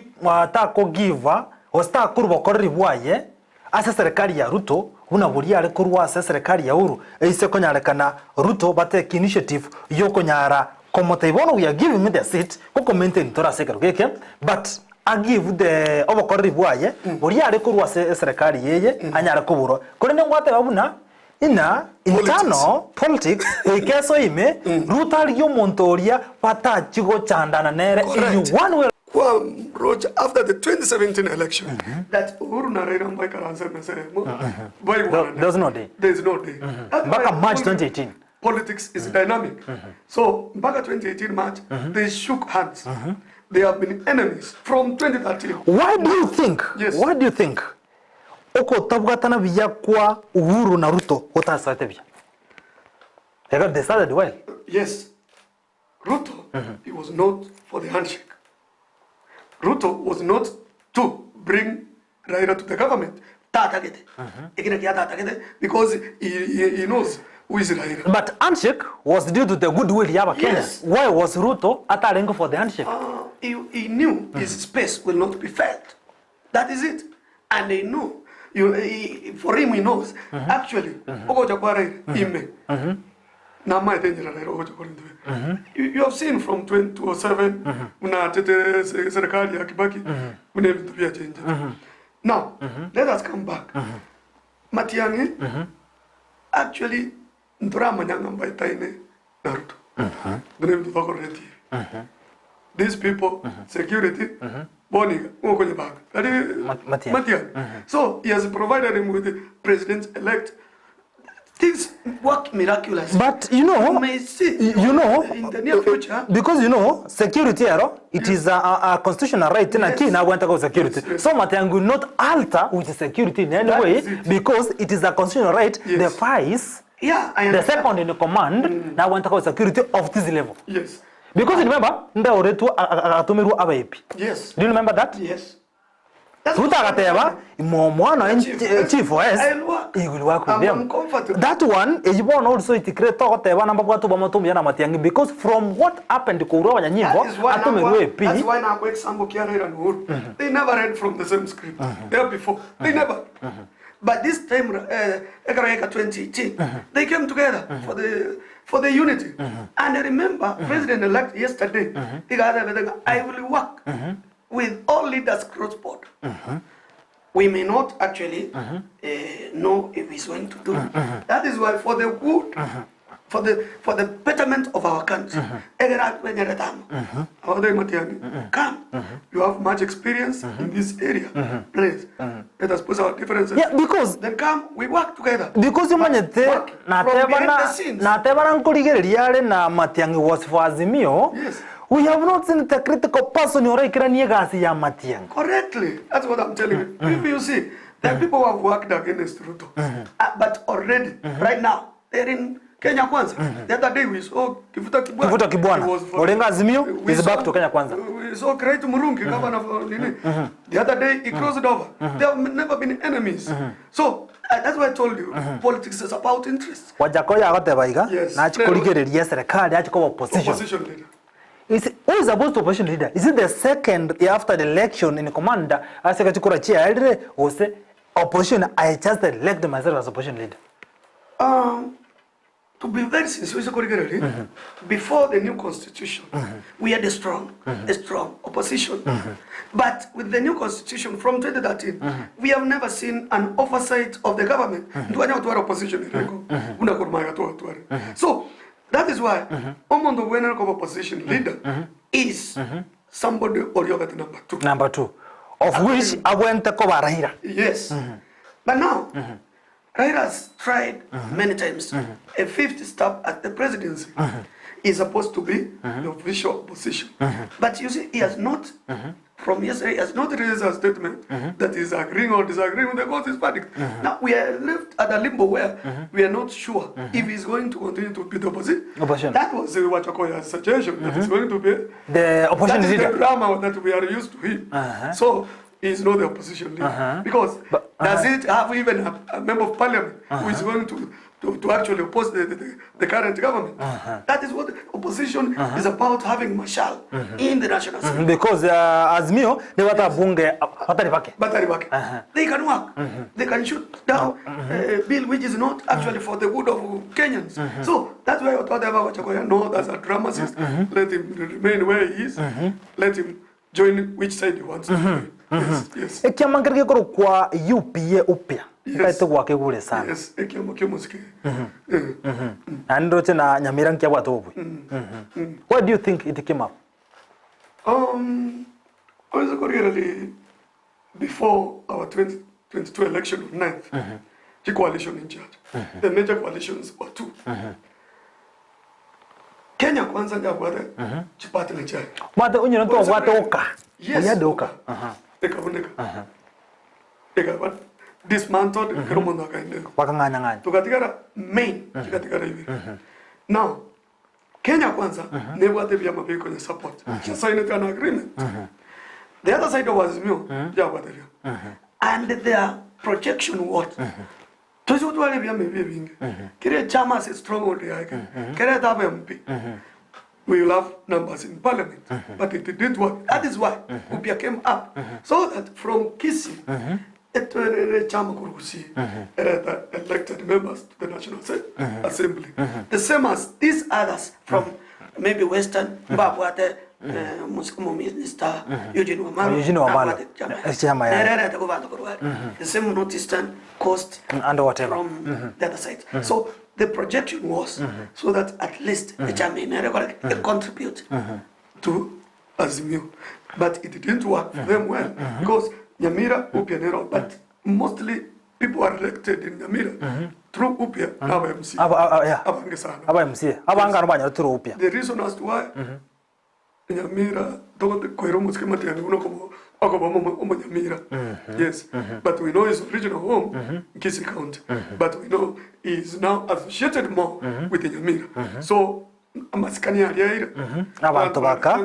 takogiva gose takorwa bokoreri bwaye ase eserekari ya Ruto buna boria are korwa ase eserekari ya Uhuru eise konyarekana Ruto batake initiative yokonyara komotebia bono we are giving him the seat goko maintain tore ase ekerogo eke but a give the obokoreri bwaye boria are korwa ase eserekari eye anyare koborwa. Korende ngwateba buna Ng'a internal politics goika eso ime, Ruto arigie omonto oria batachi gochandana nere in one way. Kwa roche after the 2017 election that Uhuru na Raila mbaikaranse emesa eyemo baigwanane. There was no day. There is no day. That's Mpaka why March 2018. Politics is dynamic. So mpaka 2018 March they shook hands. They have been enemies from 2013. Why do you think, Yes. why do you think Okotabwatana buya kwa Uhuru na Ruto gotasoete buya. They got they started well. Yes, Ruto he was not for the handshake. Ruto was not to bring Raila to the government. Tatagete. Ekina kia tatagete because he, he, he knows. Who is Raila? But handshake was due to the goodwill ya abakenya. Yes. Why was Ruto atarenge for the handshake? Uh, he, he knew his space will not be felt. That is it. And he knew, you, he, for him he knows, actually, ogocha kwa Raila, ime, namaete enchera Raila ogocha kore intwe. You, you have seen from 2007, buna achete se- serikali ya Kibaki, buna ebinto biachenjete. Now, let us come back. Matiang'i, actually, ntoramanya ng'a mbaetaine na Ruto. Buna ebinto twakorire TV. These people, security, bono iga, ng'okonyebanga. Tari Matiang'i. Matiang'i. So, he has provided him with the president-elect. Things work miraculously. But you know, You may see you know, in the near future. because you know, security ero, it is a, a, a constitutional right na ki na go security. So Matiang'i will not alter with security in any That way is it. because it is a constitutional right. The vice, Yeah, I the understand. second in command, now went go security of this level. Yes. Because remember, ndaoretwo agatumirwo abaepi. Yes. Do you remember that? Yes. Ruto agateba mwana chief OS I'll work. he will work with I'm them. uncomfortable. That one eyibona also it create togoteba namba bwatu bamatumia na Matiang'i because from what happened kourwa abanyanyimbo That is why atumirwe now, AP that's why now example kia Raila and Uhuru. They never read from the same script. There before. They never. But this time, uh, Ekareka 2018, they came together for the for the unity. And I remember President-elect yesterday, he got everything, I will work with all leaders cross border. We may not actually uh, know if he's going to do. That is why for the good, for the for the betterment of our country, Egera Wenyeretamo, Awade Matiang'i, come. You have much experience in this area. Please, let us put our differences. Yeah, because then come, we work together. because umanyete from behind the scenes. natebana nkorigereria are na Matiang'i was for Azimio. Yes. We have not seen the critical person oraikiranie gasi ya Matiang'i. Correctly. That's what I'm telling you. If you see, there are people who have worked against Ruto, uh, but already, right now, they're in Kenya Kwanza. The other day we saw Kivuta Kibwana. Kivuta Kibwana. He was for- Orengo Azimio We is saw- back to Kenya Kwanza. We saw Great Murungi, governor for Nini. The other day he crossed over. They have never been enemies. So uh, that's why I told you, politics is about interest. Wajakoya agoteba iga Yes. nachikorigereria serikali achikoba opposition. Opposition leader. Is who is supposed to opposition leader? Is it the second after the election in command? Aseka chikura chia or say opposition I just elect myself as opposition leader. Um, to be very sincere, Korigere, before the new constitution, we had a strong, a strong opposition. But with the new constitution from 2013, we have never seen an oversight of the government. Ntuanya otwara opposition irego. Una kurumaya tu otware. So that is why Omondo Wenel of opposition leader is somebody Oriobet number two. Number two. Of which abwente ko Raila. Yes. But now, Raila has tried many times. A fifth step at the presidency is supposed to be the official opposition. But you see, he has not, from yesterday, he has not released a statement that is agreeing or disagreeing with the court's verdict. Now, we are left at a limbo where we are not sure if he's going to continue to be the opposition. Opposition. That was uh, Wachakoya's suggestion, that he's going to be The opposition that is leader. the drama that we are used to him. So he's not the opposition leader. Because does it have even a, a member of parliament who is going to, to, to actually oppose the, the, the current government? That is what opposition is about having marshal in the National Assembly. Because uh, Azimio ni wata bunge watari bake. Batari bake. They can work. They can shoot down a bill which is not actually for the good of Kenyans. So that's why whatever Wachakoya no, that's a dramatist. Let him remain where he is. Let him join which side he wants to join. Yes, yes. Ekiama nkeri gikorwo kwa UPA upya. Nkaite gwake gure sana. Yes, ekiama kiomosike. Na ndoche na Nyamira nkia bwate obwe. Why do you think it came up? Um, I was really before our 2022 election of 9th, the coalition in charge. The major coalitions were two. Kenya kwanza njabwate chipati ni chake. Mwate unyo nto bwate oka. Yes. Onyade oka. Ekaboneka. Ekaba dismantled kero mundu akaendeka. Wakang'anya ng'anya. Tukatigara main chikatigara ibere. Now Kenya kwanza nebwate vyama biko support. She signed an agreement. The other side of Azimio, mm -hmm. And their projection was Toise gotwara ebiama ebi ebinge, kera echama ase stronghold yaye kere, kerete abe MP, we will have numbers in parliament, but it didn't work. That is why Upia came up, so that from Kisii, etwerere echama korwa Gusii, erete elected members to the National Assembly. The same as these others from maybe Western, mbabwate Omominista Eugene Wamalwa, Eugene Wamalwa. nabwate chama yaye. Echama yaye. Nere erete kobanto korwa aria. The same North Eastern Coast And whatever. from the other side. So the projection was so that at least echama eye nere ekore ki? Econtribute to Azimio. But it didn't work for them well because Nyamira, Upia nero, but mostly people are elected in Nyamira through Upia aba MCA. Aba, aba, yeah. Abange sana. Aba MCA. Abange aro banyore through Upia. The reason as to why Nyamira togote koira omosike matiang'i buna okobo okoba omo omonyamira. Yes. But we know his original home Kisii County. But we know he is now associated more with Nyamira. So amasikani aria aire Abanto baka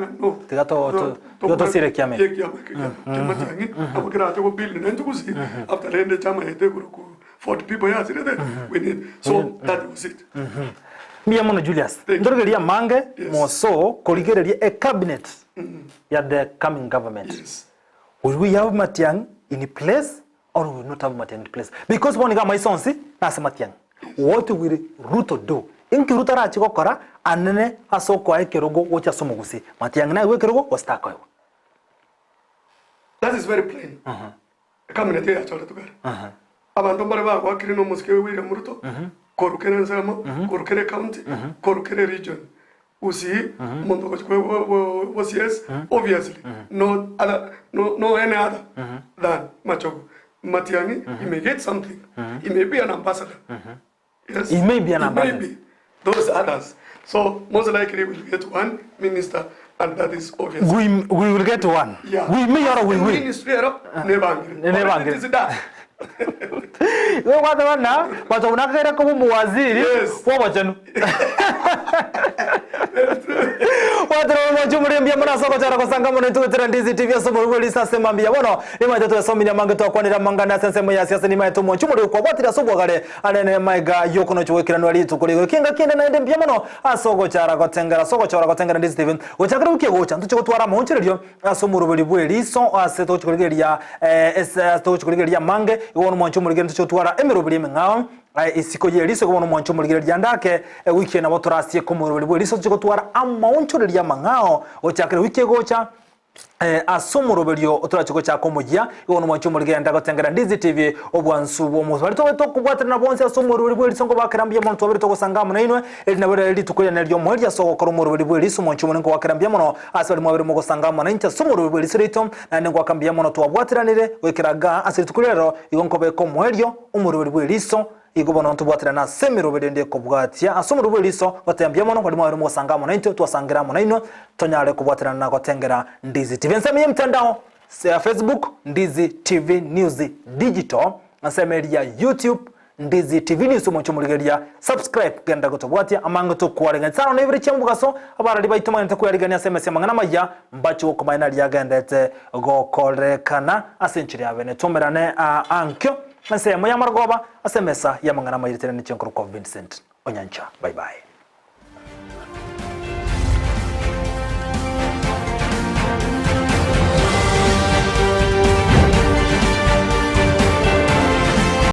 tiga to to tiga tosire ekiama eke. ekiama eke kia matiang'i nabo kerache go build naintwe gusii after rende echama yaito ekorokwa Ford people yasirete we need so that was it. Mbuya mono Julius. Ntorigereria amange moso korigereria e cabinet ya the coming government. Will we have Matiang'i in place or we will not have Matiang'i in place? Because bono iga amaiso onsi nase Matiang'i. What will Ruto do? Inki Ruto arache gokora anene ase okoa ekerogo gocha ase omogusii? Matiang'i naegwe ekerogo gose takoegwa? That is very plain. Ecabinet eyachoretwe kare. Abanto mbare bagoakire na omosike William Ruto korwa kera ensemo, korwa kera ecounty, korwa kera eregion. Gusii omonto ogochia koegwa OCS obviously no other no no any other than Machogu. Matiang'i he may get something, he may be an ambassador. Yes. He may be an He may ambassador. be. Those others. So most likely we'll get one minister and that is obvious. We, we will get one. Yeah. We may or we will. Ministry ero nebangire. Nebangire. Already it is done. Igo gwateba ng'a Machogu nakagere koba omowaziri bw'obochenu. Gwatera omwanchi omorembe mbuya mono ase ogochara gosanga mono intwe goetera Ndizi TV ase oborwa bwe riso ase mambia bono. Nimaete twesomirie amange twakwanire amang'ana ase ensemo ya siasa nimaete omwanchi omorembe kwabwatire ase obwagare anene maiga y'okonochwa goikeranu rituko rigoro kengaki ende naende mbuya mono ase ogochara gotengera ase ogochora gotengera Ndizi TV. Gochakera wiki egocha ntoche gotwara amaonchorerio Ase omoroberi bw'eriso ase togochia korigereria ase togochia korigereria amange, igo bono omwancho omorigereria ntochie gotwara emeroberi emeng'ao isiko y'eriso, igo bono omwancho omorigereria ande ake ewiki eye nabo torasieke omoroberi bw'eriso tochie gotwara amaonchoreria amang'ao gochakera ewiki egocha ase omoroberio torachie gochaka omoyia, igo bono omwancho omorigereria ande agotengera Ndizi TV obwansu bw'omosubati tobe tokobwaterana bonsi ase omoroberi bw'eriso nkobakera mbuya mono twabere togosanga amo nainwe, eri nabo rire rituko riane ri'omoerio ase ogokora omoroberi bw'eriso omwancho omonene nkogakera mbuya mono Ase baria mwabere mogosanga amo nainche ase omorweri bw'eriso riaito, naende ngoaka mbuya mono twabwateranire goikera gaa ase rituko ria rero, igo nkobeka omoerio omorweri bw'eriso, igo bono ntobwaterane ase emeroberi ende ekobwatia ase omorweri bw'eriso, goteba mbuya mono baria mwabere mogosanga amo naintwe, twasangire amo nainwe, tonyare kobwaterana na gotengera Ndizi TV. Ensemo y'emtandao ya Facebook, Ndizi TV News Digital, ensemo eria ya YouTube, Ndizi TV News omochie omorigereria subscribe genda gotobwatia amange tokwareng'ania chisano na ibere chia mogaso abarari baito magenete kwerigania ase emesa amang'ana amaya mbache gokomanya naria agendete gokorekana ase enchera ya bene tomerane ankio ensemo ya marogoba ase emesa ya amang'ana amaya ritere niche nkorokwa Vincent Onyancha bye bye.